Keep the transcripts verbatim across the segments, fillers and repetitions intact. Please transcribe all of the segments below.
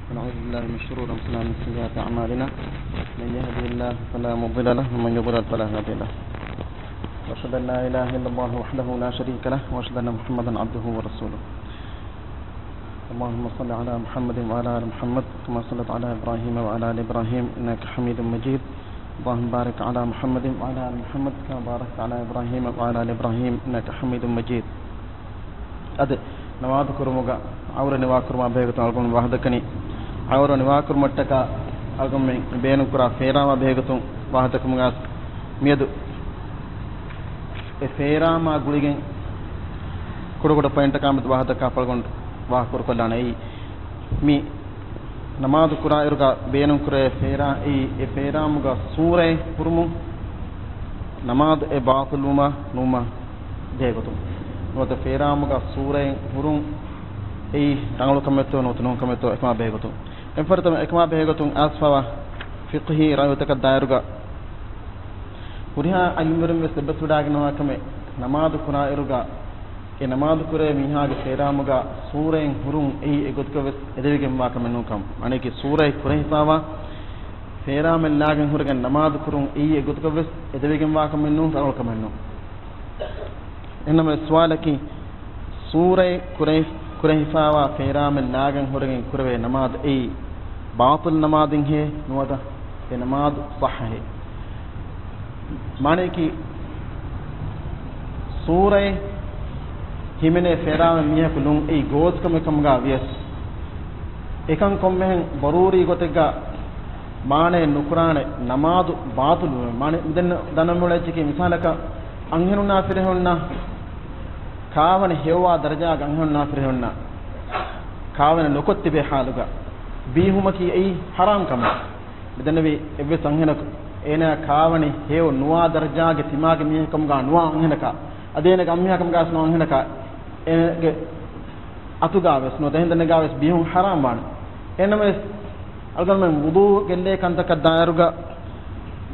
ونعوذ بالله من شرور أنفسنا ومن سيئات أعمالنا. من يهده الله فلا مضل له ومن يضلل فلا هادي له. وأشهد أن لا إله إلا الله وحده لا شريك له وأشهد أن محمدا عبده ورسوله. اللهم صل على محمد وعلى آل محمد كما صليت على إبراهيم وعلى آل إبراهيم إنك حميد مجيد. اللهم بارك على محمد وعلى آل محمد كما باركت على إبراهيم وعلى آل إبراهيم إنك حميد مجيد. އަދި ނަމާދު ކުރުމުގަ އައުރަ ނިވާކުރުމާ ބެހޭގޮތުން އަޅުގަނޑު ވާހަކަދައްކަނީ، އައުރަ ނިވާކުރުމަށްޓަކާ އަޅުގަނޑުމެން ބޭނުންކުރާ ފޭރާމާ ބެހޭގޮތުން ވާހަކަދައްކަމުގަ މިއަދު އެ ފޭރާމާ ގުޅިގެން ކުޑަކުޑަ ޕޮއިންޓަކާ މެދު ވާހަކަދައްކާ އަޅުގަނޑު ވާހަކަ ކުރުކޮށްލާނެ. އެއީ މި ނަމާދު ކުރާއިރުގަ ބޭނުންކުރޭ ފޭރާ، އެއީ އެ ފޭރާމުގަ ސޫރައެއް ހުރުމުން ނަމާދު އެ ބާޠިލްވުމާ ނުވުމާ ބެހޭގޮތުން. ނުވަތަ ފޭރާމުގަ ސޫރައެއް ހުރުން އެއީ ރަނގަޅު ކަމެއްތޯ ނުވަތަ ނޫން ކަމެއްތޯ އެކަމާ ބެހޭގޮތުން. އެންފަރިތަމަ އެކަމާ ބެހޭގޮތުން އައިސްފަވާ ފިޤްހީ ރައުތަކަށް ދާއިރުގަ ހުރިހާ ޢިލްމުވެރިން ވެސް އެއްބަސްވެވަޑައިގަންނަވާ ކަމެއް، ނަމާދު ކުރާއިރުގަ އެ ނަމާދު ކުރޭ މީހާގެ ފޭރާމުގަ ސޫރައެއް ހުރުން އެއީ އެގޮތަކަށް ވެސް އެދެވިގެންވާ ކަމެއް ނޫންކަން. އަނެކި ސޫރައެއް ކުރެހިފާވާ ފޭރާމެއް ލާގެން ހުރެގެން ނަމާދު ކުރުން އެއީ އެގޮތަކަށް ވެސް އެދެވިގެންވާ ކަމެއް ނޫން، ރަނގަޅު ކަމެއް ނޫން. އެހެންނަމަވެސް ސުވާލަކީ، ސޫރައެއް ކުރެ-، ކުރެހިފާވާ ފޭރާމެއް ލާގެން ހުރެގެން ކުރެވޭ ނަމާދު އެއީ ބާޠިލް ނަމާދެއްހޭ ނުވަތަ އެ ނަމާދު ޞައްޙަހޭ؟ މާނަޔަކީ، ސޫރައެއް ހިމެނޭ ފޭރާމެއް މީހަކު ލުން އެއީ ގޯސްކަމެއް ކަމުގަ ވިޔަސް، އެކަން ކޮންމެހެން ޟަރޫރީ ގޮތެއްގަ މާނައެއް ނުކުރާނެ ނަމާދު ބާޠިލުވުމެއް. މާނަ މިދެން ދަންނަމުޅޭ އެއްޗަކީ މިސާލަކަށް އަންހެނުންނާ ފިރިހެނުންނާ ކާވަނި ހެޔޮވާ ދަރަޖާގަ އަންހެނުންނާ ފިރިހެނުންނާ ކާވަނި ނުކޮށް ތިބޭ ހާލުގަ ބީހުމަކީ އެއީ ޙަރާމް ކަމެއް. މިދެންނެވި އެއްވެސް އަންހެނަކު އޭނާ ކާވަނި ހެޔޮ ނުވާ ދަރަޖާގެ ތިމާގެ މީހެއް ކަމުގަ ނުވާ އަންހެނަކާ، އަދި އޭނާގެ އަންމިހާ ކަމުގަ ވެސް ނުވާ އަންހެނަކާ، އޭނާގެ އަތުގަ ވެސް ނުވަތަ އެހެން ތަނެއްގަ ވެސް ބީހުން ޙަރާމް ވާނެ. އެހެންނަމަވެސް، އަޅުގަނޑުމެން ވުޟޫ ގެއްލޭ ކަންތަކަށް ދާއިރުގަ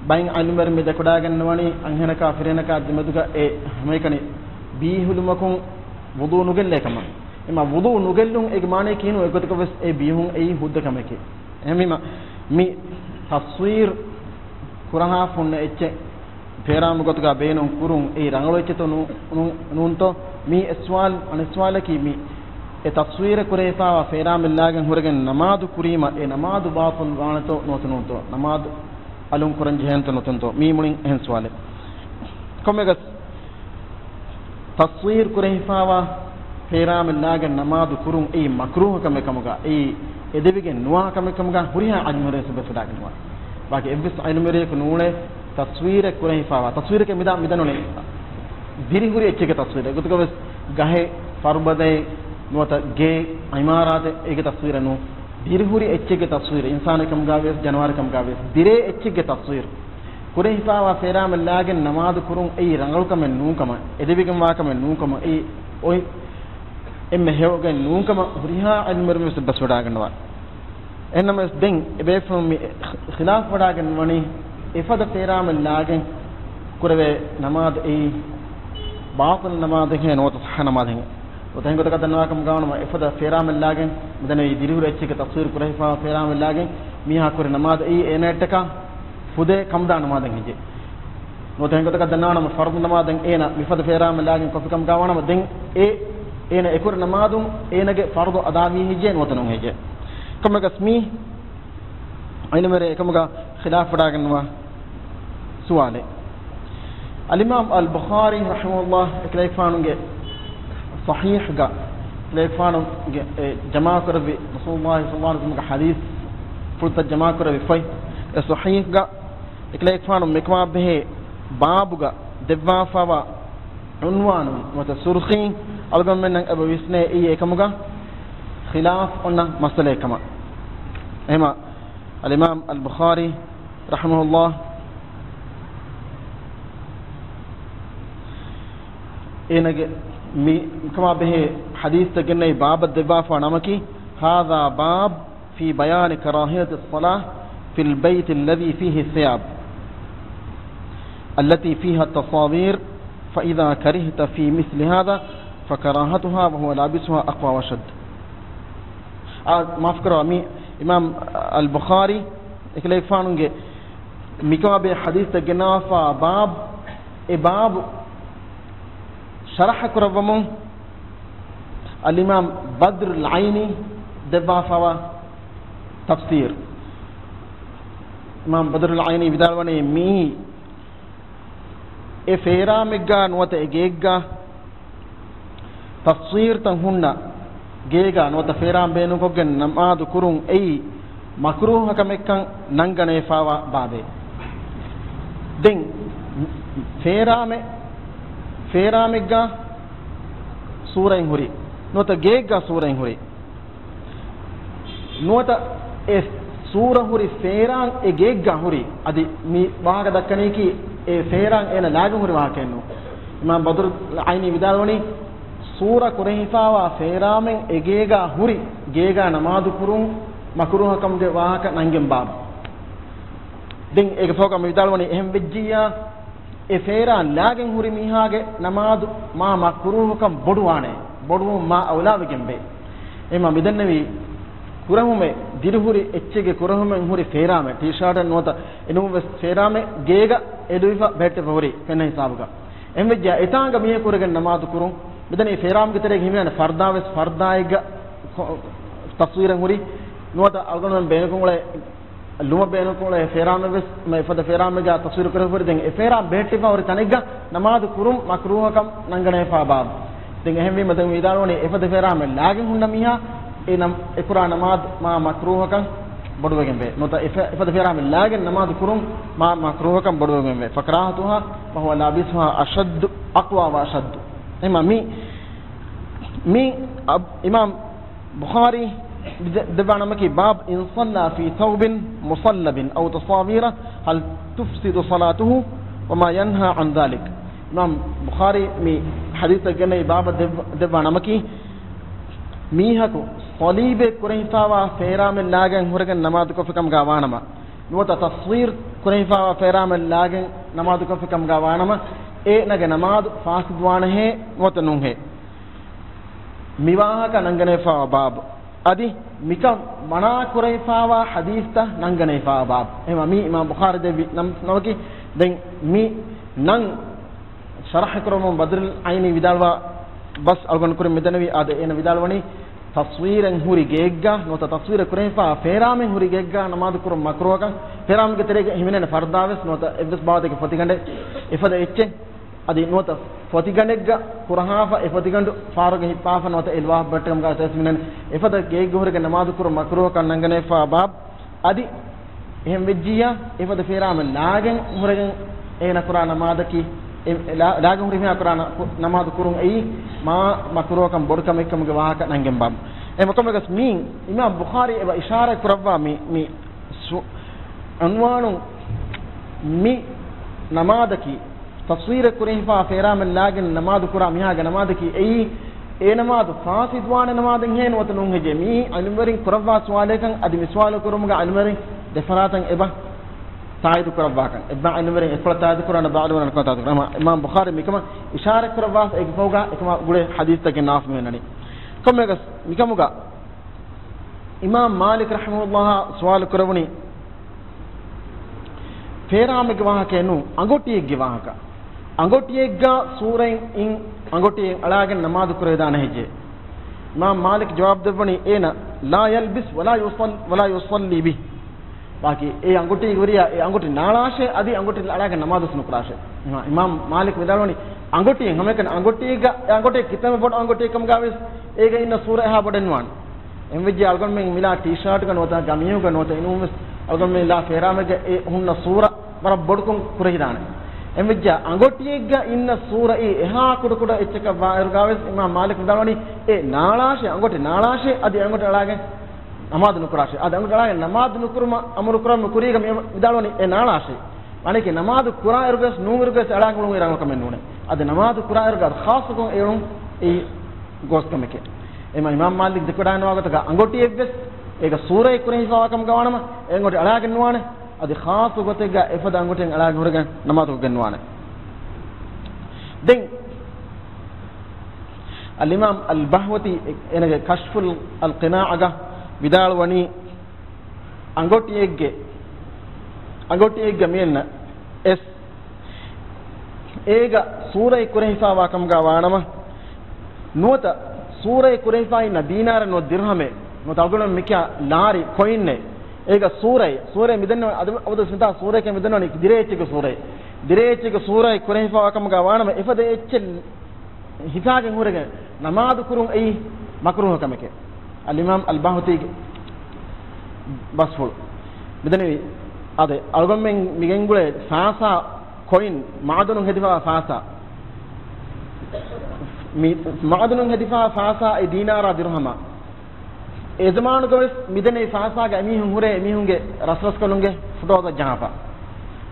ބައެއް ޢިލްމުވެރިން މި ދެކޮޑާގެންނަވަނީ އަންހެނަކާ ފިރިހެނަކާ ދެމެދުގަ އެ ހަމައެކަނި ބީހުލުމަކުން ވުޟޫ ނުގެއްލޭ ކަމަށް. އެމަ ވުޟޫ ނުގެއްލުން އޭގެ މާނަޔަކީ ނޫން އެގޮތަކަށް ވެސް އެ ބީހުން އެއީ ހުއްދަ ކަމެކޭ. އެހެންވީމަ މި ތަޞްވީރު ކުރަހާފަ ހުންނަ އެއްޗެއް ފޭރާމު ގޮތުގަ ބޭނުން ކުރުން އެއީ ރަނގަޅު އެއްޗެއްތޯ ނޫ-، ނޫ-، ނޫންތޯ؟ މީ އެއް ސުވާލު. އަނެއް ސުވާލަކީ މި އެ ތަޞްވީރެއް ކުރެވިފާވާ ފޭރާމެއް ލާގެން ހުރެގެން ނަމާދު ކުރީމަ އެ ނަމާދު ބާޠިލް ވާނެތޯ ނުވަތަ ނޫންތޯ؟ ނަމާދު އަލުން ކުރަން ޖެހޭނެތޯ ނުވަތަ ނޫންތޯ؟ މީ މުޅިން އެހެން ސުވާލެއް. ކޮންމެއަކަސް ތަޞްވީރު ކުރެހިފާވާ ފޭރާމެއް ލާގެން ނަމާދު ކުރުން އެއީ މަކްރޫހަ ކަމެއް ކަމުގަ، އެއީ އެދެވިގެން ނުވާ ކަމެއް ކަމުގަ ހުރިހާ ޢިލްމުވެރިން ވެސް އެއްބަސްވެވަޑައިގަންނަވާ. ވާގި އެއްވެސް ޢިލްމުވެރިޔަކު ނޫޅޭ ތަޞްވީރެއް ކުރެހިފާވާ، ތަޞްވީރެކޭ މިދާ މިދަންނަވަނީ، ދިރިހުރި އެއްޗެއްގެ ތަޞްވީރެއް. އެގޮތުގަ ވެސް ގަހެއް، ފަރުބަދައެއް، ނުވަތަ ގެ، ޢިމާރާތެއް، އޭގެ ތަޞްވީރެއް ނޫން. ދިރިހުރި އެއްޗެއްގެ ތަޞްވީރެއް، އިންސާނެއް ކަމުގަ ވިޔަސް، ޖަނަވާރެއް ކަމުގަ ވިޔަސް، ދިރޭ އެއްޗެއްގެ ތަޞްވީރު ކުރެހިފާވާ ފޭރާމެއް ލާގެން ނަމާދު ކުރުން އެއީ ރަނގަޅު ކަމެއް ނޫންކަމަށް، އެދެވިގެންވާ ކަމެއް ނޫންކަމަށް، އެއީ އޮތް އެންމެ ހެޔޮގެން ނޫންކަމަށް ހުރިހާ ޢިލްމުވެރިން ވެސް އެއްބަސްވަޑައިގަންނަވާ. އެހެންނަމަވެސް ދެން އެބޭފުޅުން މި ޚިލާފް ވަޑައިގަންނަވަނީ، އެފަދަ ފޭރާމެއް ލާގެން ކުރެވޭ ނަމާދު އެއީ ބާޠިލް ނަމާދެއްހޭ ނުވަތަ ޞައްޙަ ނަމާދެއްހޭ. ނުވަތަ އެހެން ގޮތަކަށް ދަންނަވާކަމުގަ ވަނަމަ، އެފަދަ ފޭރާމެއް ލާގެން މިދަންނަވީ ދިރިހުރި އެއްޗެއްގެ ތަޞްވީރު ކުރެހިފާ ފޭރާމެއް ލާގެން މީހާ ކުރި ނަމާދު އެއީ އޭނައަށްޓަކާ ފުދޭ ކަމުދާ ނަމާދެއް ހެއްޔޭ؟ ނުވަތަ އެހެން ގޮތަކަށް ދަންނަވާނަމަ، ފަރުޟު ނަމާދެއް އޭނަ މިފަދަ ފޭރާމެއް ލާގެން ކޮށްފި ކަމުގަ ވާނަމަ، ދެން އެ އޭނަ އެކުރި ނަމާދުން އޭނަގެ ފަރުޟު އަދާވީ ހެއްޔޭ ނުވަތަ ނޫން ހެއްޔޭ؟ ކޮންމެއަކަސް މީ ޢިލްމުވެރިން އެކަމުގަ ޚިލާފް ވަޑައިގަންނަވާ ސުވާލެއް. އަލްއިމާމް އަލްބުޚާރީ ރަޙިމަހުﷲ އެކަލޭގެފާނުގެ ޞަޙީޙްގަ، އެކަލޭގެފާނުގެ އެ ޖަމާކުރެއްވި ރަސޫލުﷲ ޞައްލަﷲ ޢަލައިހި ވަސައްލަމްގެ ޙަދީޘްފުޅުތައް ޖަމާކުރެއްވި ފޮތް، އެ ޞަޙީޙްގަ އެކަލޭގެފާނު މިކަމާ ބެހޭ ބާބުގަ ދެއްވާފަވާ ޢުންވާނުން ނުވަތަ ސުރުޚީން އަޅުގަނޑުމެންނަށް އެބަ ވިސްނޭ އެއީ އެކަމުގަ ޚިލާފް އޮންނަ މައްސަލައެއް ކަމަށް. އެހެމަ އަލްއިމާމް އަލްބުޚާރީ ރަޙިމަހުﷲ އޭނަގެ މި ކަމާ ބެހޭ ޙަދީޘްތައް ގެންނައި ބާބަށް ދެއްވާފާ ނަމަކީ، هذا باب في بيان كراهية الصلاة في البيت الذي فيه الثياب التي فيها التصاوير، فإذا كرهت في مثل هذا فكراهتها وهو لابسها أقوى وأشد. އާ، މާފުކުރައްވާ، މި އިމާމް އަލް ބުޚާރީ އެކަލޭގެފާނުގެ މިކަމާބެހޭ ޙަދީޘްތައް ގެންނަވާފާ ބާބު، އެ ބާބު ޝަރަޙަ ކުރައްވަމުން އަލްއިމާމް ބަދްރުލް ޢައިނީ ދެއްވާފާވާ ތަފްސީރު. އިމާމް ބަދްރުލް ޢައިނީ ވިދާޅުވަނީ މީ އެ ފޭރާމެއްގާ ނުވަތަ އެ ގޭއްގާ ތަސްވީރުތައް ހުންނަ ގޭގާ ނުވަތަ ފޭރާން ބޭނުންކޮށްގެން ނަމާދު ކުރުން އެއީ މަކްރޫހަކަމެއްކަން ނަންގަނެވިފާވާ ބާބެއް. ދެން ފޭރާމެ-، ފޭރާމެއްގާ ސޫރައިން ހުރި ނުވަތަ ގޭއްގާ ސޫރައިން ހުރި ނުވަތަ އެ ސޫރަ ހުރި ފޭރާން އެ ގޭއްގާ ހުރި. އަދި މި ވާހަކަ ދައްކަނީކީ އެ ފޭރާން އޭނަ ލާގެން ހުރި ވާހަކައެއްނޫ. އިމާމް ބަދްރުލް ޢައިނީ ވިދާޅުވަނީ، ސޫރަ ކުރެހިފާވާ ފޭރާމެއް އެ ގޭގާ ހުރި ގޭގާ ނަމާދު ކުރުން މަކްރޫހަކަމުގެ ވާހަކަ ނަންގެން ބާބު. ދެން އޭގެ ފަހުގަ މި ވިދާޅުވަނީ އެހެން ވެއްޖިއްޔާ، އެ ފޭރާން ލާގެން ހުރި މީހާގެ ނަމާދު މާ މަކްރޫހުކަން ބޮޑުވާނެ، ބޮޑުވުން މާ އައުލާވެގެންވޭ. އެމަ މިދެންނެވީ ކުރެހުމެއް، ދިރިހުރި އެއްޗެއްގެ ކުރެހުމެއް ހުރި ފޭރާމެއް، ޓީޝާޓެއް ނުވަތަ އެނޫންވެސް ފޭރާމެއް ގޭގަ އެދުވިފަ ބެހެއްޓިފަ ހުރި ފެންނަ ހިސާބުގަ. އެހެންވެއްޖެ އެތާނގަ މީހަކު ހުރެގެން ނަމާދު ކުރުން، މިދަނީ ފޭރާމްގެ ތެރޭގަ ހިމެނޭ ފަރްދާވެސް ފަރްދާއެއްގަ ކޮ-، ތަސްވީރެއް ހުރި ނުވަތަ އަޅުގަނޑުމެން ބޭނުންކޮށް އުޅޭ ލުމަށް ބޭނުންކޮށް އުޅޭ ފޭރާމެއްވެސް މަ އެފަދަ ފޭރާމެއްގަ ތަސްވީރު ކުރެވިފަ ހުރި. ދެން އެ ފޭރާން ބެހެއްޓިފަ ހުރި ތަނެއްގަ ނަމާދު ކުރުން މަކްރޫހަކަން ނަންގަނެފާ ބާބު. ދެން އެހެންވީމަ ދެން ވިދާޅުވަނީ އެފަދަ ފޭރާމެއް ލާގެން ހުންނަ މީހާ އެ ނަމް-، އެކުރާ ނަމާދު މާ މަކްރޫހަކަން ބޮޑުވެގެންވޭ. ނުވަތަ އެފަ-، އެފަދަ ފޭރާމެއް ލާގެން ނަމާދު ކުރުން މާ މަކްރޫހަކަން ބޮޑުވެގެންވޭ. فكراهتها وهو لابسها أشد، أقوى وأشد. އެމަ މި، މި އަ-، އިމާމް ބުޚާރީ ދެ-، ދެއްވާ ނަމަކީ، باب إن صلى في ثوب مصلب أو تصاوير هل تفسد صلاته وما ينهى عن ذلك. އިމާމް ބުޚާރީ މި ޙަދީޘްތައް ގެނައި ބާބަށް ދެއްވ-، ދެއްވާ ނަމަކީ، މީހަކު ޞަލީބެއް ކުރެހިފާވާ ފޭރާމެއް ލާގެން ހުރެގެން ނަމާދު ކޮށްފި ކަމުގަ ވާނަމަ، ނުވަތަ ތަޞްވީރު ކުރެހިފާވާ ފޭރާމެއް ލާގެން ނަމާދު ކޮށްފި ކަމުގަ ވާނަމަ، އޭނަގެ ނަމާދު ފާސިދުވާނެހޭ ނުވަތަ ނޫންހޭ؟ މި ވާހަކަ ނަންގަނެފާވާ ބާބު. އަދި މިކަން މަނާ ކުރެވިފާވާ ޙަދީޘްތައް ނަންގަނެފާވާ ބާބު. އެހެންވީމަ މީ އިމާމް ބުޚާރީ ދެއްވި ނަމް-، ނަމަކީ، ދެން މި ނަން ޝަރަޙަ ކުރަމުން ބަދްރުލް ޢައިނީ ވިދާޅުވާ ބަސް އަޅުގަނޑު ކުރިން މިދަނެވި. އާދެ، އޭނަ ވިދާޅުވަނީ ތަޞްވީރެއް ހުރި ގެއެއްގަ ނުވަތަ ތަޞްވީރެއް ކުރެވިފާ ފޭރާމެއް ހުރި ގެއެއްގަ ނަމާދު ކުރުން މަކްރޫހަކަން، ފޭރާމެއްގެ ތެރޭގަ ހިމެނޭނެ ފަރްދާވެސް ނުވަތަ އެއްވެސް ބާވަތެއްގެ ފޮތިގަނޑެއް އެފަދަ އެއްޗެއް. އަދި ނުވަތަ ފޮތިގަނޑެއްގަ ކުރަހާފަ އެ ފޮތިގަނޑު ފާރުގަ ހިއްޕާފަ ނުވަތަ އެ ލުވާފަ ބެހެއްޓި ކަމުގަ އެސް މިނެން އެފަދަ ގެއެއްގަ ހުރެގެން ނަމާދު ކުރުން މަކްރޫހަކަން ނަންގަނެފާ ބާބު. އަދި އެހެން ވެއްޖިއްޔާ، އެފަދަ ފޭރާމެއް ލާގެން ހުރެގެން އޭނަ ކުރާ ނަމާދަކީ، އެ، އެ ލާ-، ލާގެން ހުރި މީހާ ކުރާ ނަ-، ނަމާދު ކުރުން އެއީ މާ މަކްރޫހަކަން ބޮޑު ކަމެއްކަމުގެ ވާހަކަ ނަންގެން ބާބު. އެ މަކަމަކަސް މީ އިމާމް ބުޚާރީ އެބަ އިޝާރާތް ކުރައްވާ މި، މި ސު-، އަންވާނު މި ނަމާދަކީ، ތަޞްވީރެއް ކުރެހިފާ ފޭރާމެއް ލާގެން ނަމާދު ކުރާ މީހާގެ ނަމާދަކީ އެއީ، އެ ނަމާދު ފާސިދުވާނެ ނަމާދެއްހޭ ނުވަތަ ނޫންހެއްޔޭ؟ މިއީ ޢިލްމުވެރިން ކުރައްވާ ސުވާލެއްކަން. އަދި މި ސުވާލު ކުރުމުގަ ޢިލްމުވެރިން ދެފަރާތަށް އެބަ ތާއީދު ކުރައްވާކަން. އެއްބަ ޢިލްމުވެރިން އެއްކޮޅަށް ތާއީދު ކުރާނެ، އެއްބަ ޢިލްމުވެރިން އެއްކޮޅަށް ތާއީދު ކުރާނެ. އިމާމް ބުޚާރީ މިކަމަށް އިޝާރާތް ކުރައްވާފަ އޭގެ ފަހުގަ އެކަމާ ގުޅޭ ޙަދީޘްތަކެއް ނާފު މި އޮންނަނީ. ކޮންމެއަކަސް މިކަމުގަ އިމާމް މާލިކް ރަޙިމަހުﷲ ސުވާލު ކުރެވުނީ، ފޭރާމެއްގެ ވާހަކައެއް ނޫން، އަނގޮޓިއެއްގެ ވާހަކަ. އަނގޮޓިއެއްގަ ސޫރައިން އިން އަނގޮޓިއެއް އަޅާގެން ނަމާދު ކުރެވިދާނެ ހެއްޔޭ؟ އިމާމް މާލިކް ޖަވާބު ދެއްވަނީ އޭނަ، لا يلبس ولا يصل-، ولا يصلي به. ބާކީ އެ އަނގޮޓީގެ ވެރިޔާ އެ އަނގޮޓި ނާޅާށޭ، އަދި އަނގޮޓި އަޅާގެން ނަމާދުވެސް ނުކުރާށޭ. އިމާ-، އިމާމް މާލިކް ވިދާޅުވަނީ، އަނގޮޓިއެއް ހަމައެކަނި އަނގޮޓީގަ، އެ އަނގޮޓި ކިތަންމެ ބޮޑު އަނގޮޓިއެއް ކަމުގަ ވެސް އޭގަ އިންނަ ސޫރަ އެހާ ބޮޑެއް ނުވާނެ. އެހެންވެއްޖެ އަޅުގަނޑުމެން މިލާ ޓީޝާޓްގަ ނުވަތަ ގަމީމުގަ ނުވަތަ އިނޫންވެސް އަޅުގަނޑުމެން ލާ ފޭރާމެއްގަ އެ ހުންނަ ސޫރަ ވަރަށް ބޮޑުކޮށް ކުރެހިދާނެ. އެހެންވެއްޖެ އަނގޮޓިއެއްގަ އިންނަ ސޫރައީ އެހާ ކުޑަކުޑަ އެއްޗަކަށް ވާއިރުގަ ވެސް އިމާމް މާލިކް ވިދާޅުވަނީ އެ ނާޅާށޭ، އަނގޮޓި ނާޅާށޭ، އަދި އަނގޮޓި އަޅާގެން ނަމާދު ނުކުރާށޭ. އަދި އަނގޮޓި އަޅާގެން ނަމާދު ނުކުރުމަށް އަމުރު ކުރަން ކުރީގަ މި ވިދާޅުވަނީ އެ ނާޅާށޭ. މާނައަކީ ނަމާދު ކުރާއިރުގަވެސް ނޫންއިރުގަވެސް އަޅާގެން އުޅުން އިރާދަކަމެއް ނޫނޭ. އަދި ނަމާދު ކުރާއިރުގަ އަދި ޚާއްޞަކޮށް އެ އުޅުން އެއީ ގޯސްކަމެކޭ. އެމަ އިމާމް މާލިކް ދެކެވަޑައިގަންނަވާ ގޮތަކަށް އަނގޮޓިއެއްވެސް އޭގަ ސޫރައެއް ކުރެހިފާވާ ކަމުގަ ވާނަމަ އެ އަނގޮޓި އަޅާގެން ނުވާނެ. އަދި ޚާއްޞަ ގޮތެއްގަ އެފަދަ އަނގޮޓިއެއް އަޅާގެން ހުރެގެން ނަމާދު ކޮށްގެން ނުވާނެ. ދެން އަލްއިމާމް އަލްބަހްވަތީ އޭނަގެ ކަޝްފުލް އަލްޤިނާޢަގަ ވިދާޅުވަނީ، އަނގޮޓިއެއްގެ، އަނގޮޓިއެއްގަ މިއެންނަ އެސް އޭގަ ސޫރަތް ކުރެހިފާވާ ކަމުގަ ވާނަމަ، ނުވަތަ ސޫރަތް ކުރެހިފާ އިންނަ ދީނާރެއް ނުވަތަ ދިރްހަމެއް ނުވަތަ އަޅުގަނޑު މިކިޔާ ނާރި ކޮއިންއެއް، އޭގަ ސޫރަތް، ސޫރަތް މިދެންނެވި އަދު އަބަދު މިތާ ސޫރަތްކަ މިދެންނެވި ދިރޭއްޗެއްގެ ސޫރަތް، ދިރޭއްޗެއްގެ ސޫރަތް ކުރެހިފާވާ ކަމުގަ ވާނަމަ، އެފަދަ އެއްޗެއް ހިފާގެން ހުރެގެން ނަމާދު ކުރުން އެއީ މަކްރޫހު ކަމެކޭ. އަލްއިމާމް އަލްބަހުތީގެ ބަސްފުޅު. މިދެންނެވި އާދެ، އަޅުގަނޑުމެން މިގެންގުޅޭ ފާސާ ކޮއިން، މައުދަނުން ހެދިފާ ފާސާ. މި މައުދަނުން ހެދިފާ ފާސާ އެ ދީނާރާ ދިރުހަމާ. އެ ޒަމާނުގަވެސް މިދެންނެވި ފާސާގަ އެމީހުން ހުރޭ އެމީހުންގެ ރަސްރަސްކަލުންގެ ފޮޓޯތައް ޖަހާފަ.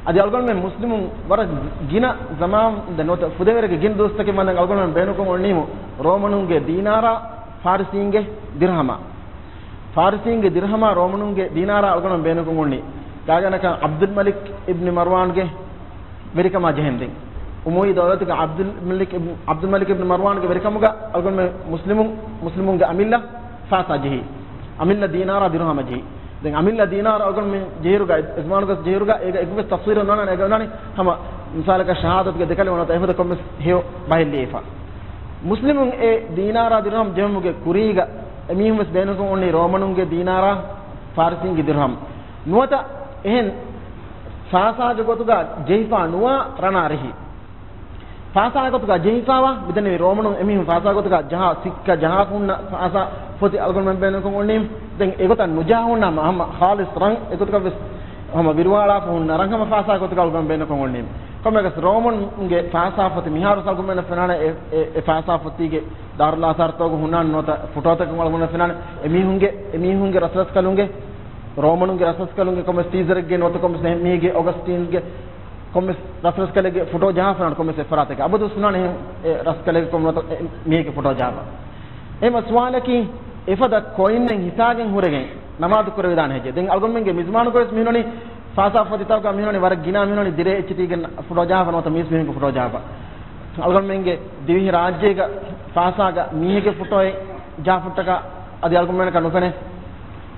އަދި އަޅުގަނޑުމެން މުސްލިމުން ވަރަށް ގިނަ ޒަމާން ދެ ނުވަތަ ފުދޭވަރުގެ ގިނަ ދުވަސްތަކެއް ވަންދެން އަޅުގަނޑުމެން ބޭނުންކޮށް އޮންނީމު ރޯމަނުންގެ ދީނާރާ ފާރިސީންގެ ދިރްހަމާ. ފާރިސީންގެ ދިރްހަމާ ރޯމަނުންގެ ދީނާރާ އަޅުގަނޑުމެން ބޭނުންކޮށް އޮންނީ. ގާތްގަނޑަކަށް ޢަބްދުލް މަލިކް އިބްނި މަރްވާންގެ ވެރިކަމާ ޖެހެންދެން. އުމަވިއްޔަ ދައުލަތުގެ ޢަބްދުލް މަލިކް އިބްން، ޢަބްދުލް މަލިކް އިބްން މަރްވާންގެ ވެރިކަމުގަ އަޅުގަނޑުމެން މުސްލިމުން، މުސްލިމުންގެ އަމިއްލަ ފާސާ ޖެހީ. އަމިއްލަ ދީނާރާ ދިރުހަމަށް ޖެހީ. ދެން އަމިއްލަ ދީނާރާ އަޅުގަނޑުމެން ޖެހިއިރުގަ، އެ ޒަމާނުގަ ޖެހިއިރުގަ އޭގެ އެކުވެސް ތަފްސީރެއް ނޯންނާނެ. އޭގަ އޮންނާނީ ހަމަ މިސާލަކަށް ޝަހާދަތުގެ ދެކަލި ނުވަތަ އެފަދަ ކޮންމެސް ހެޔޮ ބަހެއް ލިޔެފަ. މުސްލިމުން އެ ދީނާރާ ދިރުހަމް ޖެހުމުގެ ކުރީގަ އެމީހުން ވެސް ބޭނުންކޮށް އޮންނީ ރޯމަނުންގެ ދީނާރާ ފާރިސީންގެ ދިރުހަމް. ނުވަތަ އެހެން ފާސާގެ ގޮތުގަ ޖެހިފާ ނުވާ ރަނާ ރިހި. ފާސާގެ ގޮތުގަ ޖެހިފާވާ މިދެންނެވި ރޯމަނުން އެމީހުން ފާސާގެ ގޮތުގަ ޖަހާ ސިއްކަ ޖަހާފަ ހުންނަ ފާސާ ފޮތި އަޅުގަނޑުމެން ބޭނުންކޮށް އޮންނީ. ދެން އެގޮތަށް ނުޖަހާ ހުންނަ ހަމަ ހާލިސް ރަން އެގޮތަކަށް ވެސް ހަމަ ވިރުވާޅާފަ ހުންނަ ރަން ހަމަ ފާސާގެ ގޮތުގަ އަޅުގަނޑުމެން ބޭނުންކޮށް އޮންނީ. ކޮންމެއަކަސް ރޯމަނުންގެ ފާސާ ފޮތި މިހާރު އަޅުގަނޑުމެންނަށް ފެނާނެ އެ، އެ، އެ ފާސާ ފޮތީގެ ދާރުލް އާސާރުތަކުގަ ހުންނާނެ ނުވަތަ ފޮޓޯތަކުން އަޅުގަނޑުމެންނަށް ފެނާނެ އެމީހުންގެ، އެމީހުންގެ ރަސްރަސްކަލުންގެ، ރޯމަނުންގެ ރަސްރަސްކަލުންގެ ކޮންމެސް ސީޒަރެއްގެ ނުވަތަ ކޮންމެސް މީގެ އޮގަސްޓީންގެ ކޮންމެސް ރަސްރަސްކަލެއްގެ ފޮޓޯ ޖަހާފަ ނުވާނެ ކޮންމެސް އެއްފަރާތެއްގެ. އަބަދުވެސް ހުންނާނެ އެ ރަސްކަލެއްގެ ކޮންމެ މީހެއްގެ ފޮޓޯ ޖަހާފަ. އެހެންމަ ސުވާލަކީ އެފަދަ ކޮއިންއެއް ހިފާގެން ހުރެގެން ނަމާދު ކުރެވިދާނެ ހެއްޔޭ؟ ދެން އަޅުގަނޑުމެންގެ މިޒުމާނުގަވެސް މިހުންނަނީ ފާސާ ފޮތިތަކުގަ މިހުންނަނީ ވަރަށް ގިނަ މިހުންނަނީ ދިރޭ އެއްޗެތީގެ ފޮޓޯ ޖަހާފަ ނުވަތަ މީސް މީހުންގެ ފޮޓޯ ޖަހާފަ. އަޅުގަނޑުމެންގެ ދިވެހި ރާއްޖޭގަ ފާސާގަ މީހެއްގެ ފޮޓޯއެއް ޖަހާފައަކަށް އަދި އަޅުގަނޑުމެންނަކަށް ނުފެނޭ.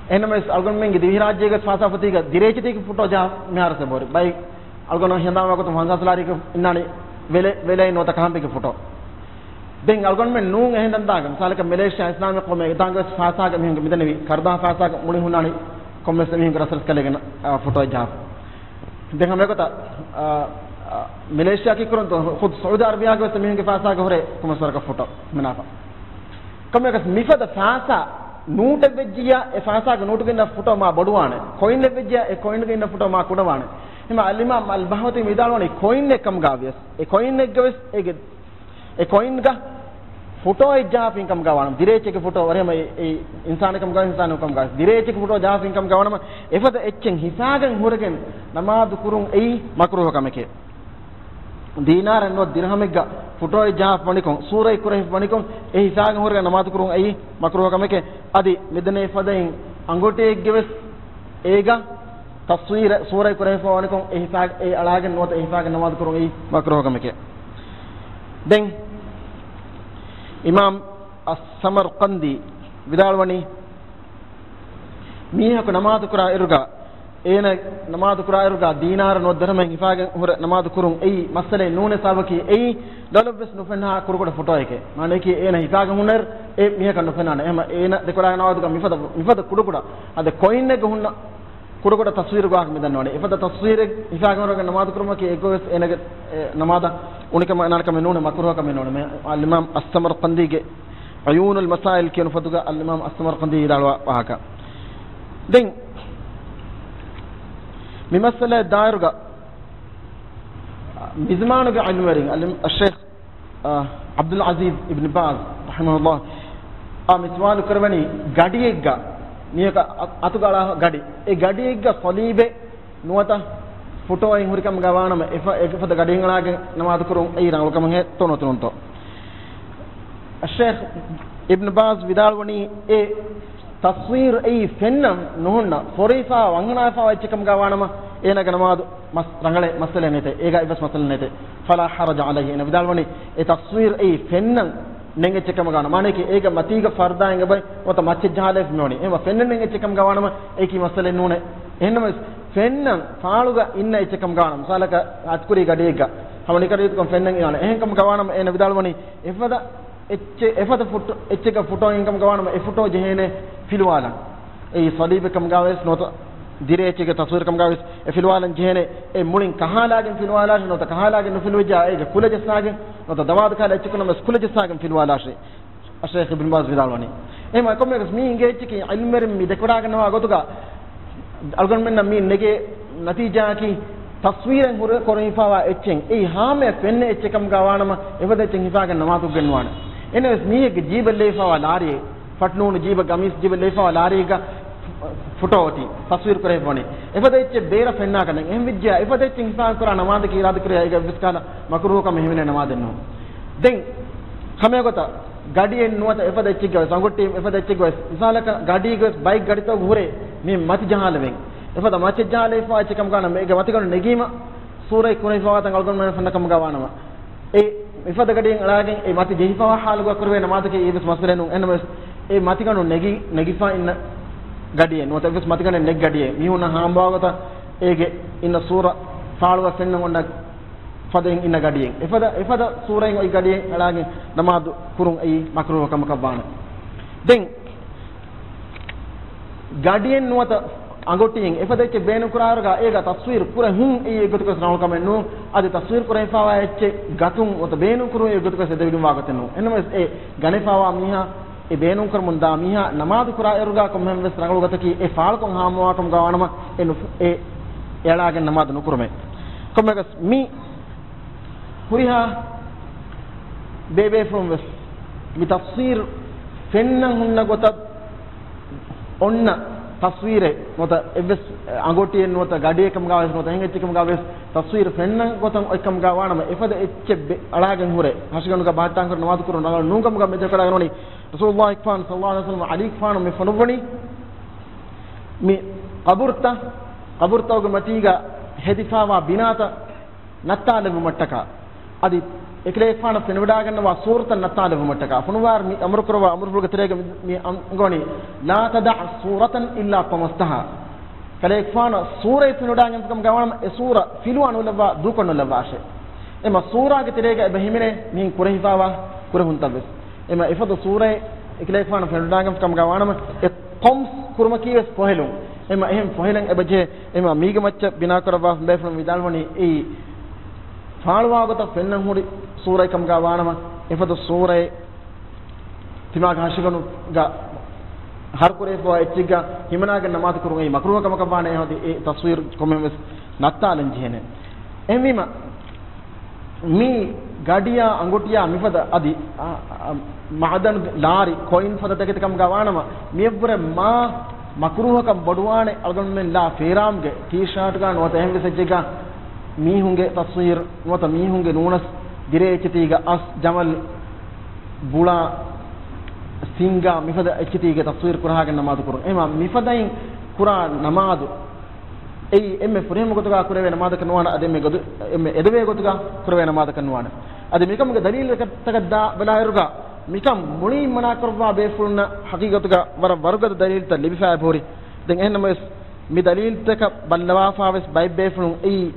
އެހެންނަމަވެސް އަޅުގަނޑުމެންގެ ދިވެހިރާއްޖޭގެ ފާސާ ފޮތީގަ ދިރޭ އެއްޗެތީގެ ފޮޓޯ ޖަހާ މިހާރު ސެބޯރި. ބައި އަޅުގަނޑު ހިނގާ ގޮތުން ފަންސާސް ސާޅީގެ އިންނާނީ ވެލެ، ވެލެއިން ނުވަތަ ކަހަނބެއްގެ ފޮޓޯ. ދެން އަޅުގަނޑުމެން ނޫން އެހެން ދަންދާގެ މިސާލަކަށް މެލޭޝިޔާ އިސްލާމިކް ޤައުމެއް އެތާނގަވެސް ފާސާގަ މީހުންގެ މިދެންނެވި ކަރުދާ ފާސާގަ މުޅި ހުންނާނީ ކޮންމެސް އެމީހުންގެ ރަސްރަސްކަލެއްގެ ފޮޓޯ ޖަހާފަ. ދެން ހަމަ އެގޮތަށް، އާ، އާ، މެލޭޝިޔާ ކީއްކުރަންތޯ ޚުދު ސައުދީ އަރަބިޔާގެ ވެސް މީހުންގެ ފާސާގަ ހުރޭ ކޮންމެސް ވަރަކަށް ފޮޓޯ މިނާފަ. ކޮންމެއަކަސް މިފަދަ ފާސާ ނޫޓެއް ވެއްޖިއްޔާ އެ ފާސާގެ ނޫޓުގެ އިންނަ ފޮޓޯ މާ ބޮޑުވާނެ. ކޮއިންއެއް ވެއްޖިއްޔާ އެ ކޮއިންގެ އިންނަ ފޮޓޯ މާ ކުޑަވާނެ. ހަމަ އަލްއިމާމް އަލްބަހުތީ ވިދާޅުވަނީ ކޮއިންއެއް ކަމުގަ ވިޔަސް އެ ކޮއިންއެއްގަ ވެސް އޭގެ އެ ކޮއިންގަ ފޮޓޯއެއް ޖަހާފަ އިން ކަމުގަ ވާނަމަ، ދިރޭ އެއްޗެއްގެ ފޮޓޯ ވަރެ ހަމަ އެ، އެ އިންސާނެއް ކަމުގަ، އިންސާނެއް ކަމުގަ، ދިރޭ އެއްޗެއްގެ ފޮޓޯ ޖަހާފަ އިން ކަމުގަ ވާނަމަ، އެފަދަ އެއްޗެއް ހިފާގެން ހުރެގެން ނަމާދު ކުރުން އެއީ މަކްރޫހު ކަމެކޭ. ދީނާރެއް ނުވަތަ ދިރްހަމެއްގަ ފޮޓޯއެއް ޖަހާފަ ވަނިކޮށް، ސޫރަތް ކުރެހިފަ ވަނިކޮށް، އެ ހިފާގެން ހުރެގެން ނަމާދު ކުރުން އެއީ މަކްރޫހު ކަމެކޭ. އަދި މިދެންނެވި ފަދައިން އަނގޮޓިއެއްގެ ވެސް އޭގަ ތަސްވީރެއް ސޫރަތް ކުރެހިފަ ވަނިކޮށް، އެ ހިފާ، އެ އަޅާގެން ނުވަތަ އެ ހިފާގެން ނަމާދު ކުރުން އެއީ މަކްރޫހު ކަމެކޭ. ދެން އިމާމް އައްސަމަރްޤަންދީ ވިދާޅުވަނީ، މީހަކު ނަމާދު ކުރާ އިރުގަ، އޭނަ ނަމާދު ކުރާ އިރުގަ ދީނާރު ނުވަތަ ދިރްހަމެއް ހިފާގެން ހުރެ ނަމާދު ކުރުން އެއީ މައްސަލައެއް ނޫނޭ. ސަބަބަކީ އެއީ ލޮލަށްވެސް ނުފެންނަ ކުޑަކުޑަ ފޮޓޯއެކޭ. މާނައަކީ އޭނަ ހިފާގެން ހުންނައިރު އެ މީހަކަށް ނުފެންނާނެ. އެހެންމަ އޭނަ ދެކޮޅާގެން ނަމާދުގަ މިފަދަ، މިފަދަ ކުޑަކުޑަ އަދި ކޮއިންއެއްގަ ހުންނަ ކުޑަކުޑަ ތަސްވީރުގަ ވާހަކަ މި ދަންނަވަނީ. އެފަދަ ތަސްވީރެއް ހިފާގެން ހުރެގެން ނަމާދު ކުރުމަކީ އެއްގޮތްވެސް އޭނަގެ، އެ، ނަމާދަށް އުނިކަމެއް އަންނާނެ ކަމެއް ނޫނޭ، މަކްރޫހަ ކަމެއް ނޫނޭ. މި އަލްއިމާމް އައްސަމަރްޤަންދީގެ ޢުޔޫނުލް މަސާއިލް ކިޔުނު ފޮތުގަ އަލްއިމާމް އައްސަމަރްޤަންދީ ވިދާޅުވާ ވާހަކަ. ދެން މި މައްސަލައަށް ދާއިރުގަ މިޒުމާނުގެ ޢިލްމުވެރިން އަލް-، އައްޝައިޚް، އާ، ޢަބްދުލް ޢަޒީޒް އިބްނު ބާޒް ރަޙިމަހުﷲ އާ މި ސުވާލު ކުރެވެނީ، ގަޑިއެއްގަ މީހަކަށް އަ-، އަތުގަ އަޅާ ގަޑި، އެ ގަޑިއެއްގަ ޞަލީބެއް ނުވަތަ ފޮޓޯއެއް ހުރިކަމުގަ ވާނަމަ، އެފަ-، އެފަދަ ގަޑިއެއް އަޅާގެން ނަމާދު ކުރުން އެއީ ރަނގަޅު ކަމެއް ހެއް ތޯ ނުތަނުންތޯ؟ އައްޝައިޚް އިބްނު ބާޒް ވިދާޅުވަނީ، އެ ތަޞްވީރު އެއީ ފެންނަން ނުހުންނަ، ފޮރުވިފާ ވަންހަނާފާ އެއްޗެއް ކަމުގަ ވާނަމަ، އޭނާގެ ނަމާދު މަސް-، ރަނގަޅޭ، މައްސަލައެއް ނެތޭ، އޭގަ އެއްވެސް މައްސަލައެއް ނެތޭ. ފަލާ ޙަރަޖަ ޢަލައިހި، އޭނަ ވިދާޅުވަނީ، އެ ތަޞްވީރު އެއީ ފެންނަން ނެތް އެއްޗެއް ކަމަށް ގާނަ. މާނައަކީ އޭގަ މަތީގަ ފަރުދާ އެނގޭ ބައި ނުވަތަ މައްޗަށް ޖަހާލައިފި މިވަނީ. އެހެންވެ ފެންނަން ނެތް އެއްޗެއް ކަމަށް ގާވާނަމަ އެއީކީ މައްސަލައެއް ނޫނޭ. އެހެންނަމަވެސް ފެންނަން ފާޅުގަ އިންނަ އެއްޗެއް ކަމަށް ގާނަ. މިސާލަކަށް އަތުކުރީ ގަޑިއެއްގަ ހަމަ ނިކަން ރީތިކޮށް ފެންނަން އިނާނެ. އެހެން ކަމަށް ގާވާނަމަ އޭނަ ވިދާޅުވަނީ އެފަދަ އެއްޗެއް، އެފަދަ ފުޓޯ، އެއްޗެއްގަ ފުޓޯ އިން ކަމަށް ގާވާނަމަ އެ ފުޓޯ ޖެހޭނެ ފިލުވާލަން. އެއީ ޞަލީބެއް ކަމުގަވެސް ނުވަތަ ދިރޭ އެއްޗެއްގެ ތަޞްވީރު ކަމުގަވެސް އެ ފިލުވާލަން ޖެހޭނެ. އެ މުޅިން ކަހާލާގެން ފިލުވާލާށޭ ނުވަތަ ކަހާލާގެން ނުފިލުވެއްޖާ އޭގެ ކުލަ ޖައްސާގެން ނުވަތަ ދަވާދު ކަހަލަ އެއްޗެއް ކުރަނަމަވެސް ކުލަ ޖައްސާގެން ފިލުވާލާށޭ. އައްޝައިޚް އިބްނު ބާޒް ވިދާޅުވަނީ. އެހެންވީމަ ކޮންމެއަކަސް މި އިނގޭ އެއްޗަކީ ޢިލްމުވެރިން މި ދެކެވަޑާގަންނަވާ ގޮތުގަ އަޅުގަނޑުމެންނަށް މި ނެގޭ ނަތީޖާއަކީ ތަޞްވީރެއް ހުރެ ކުރެވިފައިވާ އެއްޗެއް. އެއީ ހާމަޔަށް ފެންނަ އެއްޗެއް ކަމުގަ ވާނަމަ އެފަދަ އެއްޗެއް ހިފާގެން ނަމާދު ގެންނުވާނެ. އެހެންނަމަވެސް މީހެއްގެ ޖީބަށް ލެވިފައިވާ ލާރިއެއް، ފަޓްނޫނު ޖީބަށް، ގަމީސް ޖީބަށް ލެވިފައިވާ ލާރިއެއްގަ ފޮޓޯ އޮތީ ތަޞްވީރު ކުރެވިފައިވަނީ. އެފަދަ އެއްޗެއް ބޭރަށް ފެންނާކަށް ނެތް. އެހެންވެއްޖެޔާ އެފަދަ އެއްޗެއް ހިފާގެން ކުރާ ނަމާދަކީ އިރާދަކުރެއްވިއްޔާ އޭގަ އެއްވެސް ކަހަލަ މަކުރޫހަކަމެއް ހިމެނޭ ނަމާދެއް ނޫން. ދެން ހަމައެގޮތަށް ގަޑިއެއް ނުވަތަ އެފަދަ އެއްޗެއްގަވެސް، އަނގޮޓި އެފަދަ އެއްޗެއްގަވެސް، މިސާލަކަށް ގަޑީގަވެސް ބައިކް ގަޑިތަކުގަ ހުރޭ މި މަތި ޖަހާލެވެން. އެފަދަ މައްޗަށް ޖަހާލެވިފައިވާ އެއްޗެއް ކަމުގަ ވާނަމަ އޭގެ މަތިގަނޑު ނެގީމަ ސޫރަތް ކުރެވިފައިވާތަން އަޅުގަނޑުމެން ފެންނަ ކަމުގަ ވާނަމަ އެ އެފަދަ ގަޑިއެއް އަޅާގެން އެ މަތި ޖެހިފައިވާ ޙާލުގަ ކުރެވޭ ނަމާދަކީ އެއީވެސް މައްސަލައެއް ނޫން. އެހެންނަމަވެސް އެ މަތިގަނޑު ނެގި، ނެގިފަ އިންނަ ގަޑިއެއް ނުވަތަ އެއްވެސް މަތިގަނޑެއް ނެތް ގަޑިއެއް، މީހުންނަށް ހާމަވާ ގޮތަށް އޭގެ އިންނަ ސޫރަ ފާޅުވެ ފެންނަ އޮންނަ ފަދައިން އިންނަ ގަޑިއެއް، އެފަދަ، އެފަދަ ސޫރައިން އޮތް ގަޑިއެއް އަޅާގެން ނަމާދު ކުރުން އެއީ މަކްރޫހަ ކަމަކަށް ވާނެ. ދެން ގަޑިއެއް ނުވަތަ އަނގޮޓިއެއް އެފަދަ އެއްޗެއް ބޭނުން ކުރާއިރުގަ އޭގަ ތަޞްވީރު ކުރެވުން އެއީ އެއްގޮތަކަސް ރަނގަޅު ކަމެއް ނޫން. އަދި ތަޞްވީރު ކުރެވިފައިވާ އެއްޗެއް ގަތުން ނުވަތަ ބޭނުން ކުރުން އެއީ އެއްގޮތަކަސް އެދެވިގެންވާ ގޮތެއް ނޫން. އެހެންނަމަވެސް އެ ގަނެފައިވާ މީހާ، އެ ބޭނުން ކުރަމުން ދާ މީހާ ނަމާދު ކުރާއިރުގަ ކޮންމެހެން ވެސް ރަނގަޅު ގޮތަކީ އެ ފާޅުކޮށް ހާމަވާ ކަމުގަ ވާނަމަ އެ ނުފު-، އެ އެ އަޅާގެން ނަމާދު ނުކުރުމޭ. ކޮންމެއަކަސް މި ހުރިހާ ބޭބޭފުޅުން ވެސް މި ތަޞްވީރު ފެންނަން ހުންނަ ގޮތަށް އޮންނަ ތަޞްވީރެއް ނުވަތަ އެއްވެސް އަނގޮޓިއެއް ނުވަތަ ގަޑިއެއް ކަމުގަ ވެސް ނުވަތަ އެހެން އެއްޗެއް ކަމުގަ ވެސް ތަޞްވީރު ފެންނަން ގޮތަށް އޮތް ކަމުގަ ވާނަމަ އެފަދަ އެއްޗެއް ބެ-، އަޅާގެން ހުރެ ހަށިގަނޑުގަ ބަހައްޓާން ކުރި ނަމާދު ކުރުން ރަނގަޅު ނޫން ކަމުގަ މި ދެކެވަޑައިގަންނަވަނީ ރަސޫލުﷲ ފާނު ޞައްލަﷲ ޢަލައިހި ވަސައްލަމަ ޢަލީ ފާނު މި ފޮނުއްވަނީ މި ޤަބުރުތައް، ޤަބުރުތަކުގެ މަތީގަ ހެދިފައިވާ ބިނާތައް ނައްތާލެއްވުމަށްޓަކާ، އަދި އެކަލޭގެފާނަށް ފެނިވަޑައިގަންނަވާ ސޫރަތައް ނައްތާލެއްވުމަށްޓަކާ ފޮނުވާއިރު މި އަމުރުކުރައްވާ އަމުރުފުޅުގެ ތެރޭގަ މި، މި އަންގަވަނީ، "لا تدع صورة إلا طمستها." ކަލޭގެފާނަށް ސޫރައެއް ފެނިވަޑައިގެންފި ކަމުގަ ވާނަމަ އެ ސޫރަ ފިލުވާ ނުލައްވާ ދޫކޮށް ނުލައްވާށޭ. އެމަ ސޫރާގެ ތެރޭގަ އެބަ ހިމެނޭ މިހެން ކުރެހިފައިވާ ކުރެހުންތައްވެސް. އެމަ އެފަދަ ސޫރައެއް އެކަލޭގެފާނަށް ފެނިވަޑައިގެންފި ކަމުގަ ވާނަމަ އެ ޠަމްސް ކުރުމަކީވެސް ފޮހެލުން. އެމަ އެހެން ފޮހެލަން އެބަޖެހޭ. އެމަ މީގެ މައްޗަށް ބިނާކުރައްވާ ބޭފުޅުން ވިދާޅުވަނީ އެއީ ފާޅުވާ ގޮތަށް ފެންނަން ހުރި ސޫރައެއް ކަމުގަ ވާނަމަ، އެފަދަ ސޫރައެއް ތިމާގެ ހަށިގަނޑުގަ ހަރުކުރެވިފައިވާ އެއްޗެއްގަ ހިމަނާގެން ނަމާދު ކުރުން އެއީ މަކްރޫހަ ކަމަކަށް ވާނެ. އެހެންވީމަ އެ ތަޞްވީރު ކޮންމެހެން ވެސް ނައްތާލަން ޖެހޭނެ. އެހެންވީމަ، މި ގަޑިޔާ އަނގޮޓިޔާ މިފަދަ އަދި، އާ، އާ، މައުދަނުގެ ލާރި ކޮއިން ފަދަ ތަކެތި ކަމުގަ ވާނަމަ، މިއަށްވުރެ މާ މަކްރޫހަކަށް ބޮޑުވާނެ އަޅުގަނޑުމެން ލާ ފޭރާމްގެ ޓީޝާޓްގަ ނުވަތަ އެހެން ވެސް އެއްޗެއްގަ މީހުންގެ ތަޞްވީރު ނުވަތަ މީހުންގެ ނޫނަސް ދިރޭ އެއްޗެތީގަ އަސް، ޖަމަލް، ބުޅާ، ސިންގާ މިފަދަ އެއްޗެތީގެ ތަޞްވީރު ކުރަހާގެން ނަމާދު ކުރުން. އެހެންވީމަ މިފަދައިން ކުރާ ނަމާދު އެއީ އެންމެ ފުރިހަމަ ގޮތުގަ ކުރެވޭ ނަމާދަކަށް ނުވާނެ، އަދި އެންމެ ގޮތު، އެންމެ އެދެވޭ ގޮތުގަ ކުރެވޭ ނަމާދަކަށް ނުވާނެ. އަދި މިކަމުގެ ދަލީލުތަކަށް ދާ ބަލާއިރުގަ މިކަން މުޅިން މަނާކުރައްވާ ބޭފުޅުންނަށް ހަޤީޤަތުގަ ވަރަށް ވަރުގަދަ ދަލީލުތައް ލިބިފައި ހުރި. ދެން އެހެންނަމަވެސް މި ދަލީލުތަކަށް ބައްލަވާފަވެސް ބައެއް ބޭފުޅުން އެއީ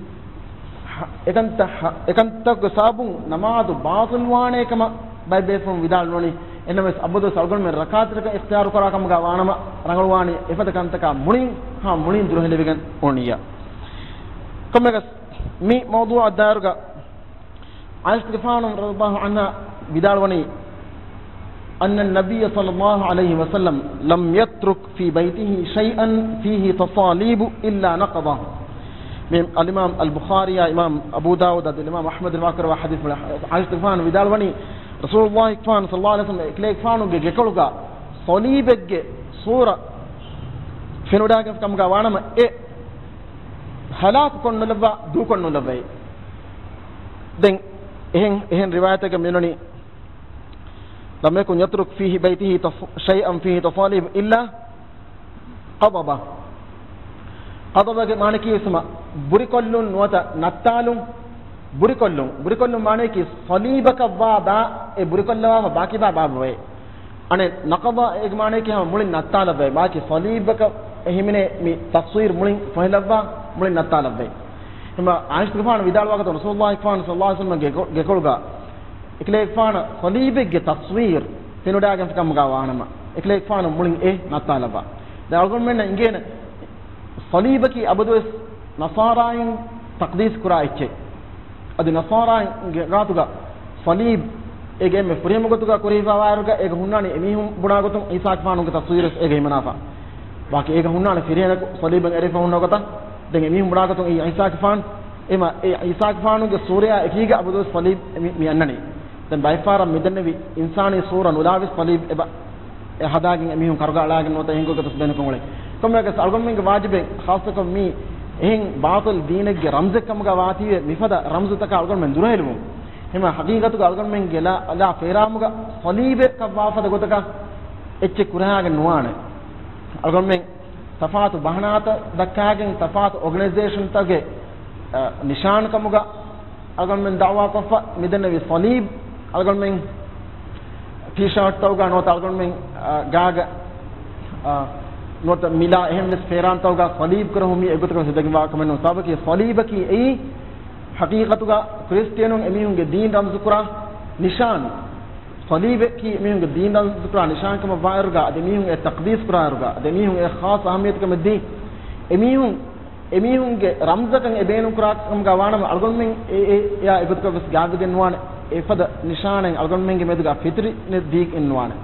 އެކަންތައް، އެކަންތަކުގެ ސަބަބުން ނަމާދު ބާޠިލްވާނޭ ކަމަށް ބައެއް ބޭފުޅުން ވިދާޅުވަނީ. އެންނަމަވެސް އަބަދުވެސް އަޅުގަނޑުމެން ރަކާތެރިކަން އިޚްތިޔާރު ކުރާ ކަމުގަ ވާނަމަ ރަނގަޅުވާނީ އެފަދަ ކަންތަކާ މުޅިން، ހާ، މުޅިން ދުރުހެލިވެގެން އުޅުނިއްޔާ. ކޮންމެއަކަސް މި މައުޟޫޢަށް ދާއިރުގަ ޢާއިޝަތުގެފާނު ރަޟިޔަﷲ ޢަންހާ ވިދާޅުވަނީ، أن النبي صلى الله عليه وسلم لم يترك في بيته شيئا فيه تصاليب إلا نقضه. މި އަލްއިމާމް އަލްބުޚާރީއާ އިމާމް އަބޫ ދާވޫދާ އަދި އިމާމް އަޙްމަދު ރިވާކުރައްވާ ޙަދީޘްފުޅެއް. ޢާއިޝަތުގެފާނު ވިދާޅުވަނީ، ރަސޫލުﷲގެފާނު ޞައްލަﷲު ޢަލައިހި ވަސައްލަމް އެކަލޭގެފާނުގެ ގެކޮޅުގަ ޞަލީބެއްގެ ސޫރަ ފެނިވަޑައިގެންފި ކަމުގަ ވާނަމަ އެ ހަލާކު ކޮށްނުލައްވާ، ދޫކޮށް ނުލައްވައި. ދެން އެހެން، އެހެން ރިވާޔަތެއްގަ މިއޮންނަނީ، لم يكن يترك في بيته تص-، شيئا فيه تصاليب إلا قضبه. ޤަޟަބަގެ މާނައަކީ ވެސް ހަމަ ބުރިކޮށްލުން ނުވަތަ ނައްތާލުން. ބުރިކޮށްލުން. ބުރިކޮށްލުން މާނައަކީ ޞަލީބަކަށްވާ ބާ، އެ ބުރިކޮށްލަވާފަ ބާކީ ބާ ބާއްވަވޭ. އަނެއް ނަޤަޟަ އޭގެ މާނައަކީ ހަމަ މުޅިން ނައްތާލައްވައި، ބާކީ ޞަލީބަކަށް އެހެންވެ މި ތަޞްވީރު މުޅިން ފޮހެލައްވާ، މުޅިން ނައްތާލައްވައި. ހަމަ ޢާއިޝަތުގެފާނު ވިދާޅުވާ ގޮތަށް ރަސޫލުﷲ ފާނު ޞައްލަﷲ ޢަލައިހި ވަސައްލަމަގެ ގެކޮ-، ގެކޮޅުގަ އެކަލޭގެފާނަށް ޞަލީބެއްގެ ތަޞްވީރު ފެނުނާގެންފި ކަމުގަ ވާނަމަ، އެކަލޭގެފާނު މުޅިން އެ ނައްތާލައްވާ. ދެން އަޅުގަނޑުމެންނަށް އިނގޭނެ ޞަލީބަކީ އަބަދުވެސް ނަޞާރާއިން ތަޤްދީސް ކުރާ އެއްޗެއް. އަދި ނަޞާރާއިންގެ ގާތުގަ ޞަލީބް އޭގެ އެންމެ ފުރިހަމަ ގޮތުގަ ކުރެވިފަވާއިރުގަ އޭގަ ހުންނާނީ އެމީހުން ބުނާ ގޮތުން ޢީސާގެފާނުގެ ތަޞްވީރުވެސް އޭގަ ހިމަނާފަ. ބާކީ އޭގަ ހުންނާނެ ފިރިހެނަކު ޞަލީބަށް އެރިފަ ހުންނަ ގޮތަށް. ދެން އެމީހުން ބުނާ ގޮތުން އެއީ ޢީސާގެފާނު. އެމަ އެ ޢީސާގެފާނުގެ ޞޫރަޔާ އެކީގަ އަބަދުވެސް ޞަލީބް މި، މި އަންނަނީ. ދެން ބައެއްފަހަރަށް މިދެންނެވި އިންސާނީ ޞޫރަ ނުލާވެސް ޞަލީބް އެބަ އެ ހަދާގެން އެމީހުން ކަރުގަ އަޅާގެން ނުވަތަ އެހެން ގޮތަކަސް ބޭނުންކޮށް އުޅޭ. ކޮންމެއަކަސް އަޅުގަނޑުމެންގެ ވާޖިބެއް، ޚާއްޞަކޮށް މީ އެހެން ބާޠިލް ދީނެއްގެ ރަމްޒެއް ކަމުގަ ވާތީވެ، މިފަދަ ރަމްޒުތަކާ އަޅުގަނޑުމެން ދުރަހެލުމުން. ހަމަ ޙަޤީޤަތުގަ އަޅުގަނޑުމެންގެ ލާ، ލާ ފޭރާމުގަ ޞަލީބެއް ކަށްވާފަދަ ގޮތަކަށް އެއްޗެއް ކުރަހާގެން ނުވާނެ. އަޅުގަނޑުމެން ތަފާތު ބަހަނާތައް ދައްކާގެން ތަފާތު އޯގަނައިޒޭޝަންތަކުގެ، އަ، ނިޝާންކަމުގަ އަޅުގަނޑުމެން ދަޢުވާކޮށްފަ މިދެންނެވި ޞަލީބް އަޅުގަނޑުމެން ޓީޝާޓްތަކުގަ ނުވަތަ އަޅުގަނޑުމެން، އަ، ގާގަ، އަ، ނުވަތަ މިލާ އެހެންވެސް ފޭރާންތަކުގަ ޞަލީބް ކުރެހުމީ އެގޮތަކަށް ހިދަގިވާ ކަމެއް ނޫން. ސަބަބަކީ ޞަލީބަކީ އެއީ ޙަޤީޤަތުގަ ކްރިސްޓިއަނުން އެމީހުންގެ ދީން ރަމްޒުކުރާ ނިޝާން. ޞަލީބަކީ އެމީހުންގެ ދީން ރަމްޒުކުރާ ނިޝާންކަމަށް ވާއިރުގަ، އަދި މީހުން އެ ތަޤްދީސް ކުރާއިރުގަ، އަދި މީހުން އެ ޚާއްޞަ އަހައްމިއްޔަތަކަށް ދީ، އެމީހުން، އެމީހުންގެ ރަމްޒަކަށް އެ ބޭނުންކުރާ ކަމުގަ ވާނަމަ، އަޅުގަނޑުމެން އެ، އެ، އެއާ އެގޮތަކަށް ވެސް ގާތްވެގެން ނުވާނެ. އެފަދަ ނިޝާނެއް އަޅުގަނޑުމެންގެ މެދުގަ ފެތުރި ދީގެން ނުވާނެ.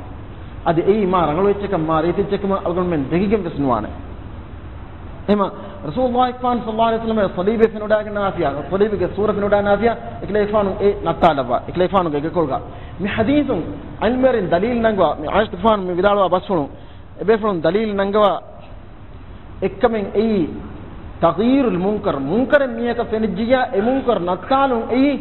އަދި އެއީ މާ ރަނގަޅު އެއްޗަކަށް، މާ ރީތި އެއްޗެއް ކަމަށް އަޅުގަނޑުމެން ދެކިގެން ވެސް ނުވާނެ. އެހެމަ ރަސޫލުﷲ ފާން ޞައްލަﷲ ޢަލައިހި ވަސައްލަމަ ޞަލީބެއް ފެނުނާގެން ނާފިޔާ، ޞަލީބުގެ ސޫރަ ފެނުނާ ނާފިޔާ، އެކަލޭގެފާނު އެ ނައްތާލައްވާ، އެކަލޭގެފާނުގެ ގެކޮޅުގަ. މި ޙަދީޘުން ޢިލްމުވެރިން ދަލީލު ނަންގަވާ، މި ޢާއިޝަތުފާނު މި ވިދާޅުވާ ބަސްފުޅުން، އެބޭފުޅުން ދަލީލު ނަންގަވާ، އެއްކަމެއް އެއީ، ތަޣްޔީރުލް މުންކަރު، މުންކަރެއް މީހަކަށް ފެނިއްޖިއްޔާ، އެ މުންކަރު ނައްތާލުން އެއީ،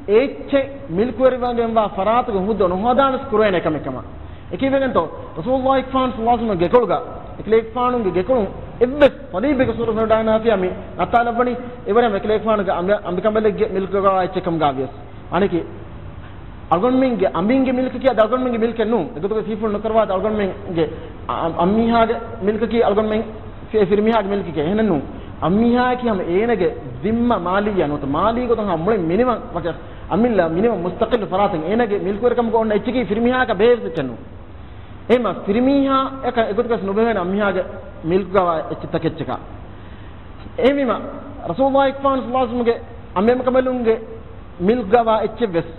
އެ އެއްޗެއް މިލްކުވެރިވެގެންވާ ފަރާތުގެ ހުއްދަ ނުހޯދާނަސް ކުރޭނެ ކަމެއް ކަމަށް. އެކީވެގެންތޯ، ރަސޫލުﷲ ފާން ޞައްލަﷲ ޢަލައިހި ވަސައްލަމަ ގެކޮޅުގަ، އެކަލޭގެފާނުގެ ގެކޮޅުން އެއްވެސް ޞަލީބެއްގެ ސޫރަ ފެނުނާ ނާފިޔާ މި ނައްތާލައްވަނީ، އެވަރަށް އެކަލޭގެފާނުގެ އަނބި، އަނބިކަނބަލެއްގެ މިލްކުގަވާ އެއްޗެއް ކަމުގަ ވިޔަސް. އަނެކި އަޅުގަނޑުމެންގެ އަނބިންގެ މިލްކަކީ އަދި އަޅުގަނޑުމެންގެ މިލްކެއް ނޫން. އެގޮތުގަ ސީފުޅު ނުކަރުވާ އަދި އަޅުގަނޑުމެންގެ އަ-، އަ-، އަންމީހާގެ މިލްކަކީ އަޅުގަނޑުމެން ފި-، ފިރިމީހާގެ މިލްކެކޭ. އެހެނެއްނޫން. އަންމީހާއަކީ ހަމަ އޭނަގެ ޒިންމާ މާލިއްޔާ ނުވަތަ މާލީ ގޮތުން ހަމަ މުޅިން މިނިވަން ވަކި އަމިއްލަ މިނިވަން މުސްތަޤިއްލު ފަރާތެއް. އޭނަގެ މިލްކުވެރިކަމުގަ އޮންނަ އެއްޗަކީ ފިރިމީހާއަކަށް ބެހޭ އެއްޗެއް ނޫން. އެހެމަ ފިރިމީހާއަކަށް އެގޮތަކަށް ނުބެހޭނެ އަންމީހާގެ މިލްކުގަވާ އެއްޗެއް ތަކެއްޗަކާ. އެހެންވީމަ، ރަސޫލުﷲ ފާން ޞައްލަﷲ ޢަލައިހި ވަސައްލަމަގެ އަނބިމަކަމަލުންގެ މިލްކުގަވާ އެއްޗެއް ވެސް،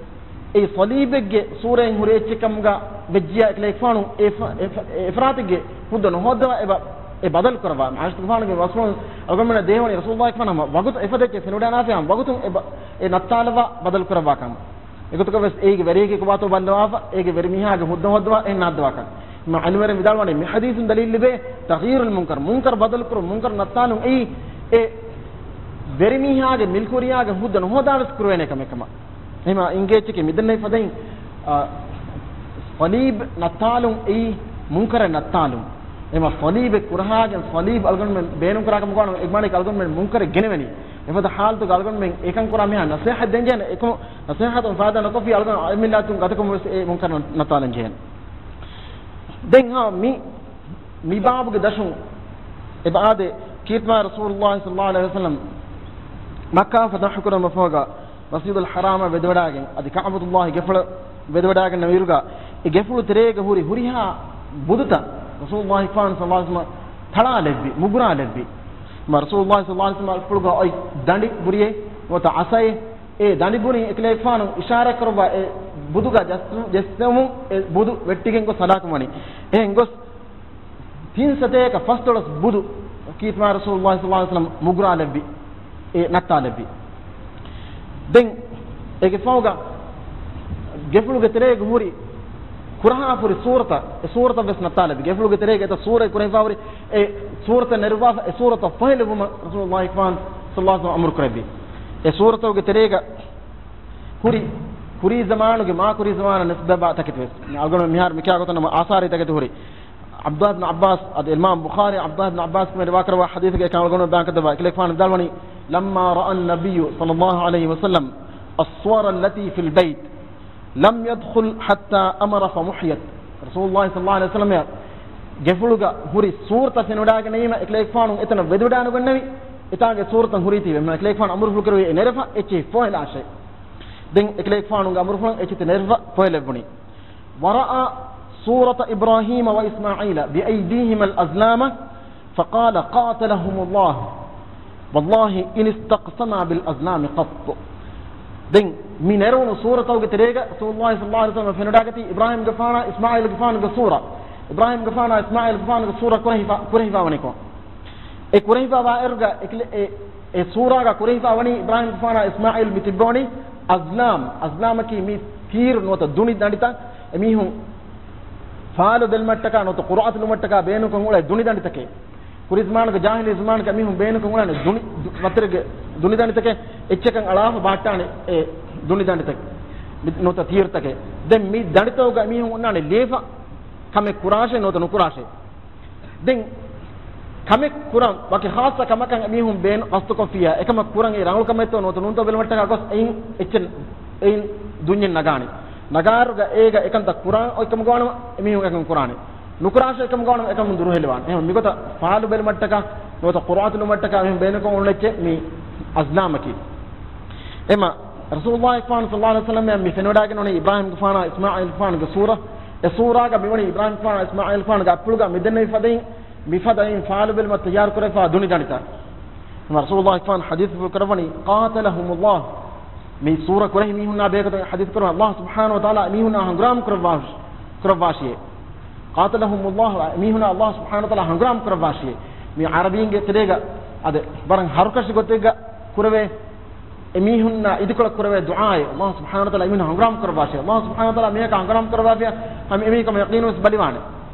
އެ ޞަލީބެއްގެ ސޫރައިން ހުރި އެއްޗެއް ކަމުގަ ވެއްޖިޔާ އެކަލޭގެފާނު އެ ފަ-، އެ ފަ-، އެ އެފްރާތެއްގެ ހުއްދަ ނުހޯއްދަވާ އެބަ، އެ ބަދަލު ކުރައްވާ. ޢާއިޝަތުގެފާނުގެ ބަސްފުޅުން އަޅުގަނޑުމެންނަށް ދޭހަވަނީ ރަސޫލުﷲ ފާން ހަމަ ވަގުތު އެފަދައެއްޗެއް ފެނުނާ ނާފިޔާ ވަގުތުން އެ ބަ-، އެ ނައްތާލައްވާ ބަދަލު ކުރައްވާ ކަމަށް. އެގޮތަކަށް ވެސް އޭގެ ވެރިޔަކީ ކޮބާތޯ ބައްލަވާފަ، އޭގެ ވެރިމީހާގެ ހުއްދަ ހޯއްދަވާ އެ ނާއްދަވާކަން. މަ ޢިލްމުވެރިން ވިދާޅުވަނީ މި ޙަދީޘުން ދަލީލް ލިބޭ ތަޣްޔީރުލް މުންކަރު، މުންކަރު ބަދަލުކުރުން، މުންކަރު ނައްތާލުން އެއީ، އެ ވެރިމީހާގެ މިލްކުވެރިޔާގެ ހުއްދަ ނުހޯދާ ވެސް ކުރެވޭނެ ކަމެއް ކަމަށް. އެހެމަ އިނގޭ އެއްޗެކޭ މިދެންނެވި ފަދައިން، އާ، ޞަލީބް ނައްތާލުން އެއީ މުންކަރެއް ނައްތާލުން. އެހެމަ ޞަލީބެއް ކުރަހާގެން ޞަލީބް އަޅުގަނޑުމެން ބޭނުންކުރާ ކަމަށް ގޮވާނަމަ އެ މާނައަކީ އަޅުގަނޑުމެން މުންކަރެއް ގެނެވެނީ. އެފަދަ ޙާލަތުގަ އަޅުގަނޑުމެން އެކަން ކުރާ މީހާ ނަޞޭޙަތް ދޭންޖެހޭނެ. އެކަމު ނަޞޭޙަތުން ފާއިދާ ނުކޮށްފި އަޅުގަނޑު އެމްއެލްއޭތުން ގަދަކަމުން ވެސް އެ މުންކަރު ނައްތާލަން ޖެހޭނެ. ދެން ހާ މި، މި ބާބުގެ ދަށުން އެބަ އާދޭ، ކީރިތި މާތް ރަސޫލުﷲ ޞައްލަﷲ ޢަލައިހި ވަސައްލަމް މައްކާ ފަތަޙު ކުރުމަށްފަހުގަ މަސްޖިދުލް ޙަރާމަށް ވެދެވަޑާގެން، އަދި ކަޢުބަތުﷲ ގެފުޅަށް ވެދެވަޑާގެންނެވިއިރުގަ، އެ ގެފުޅު ތެރޭގަ ހުރި ހުރިހާ ބުދުތައް ރަސޫލުﷲ ފާން ޞައްލަﷲ ޢަލައިހި ވަސައްލަމަށް ތަޅާލެއްވި، މުގުރާލެއްވި. މަ ރަސޫލުﷲ ޞައްލަﷲ ޢަލައިހި ވަސައްލަމަށް ފުޅުގަ އޮތް ދަނޑި ބުރިއޭ ނުވަތަ ޢަޞައޭ، އެ ދަނޑި ބުރިން އެކަލޭގެފާނު އިޝާރާތް ކުރައްވާ އެ ބުދުގަ ޖައްސު-، ޖެއްސެވުމުން އެ ބުދު ވެއްޓިގެން ގޮސް ހަލާކުވަނީ. އެހެން ގޮސް ތިން ސަތޭކަ ފަސްދޮޅަސް ބުދު ކީރިތި މާތް ރަސޫލުﷲ ޞައްލަﷲ ޢަލައިހި ވަސައްލަމް މުގުރާލެއްވި، އެ ނައްތާލެއްވި. ދެން އޭގެ ފަހުގަ ގެފުޅުގެ ތެރޭގަ ހުރި ކުރަހާފަ ހުރި ސޫރަތައް، އެ ސޫރަތައް ވެސް ނައްތާލެއްވި. ގެފުޅުގެ ތެރޭގަ އެތައް ސޫރަތް ކުރެވިފަ ހުރި، އެ ސޫރަތަށް ނެރުއްވާފަ، އެ ސޫރަތަށް ފޮހެލެއްވުމަށް ރަސޫލުﷲ ފާން ޞައްލަﷲ ޢަލައިހި ވަސައްލަމް އަމުރު ކުރެއްވި. އެ ސޫރަތުގެ ތެރޭގަ ހުރި، ކުރީ ޒަމާނުގެ މާ ކުރީ ޒަމާނަށް ނިސްބަތްވާ ތަކެތި ވެސް. އަޅުގަނޑު މިހާރު މިކިޔާ ގޮތުން ނަމަ އާސާރީ ތަކެތި ހުރި. ޢަބްދުﷲ ބިން ޢައްބާސް، އަދި އިމާމް ބުޚާރީ ޢަބްދުﷲ ބިން ޢައްބާސް ކަމެއް ރިވާ ކުރައްވާ ޙަދީޘެއް އެކަން އަޅުގަނޑު ބަޔާން ކޮށްދެއްވާ. އެކަލޭގެފާނު ވިދާޅުވަނީ، لما رأى النبي صلى الله عليه وسلم الصور التي في البيت لم يدخل حتى أمر فمحيت. ރަސޫލުﷲ ޞައްލަﷲ ޢަލައިހި ވަސައްލަމަ ގެފުޅުގަ ހުރި ސޫރަތައް ފެނިވަޑައިގެންނެވީމަ، އެކަލޭގެފާނު އެތަނަށް ވެދިވަޑައިނުގަންނެވި. އެތާނގެ ސޫރަތަށް ހުރީތީވެ، އެކަލޭގެފާނު އަމުރުފުޅު ކުރެވި އެ ނެރެފަ އެއްޗެހި ފޮހެލާށޭ. ދެން އެކަލޭގެފާނުގެ އަމުރުފުޅަށް އެއްޗެތި ނެރެފަ ފޮހެލެއްވުނީ. ورأى سورة إبراهيم وإسماعيل بأيديهما الأزلام فقال قاتلهم الله والله إن استقسما بالأزلام قط. ދެން މި ނެރުނު ސޫރަތަކުގެ ތެރޭގަ ރަސޫލުﷲ ޞައްލަﷲ ޢަލައިހި ވަސައްލަމަ ފެނިވަޑައިގަތީ އިބްރާހީމްގެފާނާ އިސްމާޢީލްގެފާނުގެ ސޫރަ، އިބްރާހީމްގެފާނާ އިސްމާޢީލްގެފާނުގެ ސޫރަ ކުރެހިފަ، ކުރެހިފަވަނިކޮށް. އެ ކުރެހިފަވާއިރުގަ އެކިލެ-، އެ، އެ ސޫރާގަ ކުރެހިފަވަނީ އިބްރާހީމްގެފާނާ އިސްމާޢީލް މި ތިއްބަވަނީ އަޒްލާމް، އަޒްލާމަކީ މި ތީރު ނުވަތަ ދުނި ދަނޑިތައް އެމީހުން ފާލު ބެލުމަށްޓަކާ ނުވަތަ ޤުރާތުލުމަށްޓަކާ ބޭނުންކޮށް އުޅޭ ދުނިދަނޑިތަކެއް. ކުރި ޒަމާނުގެ ޖާހިލީ ޒަމާނުގެ މީހުން ބޭނުންކޮށް އުޅޭނެ ދުނި، ދު-، ވަތަރެއްގެ ދުނިދަނޑިތަކެއް އެއްޗަކަށް އަޅާފަ ބަހައްޓާނެ އެ ދުނިދަނޑިތައް ނުވަތަ ތީރުތަކެއް. ދެން މި ދަނޑިތަކުގަ މީހުން އޮންނާނެ ލޭފަ ކަމެއް ކުރާށޭ ނުވަތަ ނުކުރާށޭ. ދެން ކަމެއް ކުރަން ވަކި ޚާއްޞަ ކަމަކަށް އެމީހުން ބޭނު ޤަޞްދުކޮށްފިއްޔާ، އެކަމަށް ކުރަން އެ ރަނގަޅު ކަމެއްތޯ ނުވަތަ ނޫންތޯ ބެލުމަށްޓަކާ ގޮސް އެއިން އެއްޗެއް، އެއިން ދުންޏެއް ނަގާނެ. ނަގާއިރުގަ އޭގަ އެކަންތައް ކުރާން އޮތް ކަމުގަ ވާނަމަ އެމީހުން އެކަން ކުރާނެ. ނުކުރާށޭ އެކަމުގަ ވާނަމަ އެކަމުން ދުރުހެލިވާނެ. އެހެން މިގޮތަށް ފާލު ބެލުމަށްޓަކާ ނުވަތަ ޤުރާތުލުމަށްޓަކާ އެމީހުން ބޭނުންކޮށް އުޅުނު އެއްޗެއް މި އަޒްލާމަކީ. އެމަ ރަސޫލުﷲ ފާނު ޞައްލަﷲ ޢަލައިހި ވަސައްލަމަ މި ފެނިވަޑައިގެން އުޅެނީ އިބްރާހީމްގެފާނާ އިސްމާޢީލްގެފާނުގެ ސޫރަ. އެ ސޫރާގަ މިވަނީ އިބްރާހީމްގެފާނާ އިސްމާޢީލްގެފާނުގެ އަތްޕުޅުގަ މިދެންނެވި ފަދައިން މިފަދައިން ފާލު ބެލުމަށް ތައްޔާރު ކުރެވިފާ ދުނި ދަނޑިތައް. އެމަ ރަސޫލުﷲ ފާނު ޙަދީޘްފުޅު ކުރައްވަނީ، قاتلهم الله. މި ސޫރަ ކުރެހި މީހުންނާ ބެހޭގޮތުން ޙަދީޘް ކުރައްވަނީ، ﷲ ސުބްޙާނަހޫ ވަތަޢާލާ މީހުންނާ ހަނގުރާމަ ކުރައްވާ، ކުރައްވާށިއޭ. قاتلهم الله، މީހުންނާ ﷲ ސުބްޙާނަހޫ ވަތަޢާލާ ހަނގުރާމަ ކުރައްވާށިއޭ. މި ޢަރަބީންގެ ތެރޭގަ އަދި ވަރަށް ހަރުކަށި ގޮތެއްގަ ކުރެވޭ އެމީހުންނާ އިދިކޮޅަށް ކުރެވޭ ދުޢާއެއް، ﷲ ސުބްޙާނަހޫ ވަތަޢާލާ އެމީހުން ހަނގުރާމަ ކުރައްވާށޭ. ﷲ ސުބްޙާނަހޫ ވަތަޢާލާ މީހަކާ ހަނގުރާމަ ކުރައްވާފިޔާ، ހަމަ އެމީހަކަށް ޔަޤީނުވެސް ބަލިވާނެ.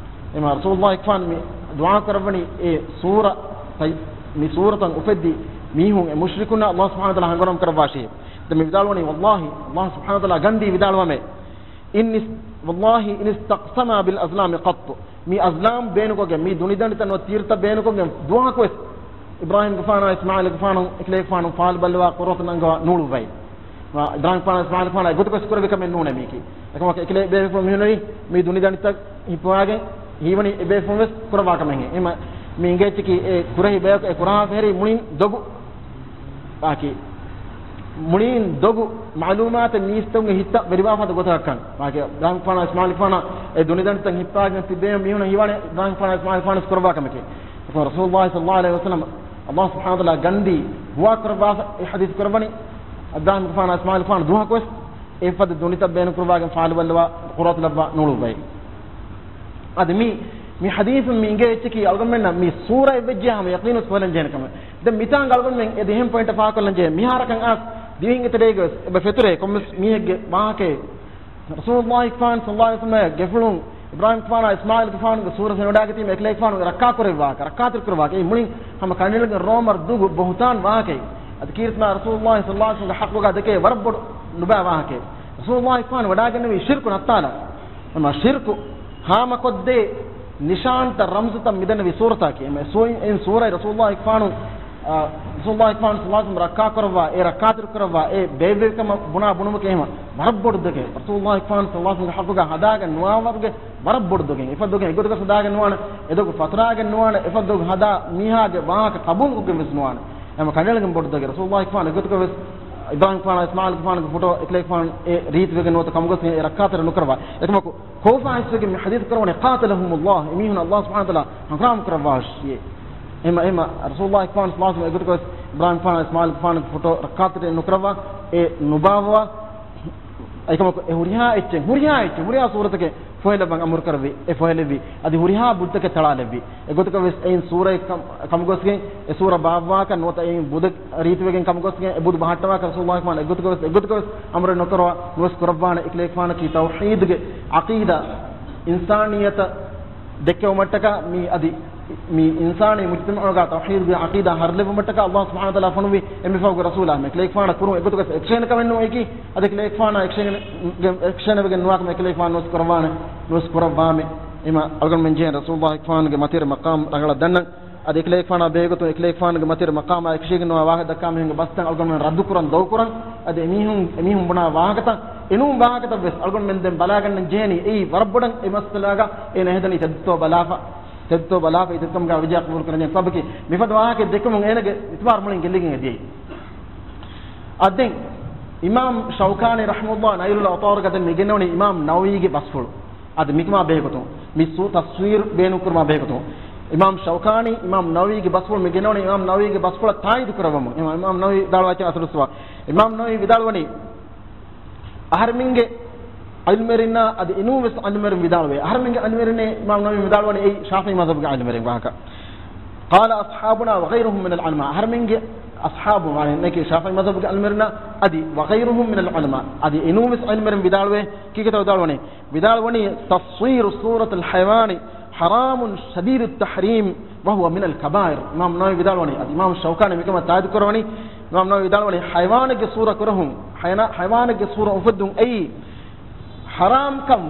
އެމަ ރަސޫލުﷲ ފާނު މި ދުޢާ ކުރައްވަނީ އެ ސޫރަ، މި ސޫރަތަށް އުފެއްދި މީހުން އެ މުޝްރިކުންނާ ﷲ ސުބްޙާނަހޫ ވަތަޢާލާ ހަނގުރާމަ ކުރައްވާށޭ. ދެން މި ވިދާޅުވަނީ، ވައްލާހި، ﷲ ސުބްޙާނަހޫ ވަތަޢާލާ ގަންދީ ވިދާޅުވަމޭ. އިން އިސް-، ވައްލާހި އިން އިސްތަޤްސަމާ ބިލް އަޒްލާމި ޤައްޠު. މި އަޒްލާމް ބޭނުކޮށްގެން، މި ދުނިދަނޑިތައް ނުވަ ތީރުތައް ބޭނުކޮށްގެން ދުވަހަކުވެސް އިބްރާހީމްގެފާނާ އިސްމާޢީލްގެފާނު އެކަލޭގެފާނު ފާލު ބައްލަވާ ޤުރުއަތު ނަންގަވާ ނޫޅުއްވައި. އިބްރާހީމްގެފާނާ އިސްމާޢީލްގެފާނާ އެގޮތަކަށް ކުރެވި ކަމެއް ނޫނޭ މީކީ. އެކަމަކު އެކަލޭ ބޭފުޅުން މިހުންނެވީ މި ދުނިދަނޑިތައް ހިއްޕަވާގެން ހީވަނީ އެބޭފުޅުން ވެސް ކުރައްވާ ކަމެއްހެން. އެމަ މި އިނގޭ އެއްޗަކީ އެ ކުރެހި ބަޔަކު އެ ކުރާ ފަހެރީ މުޅިން ދޮގު ވާކީ، މުޅިން ދޮގު މަޢުލޫމާތެއް މީސްތަކުންގެ ހިތަށް ވެރިވާފަދަ ގޮތަކަށް ކަން. ވާކީ، އިބްރާހީމްގެފާނާ އިސްމާޢީލްގެފާނާ އެ ދުނިދަނޑިތައް ހިއްޕާގެން ތިއްބެވީމަ މީހުނަށް ހީވާނެ އިބްރާހީމްގެފާނާ އިސްމާޢީލްގެފާނަށް ކުރައްވާ ކަމެކޭ. އެކަމަކު ރަސޫލުﷲ ޞައްލަﷲ ޢަލައިހި ވަސައްލަމަ، ﷲ ސުބްޙާނަހޫ ވަތަޢާލާ ގަންދީ ހުވާ ކުރައްވާފަ އެ ޙަދީޘް ކުރައްވަނީ، އިބްރާހީމްގެފާނާ އިސްމާޢީލްގެފާނު ދުވަހަކުވެސް އެފަދަ ދުނިތައް ބޭނުންކުރައްވާގެން ފާލުބައްލަވާ ޤުރުއަތު ލައްވާ ނޫޅުއްވައި. އަދި މި، މި ޙަދީޘުން މި އިނގޭ އެއްޗަކީ އަޅުގަނޑުމެންނަށް މި ސޫރަ އެއްވެއްޖެޔާ ހަމަ ޔަޤީނުވެސް ކޮށްލަން ޖެހޭނެ ކަމެއް. ދެން މިތާނގަ އަޅުގަނޑުމެން އެ ދެހެން ޕޮއިންޓަށް ފާހަގަކޮށްލަން ޖެހޭ. މިހާރަކަށް އައިސް ދިވެހިންގެ ތެރޭގަވެސް އެބަ ފެތުރޭ ކޮންމެސް މީހެއްގެ ވާހަކައެއް. ރަސޫލުﷲ ފާން ޞައްލަﷲ ޢަލައިހި ވަސައްލަމަ ގެފުޅުން އިބްރާހީމްގެފާނާ އިސްމާޢީލްގެފާނުގެ ސޫރަ ފެނިވަޑައިގަތީމަ އެކަލޭގެފާނު ރައްކާކުރެއްވާ ވާހަކަ، ރައްކާތެރިކުރެއްވާ ވާހަކަ. އެއީ މުޅިން ހަމަ ކަނޑައެޅިގެން ރޯމަރު ދުގު ބުހުތާން ވާހަކައެއް. އަދި ކީރިތި ރަސޫލުﷲ ޞައްލަﷲ ޢަލައިހި ވަސައްލަމަގެ ޙައްޤުގަ ދެކޭ ވަރަށް ބޮޑު ނުބައި ވާހަކައެއް. ރަސޫލުﷲ ފާން ވަޑައިގެންނެވީ ޝިރްކު ނައްތާލަން. އެމަ ޝިރްކު ހާމަކޮށްދޭ ނިޝާންތައް ރަމްޒުތައް މިދެންނެވި ސޫރަތަކީ. އެމަ ސޫ-، އިން ސޫރަތް ރަސޫލުﷲ ފާނު، އާ، ރަސޫލުﷲ ފާން ޞައްލަﷲ ޢަލައިހި ވަސައްލަމަ ރައްކާކުރައްވާ، އެ ރައްކާތެރިކުރައްވާ، އެ ބޭއްވެވިކަމަށް ބުނާ ބުނުމަކީ އެހެމަ ވަރަށް ބޮޑު ދޮގެއް. ރަސޫލުﷲ ފާން ޞައްލަﷲ ޢަލައިހި ވަސައްލަމަގެ ޙައްޤުގަ ހަދާގެން ނުވާވަރުގެ ވަރަށް ބޮޑު ދޮގެއް. އެފަދަ ދޮގެއް އެގޮތަކަށް ހަދާގެން ނުވާނެ، އެ ދޮގު ފަތުރާގެން ނުވާނެ، އެފަދަ ދޮގު ހަދާ މީހާގެ ވާހަކަ ޤަބޫލުކޮށްގެން ވެސް ނުވާނެ. އެހެމަ ކަނޑައެޅިގެން ބޮޑު ދޮގެއް. ރަސޫލުﷲ ފާން އެގޮތަކަށް ވެސް އިބްރާހީމް ފާނާ އިސްމާޢީލް ފާނުގެ ފޮޓޯ އެކަލޭގެފާނު އެ ރީތިވެގެން ނުވަތަ ކަމުގޮސްގެން އެ ރައްކާތެރި ނުކުރައްވާ. އެކަމަކު ކޯފާ ހިއްސުވެގެން މި ޙަދީޘް ކުރައްވަނީ، قاتلهم الله، އެމީހުން ﷲ ސުބްޙާނަހޫ ވަތަޢާލާ ހަނގުރާމަ ކުރައްވާށިއޭ. އެހެމަ، އެހެމަ ރަސޫލުﷲ ފާން ޞައްލަﷲ ޢަލައިހި ވަސައްލަމަ އެގޮތަކަށް ވެސް އިބްރާހީމް ފާނާ އިސްމާޢީލް ފާނުގެ ފޮޓޯ ރައްކާތެރި ނުކުރައްވާ، އެ ނުބާއްވާ. އެކަމަކު އެ ހުރިހާ އެއްޗެއް، ހުރިހާ އެއްޗެއް، ހުރިހާ ސޫރަތެއް ފޮހެލައްވަން އަމުރު ކުރެއްވި، އެ ފޮހެލެއްވި. އަދި ހުރިހާ ބުދުތަކެއް ތަޅާލެއްވި. އެގޮތަކަށް ވެސް އެއިން ސޫރައެއް ކަމުގޮސްގެން އެ ސޫރަ ބާއްވާކަށް ނުވަތަ އެއިން ބުދެއް ރީތިވެގެން ކަމުގޮސްގެން އެ ބުދު ބަހައްޓަވާކަށް ރަސޫލުﷲ ފާން އެގޮތަކަށް ވެސް، އެގޮތަކަށް ވެސް އަމުރެއް ނުކުރައްވާ ނުވެސް ކުރައްވާނެ. އެކަލޭގެފާނަކީ ތައުޙީދުގެ ޢަޤީދާ، އިންސާނިއްޔަތަށް ދެއްކެވުމަށްޓަކާ މި އަދި މި އިންސާނީ މުޖްތަމަޢުގަ ތައުޙީދުގެ ޢަޤީދާ ހަރުލެއްވުމަށްޓަކާ ﷲ ސުބްޙާނަހޫ ވަތަޢާލާ ފޮނުވި އެންމެ ފަހުގެ ރަސޫލާ. އެކަލޭގެފާނަށް ކުރުން އެގޮތަކަށް އެކްޝަން ކަމެއް ނޫން އެކީ. އަދި އެކަލޭގެފާނާ އެކްޝަން، އެކްޝަން ވެގެން ނުވާކަމަށް އެކަލޭގެފާނު ނުވެސް ކުރައްވާނެ، ނުވެސް ކުރައްވާމެ. އެހެމަ އަޅުގަނޑުމެން ޖެހޭ ރަސޫލުﷲ ފާނުގެ މަތިވެރި މަޤާމް ރަނގަޅަށް ދަންނަން. އަދި އެކަލޭގެފާނާ ބެހޭގޮތުން އެކަލޭގެފާނުގެ މަތިވެރި މަޤާމާ އެކަށީގެންވާ ވާހަކަ ދައްކާ މީހުންގެ ބަސްތައް އަޅުގަނޑުމެން ރައްދުކުރަން ދޮގުކުރަން. އަދި އެމީހުން، އެމީހުން ބުނާ ވާހަކަތައް، އެމީހުން ބުނާ ވާހަކަތައް ވެސް އަޅުގަނޑުމެން ދެން ބަލާގަންނަން ޖެހޭނީ. އެއީ ވަރަށް ބޮޑަށް އެ މައްސަލާގަ އޭނަ ހެދަނީ ތެދުތޯ ބަލާފަ، ތެދުތޯ ބަލާފަ އެ ތެދުކަމުގަ ވިޖާ ޤަބޫލު ކުރަން ޖެހޭ ސަބަބަކީ މިފަދަ ވާހަކަ ދެއްކުމުން އޭނަގެ އިތުބާރު މުޅިން ގެއްލިގެން އެ ދިޔައީ. އަދި އިމާމް ޝައުކާނީ ރަޙްމަހުﷲ ނައިލުލް އައުޠާރުގަ ދެން މި ގެންނަވަނީ އިމާމް ނަވަވީގެ ބަސްފުޅު. އަދި މިކަމާ ބެހޭގޮތުން، މި ސޫ-، ތަޞްވީރު ބޭނުންކުރުމާ ބެހޭގޮތުން، އިމާމް ޝައުކާނީ އިމާމް ނަވަވީގެ ބަސްފުޅު މި ގެންނަވަނީ އިމާމް ނަވަވީގެ ބަސްފުޅަށް ތާއީދު ކުރައްވަމުން. އިމާމް، އިމާމް ނަވަވީ ވިދާޅުވާ އަސަރު ސުވާ. އިމާމް ނަވަވީ ވިދާޅުވަނީ، އަހަރެމެންގެ ޢިލްމުވެރިންނާ އަދި އިނޫން ވެސް ޢިލްމުވެރިން ވިދާޅުވޭ. އަހަރެމެންގެ ޢިލްމުވެރިންނޭ އިމާމް ނަވަވީ ވިދާޅުވަނީ އެއީ ޝާފިޢީ މަޒްހަބުގެ ޢިލްމުވެރިން ވާހަކަ. قال أصحابنا وغيرهم من العلماء، އަހަރެމެންގެ އަޞްޙާބު ވާނެ ނެކި ޝާފިޢީ މަޒްހަބުގެ ޢިލްމުވެރިންނާ އަދި وغيرهم من العلماء، އަދި އިނޫން ވެސް ޢިލްމުވެރިން ވިދާޅުވޭ. ކީކޭތޯ ވިދާޅުވަނީ؟ ވިދާޅުވަނީ تصوير صورة الحيوان حرام شديد التحريم وهو من الكبائر. އިމާމް ނަވަވީ ވިދާޅުވަނީ، އަދި އިމާމް ޝައުކާނީ މިކަމަށް ތާއީދު ކުރަވަނީ، އިމާމް ނަވަވީ ވިދާޅުވަނީ، ޙަޔަވާނެއްގެ ޞޫރަ ކުރަހުން، ޙަޔަނާ-، ޙަޔަވާނެއްގެ ޞޫރަ އުފެއްދުން އެއީ ޙަރާމްކަން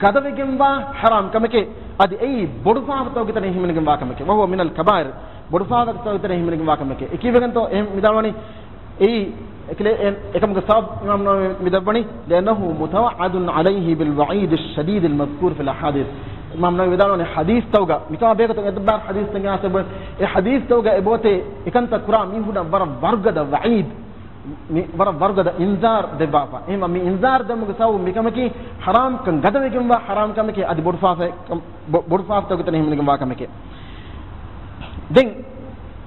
ގަދަވެގެންވާ ޙަރާމް ކަމެކޭ. އަދި އެއީ ބޮޑު ފާފަތަކުގެ ތެރެއިން ހިމެނިގެންވާ ކަމެކޭ. وهو من الكبائر، ބޮޑު ފާފަތަކުގެ ތެރެއިން ހިމެނިގެންވާ ކަމެކޭ. އެ ކީއްވެގެންތޯ އެހެން ވިދާޅުވަނީ؟ އެއީ އެކަމުގެ ސަބަބު އިމާމް ނަވަވީ މި ދައްވަނީ، لأنه متوعد عليه بالوعيد الشديد المذكور في الأحاديث. އިމާމް ނަވަވީ ވިދާޅުވަނީ ޙަދީޘްތަކުގަ މިކަމާ ބެހޭގޮތުން އެއްބާރު ޙަދީޘްތައް އާސަބު، އެ ޙަދީޘްތަކުގަ އެބައޮތޭ އެކަންތައް ކުރާ މީހުންނަށް ވަރަށް ވަރުގަދަ ވަޢީދު، މި ވަރަށް ވަރުގަދަ އިންޒާރު ދެއްވާފަ. އެހެންވީމަ މި އިންޒާރު ދެއްވުމުގެ ސަބަބު މިކަމަކީ ޙަރާމްކަން ގަދަވެގެންވާ ޙަރާމް ކަމެކޭ، އަދި ބޮޑު ފާފަ-، ބޮ-، ބޮޑު ފާފަތަކުގެ ތެރެއިން ހިމެނިގެންވާ ކަމެކޭ. ދެން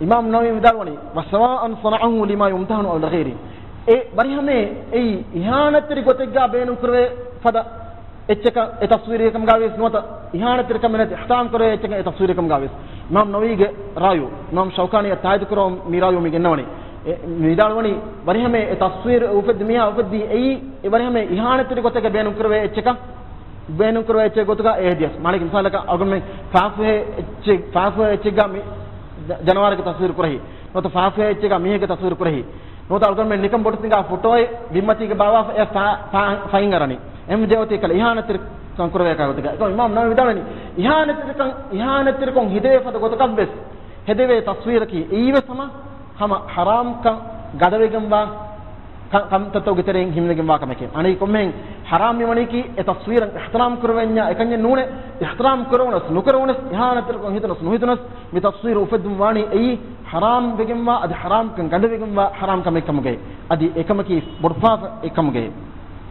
އިމާމް ނަވަވީ ވިދާޅުވަނީ، وسواء صنعه لما يمتهن أو لغيره. އެ ވަރިހަމައެއް އެއީ އިހާނަތްތެރި ގޮތެއްގަ ބޭނުންކުރެވޭ ފަދަ އެއްޗަކަށް އެ ތަޞްވީރު ކަމުގަ ވިޔަސް ނުވަތަ އިހާނަތްތެރިކަމެއް ނެތި އިޙްތިރާމް ކުރެވޭ އެއްޗަކަށް އެ ތަޞްވީރު ކަމުގަ ވިޔަސް. އިމާމް ނަވަވީގެ ރާޔު، އިމާމް ޝައުކާނީއަށް ތާއީދު ކުރަމުން މި ރާޔު މި ގެންނަވަނީ. އެ، މި ވިދާޅުވަނީ ވަރިހަމައެއް އެ ތަޞްވީރު އެ އުފެއްދި މީހާ އުފެއްދީ އެއީ އެ ވަރިހަމައެއް އިހާނަތްތެރި ގޮތެއްގަ ބޭނުންކުރެވޭ އެއްޗަކަށް، ބޭނުންކުރެވޭ އެއްޗެއް ގޮތުގަ އެ ހެދިޔަސް. މާނައަކީ މިސާލަކަށް އަޅުގަނޑުމެން ފާފަހެއް އެއްޗެއް، ފާފަހެއް އެއްޗެއްގަ މި ޖަ-، ޖަނަވާރެއްގެ ތަޞްވީރު ކުރަހީ. ނުވަތަ ފާފަހެއް އެއްޗެއްގަ މީހެއްގެ ތަޞްވީރު ކުރަހީ. ނުވަތަ އަޅުގަނޑުމެން ނިކަން ބޮޑުތިނގާ ފޮޓޯއެއް ބިންމަތީގަ ބާވާފަ އެ ފާ-، ފާ-، ފައިން އަރަނީ. އެހެން ޖެހޭ އޮތީ ކަލޭ އިހާނަތްތެރިކަން ކުރެވޭ ކަމަކަށް ގޮތުގަ. އެކަމަކު އިމާމް ނަވަވީ ވިދާޅުވަނީ، އިހާނަތްތެރިކަން، އިހާނަތްތެރިކަން ހިދެވޭ ފަދަ ގޮތަކަށް ވެސް ހެދެވޭ ތަޞްވީރަކީ އެއީ ވެސް ހަމަ، ހަމަ ޙަރާމްކަން ގަދަވެގެންވާ ކަ-، ކަންތައްތަކުގެ ތެރެއިން ހިމެނިގެންވާ ކަމެކޭ. އަނެއް ކޮންމެހެން ޙަރާމް މިވަނީކީ އެ ތަޞްވީރަށް އިޙްތިރާމް ކުރެވެންޏާ އެކަންޏެއް ނޫނޭ. އިޙްތިރާމް ކުރެވުނަސް ނުކުރެވުނަސް، އިހާނަތްތެރިކަން ހިތުނަސް ނުހިތުނަސް، މި ތަޞްވީރު އުފެއްދުން ވާނީ އެއީ ޙަރާމް ވެގެންވާ އަދި ޙަރާމްކަން ގަދަވެގެންވާ ޙަރާމް ކަމެއް ކަމުގައި. އަދި އެކަމަކީ ބޮޑުފާފަ އެއް ކަމުގައި.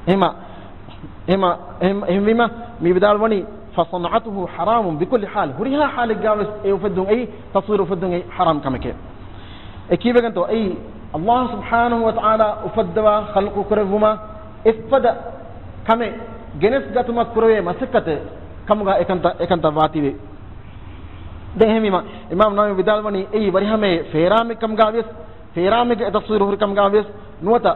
އެހެމަ، އެހެމަ، އެހެމ-، އެހެންވީމަ މި ވިދާޅުވަނީ، فصنعته حرام بكل حال، ހުރިހާ ޙާލެއްގަ ވެސް އެ އުފެއްދުން އެއީ، ތަޞްވީރު އުފެއްދުން އެއީ ޙަރާމް ކަމެކޭ. އެ ކީއްވެގެންތޯ؟ އެއީ ﷲ ސުބްޙާނަހޫ ވަތަޢާލާ އުފައްދަވާ ޚަލްޤު ކުރެއްވުމަށް އެއްފަދަ ކަމެއް ގެނެސްގަތުމަށް ކުރެވޭ މަސައްކަތެއް ކަމުގަ އެކަންތައް، އެކަންތައް ވާތީވެ. ދެން އެހެންވީމަ، އިމާމް ނަވަވީ ވިދާޅުވަނީ އެއީ ވަރިހަމައެއް ފޭރާމެއް ކަމުގަ ވިޔަސް، ފޭރާމެއްގެ އެ ތަޞްވީރު ހުރި ކަމުގަ ވިޔަސް، ނުވަތަ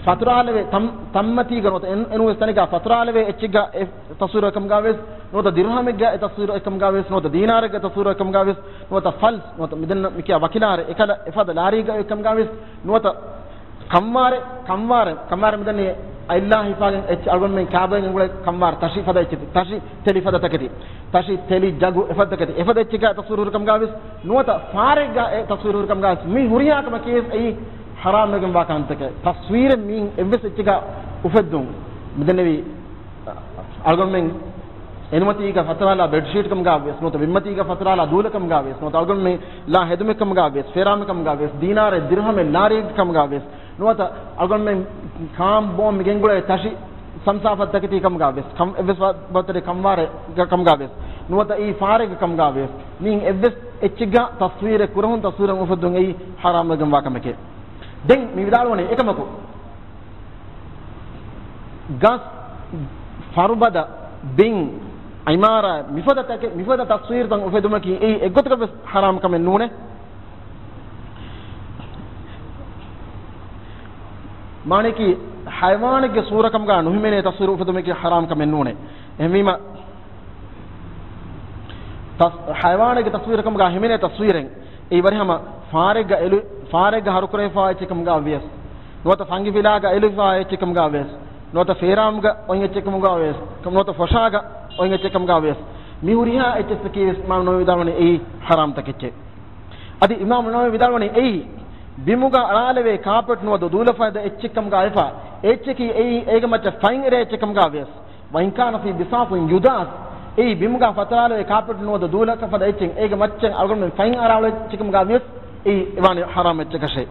ފަތުރާލެވޭ ތަން-، ތަންމަތީގަ ނުވަތަ އެން-، އެނޫންވެސް ތަނެއްގަ ފަތުރާލެވޭ އެއްޗެއްގަ އެ ތަޞްވީރު އެކަމުގަ ވިޔަސް، ނުވަތަ ދިރުހަމެއްގަ އެ ތަޞްވީރު އެކަމުގަ ވިޔަސް، ނުވަތަ ދީނާރެއްގަ ތަޞްވީރު އެކަމުގަ ވިޔަސް، ނުވަތަ ފަލްސް، ނުވަތަ މިދެންނަ މިކިޔާ ވަކިލާރެއް އެކަލަ އެފަދަ ލާރީގަ އެކަމުގަ ވިޔަސް، ނުވަތަ ކަންވާރެއް، ކަންވާރެއް، ކަންވާރެއް މިދަނީ އަތްލާ ހިފާގެން އެއްޗެއް އަޅުގަނޑުމެން ކާބައިގެން ގުޅޭ ކަންވާރެއް، ތަށި ފަދަ އެއްޗެއް، ތަށި ތެލި ފަދަ ތަކެތި، ތަށި ތެލި ޖަގު އެފަދަ ތަކެތި، އެފަދަ އެއްޗެއްގަ ތަޞްވީރު ހުރި ކަމުގަ ވިޔަސް، ނުވަތަ ފާރެއްގަ އެ ތަޞްވީރު ހުރި ކަމުގަ ވިޔަސް، މި ހުރިހާ ކަމަކީ ވެސް އެއީ ޙަރާމް ވެގެންވާ ކަންތަކެއް. ތަޞްވީރެއް މީން އެއްވެސް އެއްޗެއްގަ އުފެއްދުން މިދެންނެވީ އަޅުގަނޑުމެން އެންމަތީގަ ފަތުރާލާ ބެޑްޝީޓް ކަމުގަ ވިޔަސް، ނުވަތަ ބިންމަތީގަ ފަތުރާލާ ދޫލަ ކަމުގަ ވިޔަސް، ނުވަތަ އަޅުގަނޑުމެން ލާ ހެދުމެއް ކަމުގަ ވިޔަސް، ފޭރާމެއް ކަމުގަ ވިޔަސް، ދީނާރެއް ދިރުހަމެއް ލާރިއެއް ކަމުގަ ވިޔަސް، ނުވަތަ އަޅުގަނޑުމެން ކާން ބޯން މި ގެންގުޅޭ ތަށި ސަންސާފަ ތަކެތީ ކަމުގަ ވިޔަސް، ކަން އެއްވެސް ބަ-، ބައްތަރެއް ކަންވާރެއްގެ ކަމުގަ ވިޔަސް، ނުވަތަ އެއީ ފާރެއްގެ ކަމުގަ ވިޔަސް، މިއިން އެއްވެސް އެއްޗެއްގަ ތަޞްވީރެއް ކުރަހުން ތަޞްވީރެއް އުފެއްދުން އެއީ ޙަރާމް ވެގެންވާ ކަމެކޭ. ދެން މި ވިދާޅުވަނީ އެކަމަކު، ގަސް، ފަރުބަދަ، ބިން، ޢިމާރާތް، މިފަދަ ތަކެ-، މިފަދަ ތަޞްވީރުތައް އުފެދުމަކީ އެއީ އެއްގޮތަކަށް ވެސް ޙަރާމް ކަމެއް ނޫނޭ. މާނައަކީ، ޙަޔަވާނެއްގެ ޞޫރަ ކަމުގަ ނުހިމެނޭ ތަޞްވީރު އުފެދުމަކީ ޙަރާމް ކަމެއް ނޫނޭ. އެހެންވީމަ، ތަސް-، ޙަޔަވާނެއްގެ ތަޞްވީރު ކަމުގަ ހިމެނޭ ތަޞްވީރެއް އެއީ ވަރިހަމަ ފާރެއްގަ އެލު-، ފާރެއްގަ ހަރުކުރެވިފާ އެއްޗެއް ކަމުގަ ވިޔަސް، ނުވަތަ ފަންގިފިލާގަ އެލުވިފާ އެއްޗެއް ކަމުގަ ވިޔަސް، ނުވަތަ ފޭރާމްގަ އޮތް އެއްޗެއް ކަމުގަ ވިޔަސް، ނުވަތަ ފޮށާގަ އޮތް އެއްޗެއް ކަމުގަ ވިޔަސް، މި ހުރިހާ އެއްޗެއްސަކީ ވެސް އިމާމު ނަވަވީ ވިދާޅުވަނީ އެއީ ޙަރާމް ތަކެއްޗެއް. އަދި އިމާމު ނަވަވީ ވިދާޅުވަނީ އެއީ ބިމުގަ އަޅާލެވޭ ކާޕެޓް ނުވަތަ ދޫލަ ފަދަ އެއްޗެއް ކަމުގަ ވެފަ، އެއްޗަކީ އެއީ އޭގެ މައްޗަށް ފައިން އެރޭ އެއްޗެއް ކަމުގަ ވިޔަސް، وإن كان في بساط يداس، އެއީ ބިމުގަ ފަތަރާލެވޭ ކާޕެޓް ނުވަތަ ދޫލަކަށް ފަދަ އެއްޗެއް އޭގެ މައްޗަށް އަޅުގަނޑުމެން ފައިން އަރާޅު އެއްޗެއް ކަމުގަ ވިޔަސް، އެއީ އެވާނެ ޙަރާމް އެއްޗަކަށޭ.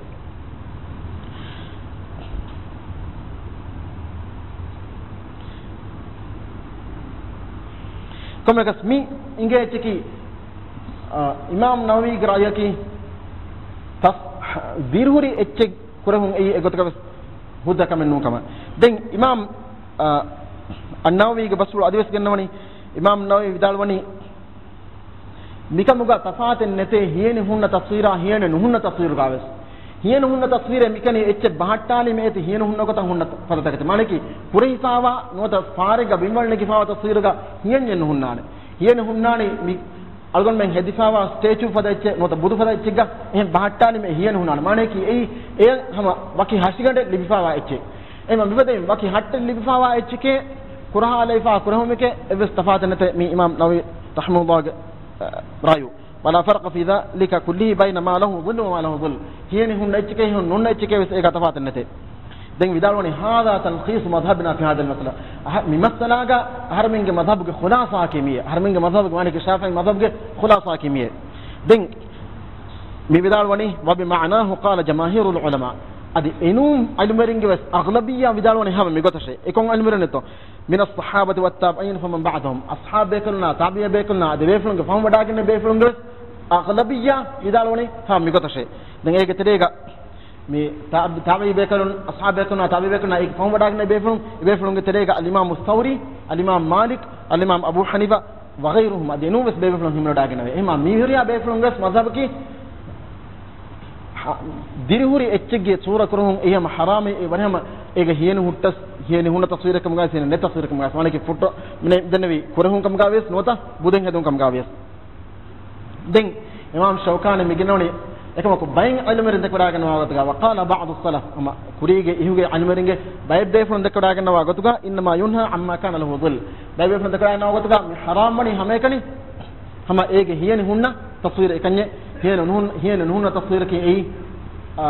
ކޮންމެއަކަސް މި އިނގޭ އެއްޗަކީ، އާ، އިމާމް ނަވަވީގެ ރައުޔަކީ ތަސް-، ދިރިހުރި އެއްޗެއް ކުރެހުން އެއީ އެގޮތަކަށް ވެސް ހުއްދަ ކަމެއް ނޫން ކަމަށް. ދެން އިމާމް، އާ، އައްނަވަވީގެ ބަސްފުޅު އަދިވެސް ގެންނަވަނީ، އިމާމް ނަވަވީ ވިދާޅުވަނީ، މިކަމުގަ ތަފާތެއް ނެތޭ، ހިޔެނި ހުންނަ ތަސްވީރާ ހިޔެނެއް ނުހުންނަ ތަސްވީރުގަވެސް. ހިޔެނި ހުންނަ ތަސްވީރެއް މިކަނީ އެއްޗެއް ބަހައްޓާލީމަ އޭތި ހިޔެނި ހުންނަ ގޮތަށް ހުންނަ ފަދަ ތަކެތި. މާނައަކީ، ކުރެހިފާވާ ނުވަތަ ފާރެއްގަ ބިންވަޅު ނެގިފާވާ ތަސްވީރުގަ ހިޔެންޏެއް ނުހުންނާނެ. ހިޔެނި ހުންނާނީ މި އަޅުގަނޑުމެން ހެދިފާވާ ސްޓޭޗޫ ފަދަ އެއްޗެއް ނުވަތަ ބުދު ފަދަ އެއްޗެއްގަ އެހެން ބަހައްޓާލީމަ ހިޔެނި ހުންނާނެ. މާނައަކީ އެއީ އެ ހަމަ ވަކި ހަށިގަނޑެއް ލިބިފާވާ އެއްޗެއް. އެމަ މިފަދައިން ވަކި ހައްޓެއް ލިބިފާވާ އެއްޗެކޭ، ކުރަހާލައިފާ ކުރެހުމެކޭ އެއްވެސް ތަފާތެއް ނެތޭ މި އިމާމް ނަވަވީ ރަޙިމަހުﷲގެ، އަ، ރައުޔު. ولا فرق في ذلك كله بين ما له ظل وما له ظل. ހިޔެނި ހުންނަ އެއްޗެކޭ ހިޔެނި ނުންނަ އެއްޗެކޭ ވެސް އޭގަ ތަފާތެއް ނެތޭ. ދެން ވިދާޅުވަނީ، هذا تلخيص مذهبنا في هذه المسألة. އަހަ، މި މައްސަލާގަ އަހަރެމެންގެ މަޒްހަބުގެ ޚުލާޞާއަކީ މިއޭ. އަހަރެމެންގެ މަޒްހަބުގެ މާނައަކީ ޝާފިޢީ މަޒްހަބުގެ ޚުލާޞާއަކީ މިއޭ. ދެން މި ވިދާޅުވަނީ، وبمعناه قال جماهير العلماء. އަދި އެނޫން ޢިލްމުވެރިންގެ ވެސް އަޣްލަބިއްޔާ ވިދާޅުވަނީ ހަމަ މިގޮތަށޭ. އެ ކޮން ޢިލްމުވެރިންތޯ؟ من الصحابة والتابعين فمن بعدهم. އަޞްޙާބު ބޭކަލުންނާ ތާބިޢީ ބޭކަލުންނާ އަދި ބޭފުޅުންގެ ފަހުން ވަޑާގެންނެވި ބޭފުޅުންގެ ވެސް އަޣްލަބިއްޔާ ވިދާޅުވަނީ ހަމަ މިގޮތަށޭ. ދެން އޭގެ ތެރޭގަ މި ތާ-، ތާބިޢީ ބޭކަލުން، އަޞްޙާބު ބޭކަލުންނާ ތާބިޢީ ބޭކަލުންނާ އޭގެ ފަހުން ވަޑާގެންނެވި ބޭފުޅުން، އެ ބޭފުޅުންގެ ތެރޭގަ އަލްއިމާމު ސައުރީ، އަލްއިމާމް މާލިކް، އަލްއިމާމް އަބޫ ޙަނީފާ، وغيرهم، އަދި އެނޫން ވެސް ބޭބޭފުޅުން ހިމެނިވަޑާގެންނެވޭ. އެހެންމާ މިހުރިހާ ބޭފުޅުންގެ ވެސް މަޒްހަބަކީ، ހަ-، ދިރިހުރި އެއްޗެއްގެ ސޫރަ ކުރެހުން އެހެން ޙަރާމޭ، އެ ވަރަށް ހަމަ އޭގެ ހިޔެނި ހުއްޓަސް، ހިޔެނި ހުންނަ ތަސްވީރެއް ކަމުގަ ވިޔަސް، ހިޔެނި ނެތް ތަސްވީރެއް ކަމުގަ ވިޔަސް، މާނައަކީ ފޮޓޯ މި ދެންނެވީ ކުރެހުން ކަމުގަ ވިޔަސް، ނުވަތަ ބުދެއް ހެދުން ކަމުގަ ވިޔަސް. ދެން އިމާމް ޝައުކާނީ މި ގެންނަވަނީ އެކަމަކު ބައެއް ޢިލްމުވެރިން ދެކެވަޑާގަންނަވާ ގޮތުގަ، وقال بعض السلف، ހަމަ ކުރީގެ އިހުގެ ޢިލްމުވެރިންގެ ބައެއް ބޭފުޅުން ދެކެވަޑާގަންނަވާ ގޮތުގަ، إنما ينهى عما كان له ظل، ބައެއް ބޭފުޅުން ދެކެވަޑާގަންނަވާ ގޮތުގަ މި ޙަރާމްވަނީ ހަމައެކަނި، ހަމަ އޭގެ ހިޔެނި ހުންނަ ތަސްވީރު އެކަންޏެއް، ހިޔެނި ނުހުން-، ހިޔެނި ނުހުންނަ ތަސްވީރަކީ އެއީ، އާ،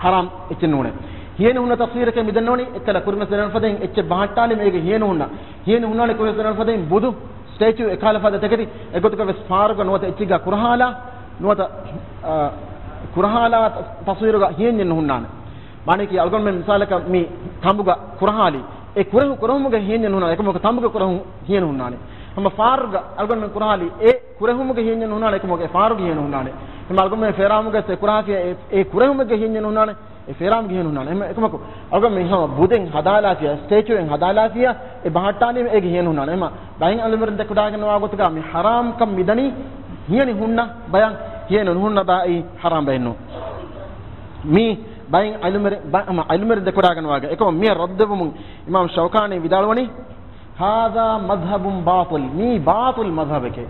ޙަރާމް އެއްޗެއް ނޫނޭ. ހިޔެނި ހުންނަ ތަސްވީރަކީ މި ދެންނެވަނީ އެއްކަލަ ކުރިންވެސް ދެންނެވިފަދައިން އެއްޗެއް ބަހައްޓާލީމަ އޭގެ ހިޔެނި ހުންނަ، ހިޔެނި ހުންނާނެ ކުރިންވެސް ދެންނެވިފަދައިން ބުދު ސްޓޭޗޫ އެކަހަލަ ފަދަ ތަކެތި އެގޮތަކަށް ވެސް ފާރުގަ ނުވަތަ އެއްޗެއްގަ ކުރަހާލާ ނުވަތަ، އާ، ކުރަހާލާ ތަ-، ތަސްވީރުގަ ހިޔެންޏެއް ނުހުންނާނެ. މާނައަކީ އަޅުގަނޑުމެން މިސާލަކަށް މި ކަނބުގަ ކުރަހާލީ، އެ ކުރެހު ކުރެހުމުގެ ހިޔެންޏެއް ނުހުންނާނެ، އެކަމަކު ތަނބުގެ ކުރެހުން ހިޔެން ހުންނާނެ. ހަމަ ފާރުގަ އަޅުގަނޑުމެން ކުރަހާލީ، އެ ކުރެހުމުގެ ހިޔެންޏެއް ނުހުންނާނެ، އެކަމަކު އެ ފާރުގެ ހިޔެން ނުހުންނާނެ. ހަމަ އަޅުގަނޑުމެން ފޭރާމުގަ އެ ކުރަހާފިޔާ އެ، އެ ކުރެހުމުގެ ހިޔެންޏެއް ނުހުންނާނެ. އެ ފޭރާމުގެ ހިޔެން ހުންނާނެ. އެމަ-، އެކަމަކު، އަޅުގަނޑު މި ހަމަ ބުދެއް ހަދާލާފިޔާ، ސްޓޭޗޫއެއް ހަދާލާފިޔާ، އެ ބަހައްޓާލީމަ އޭގެ ހިޔެން ހުންނާނެ. އެމަ، ބައެއް ޢިލްމުވެރިން ދެކެވަޑާގަންނަވާ ގޮތުގަ މި ޙަރާމްކަން މިދަނީ، ހިޔެނި ހުންނަ ބަޔަށް، ހިޔެނި ނުހުންނަ ބައި ޙަރާމް ބައެއް ނޫން. މީ ބައެއް ޢިލްމުވެރި-، ބަ-، ހަމަ ޢިލްމުވެރިން ދެކެވަޑާގަންނަވާގެން. އެކަމަ މިއަށް ރައްދުވުމުން އިމާމް ޝައުކާނީ ވިދާޅުވަނީ، هذا مذهب باطل، މީ ބާޠިލް މަޒްހަބެކޭ.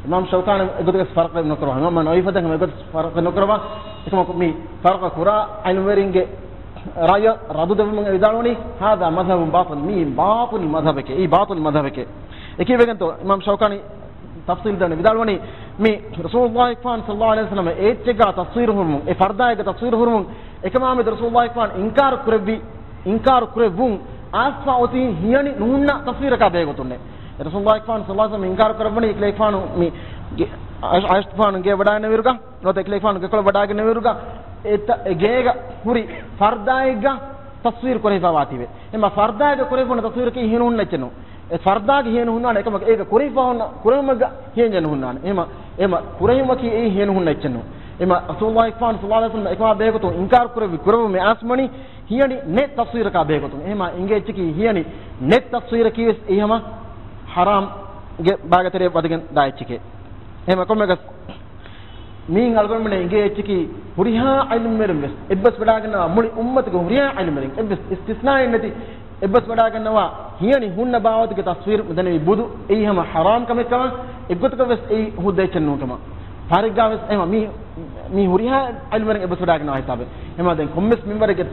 އިމާމް ޝައުކާނީ އެގޮތަކަށް ފަރުޤެއް ނުކުރަވާ. އިމާމް ނަވަވީ ފަދަ ހަމަ އެގޮތަށް ފަރުޤެއް ނުކުރަވާ. އެކަމަކު މި ފަރުޤު ކުރާ ޢިލްމުވެރިންގެ ރައުޔަށް ރައްދު ދެއްވުމުން ވިދާޅުވަނީ، هذا مذهب باطل، މީ ބާޠިލް މަޒްހަބެކޭ. އެއީ ބާޠިލް މަޒްހަބެކޭ. އެކީ ވެގެންތޯ އިމާމް ޝައުކާނީ ތަފްޞީލް ދެން ވިދާޅުވަނީ، މި ރަސޫލުﷲ ފާން ޞައްލަﷲ ޢަލައިހި ވަސައްލަމަ އެ އެއްޗެއްގަ ތަޞްވީރު ހުރުމުން، އެ ފަރުދާއެއްގަ ތަޞްވީރު ހުރުމުން، އެކަމާމެދު ރަސޫލުﷲ ފާން އިންކާރު ކުރެއްވި، އިންކާރު ކުރެއްވުން އައިސްފާ އޮތީ ހިޔަނި ނުހުންނަ ތަޞްވީރަކާ ބެހޭގޮތުންނޭ. ރަސޫލުﷲ ފާން ޞައްލަﷲ ޢަލައިހި ވަސައްލަމަ އިންކާރު ކުރެއްވަނީ އެކަލޭގެފާނު މި ގެ-، އައި-، އައިޝަތުފާނު ގެ ވަޑާގެންނެވިއިރުގަ، ނުވަތަ އެކަލޭގެފާނު ގެކޮޅަށް ވަޑާގެންނެވިއިރުގަ، އެތަ-، އެ ގޭގަ ހުރި ފަރުދާއެއްގަ ތަޞްވީރު ކުރެހިފާވާތީވެ. އެމަ ފަރުދާއެއްގަ ކުރެހިފަ ހުންނަ ތަޞްވީރަކީ ހިޔަނި ހުންނަ އެއްޗެއް ނޫން. އެ ފަރުދާގެ ހިޔަނި ހުންނާނެ، އެކަމަކު އޭގަ ކުރެހިފަ ހުންނަ ކުރެހުމެއްގަ ހިޔަނި ނުހުންނާނެ. އެމަ، އެމަ ކުރެހުމަކީ އެއީ ހިޔަނި ހުންނަ އެއްޗެއް ނޫން. އެމަ ރަސޫލުﷲ ފާން ޞައްލަﷲ ޢަލައިހި ވަސައްލަމަ އެކަމާ ބެހޭގޮތުން އިންކާރު ކުރެއްވި ކުރެވުމެއް އައިސް ވަނީ ހިޔަނި ނެތް ތަޞްވީރަކާ ބެހޭގޮތުން. އެހެމާ އިނގޭ އެއްޗަކީ ހިޔަނި ނެތް ތަޞްވީރަކީ ވެސް އެއީ ހަމަ ޙަރާމްގެ ބާގަ ތެރޭ ވަދެގެން ދާ އެއްޗެކޭ. އެހެމަ ކޮންމެއަކަސް މީން އަޅުގަނޑުމެން އިނގޭ އެއްޗަކީ ހުރިހާ ޢިލްމުވެރިން ވެސް އެއްބަސް ވެޑާގަންނަވާ މުޅި އުއްމަތުގެ ހުރިހާ ޢިލްމުވެރިން އެއްވެސް އިސްތިސްނާއެއް ނެތި އެއްބަސް ވެޑާގަންނަވާ ހިޔަނި ހުންނަ ބާވަތުގެ ތަޞްވީރު މިދަނެވި ބުދު އެއީ ހަމަ ޙަރާމް ކަމެއްކަމަށް އެއްގޮތަކަށް ވެސް އެއީ ހުއްދަ އެއްޗެއް ނޫންކަމަށް. ފާރެއްގާ ވެސް އެހެމަ މީ، މީ ހުރިހާ ޢިލްމުވެރިން އެއްބަސް ވެޑާގަންނަވާ ހިސާބެއް. އެހެމަ ދެން ކޮންމެސް މިންވަރެއްގެ،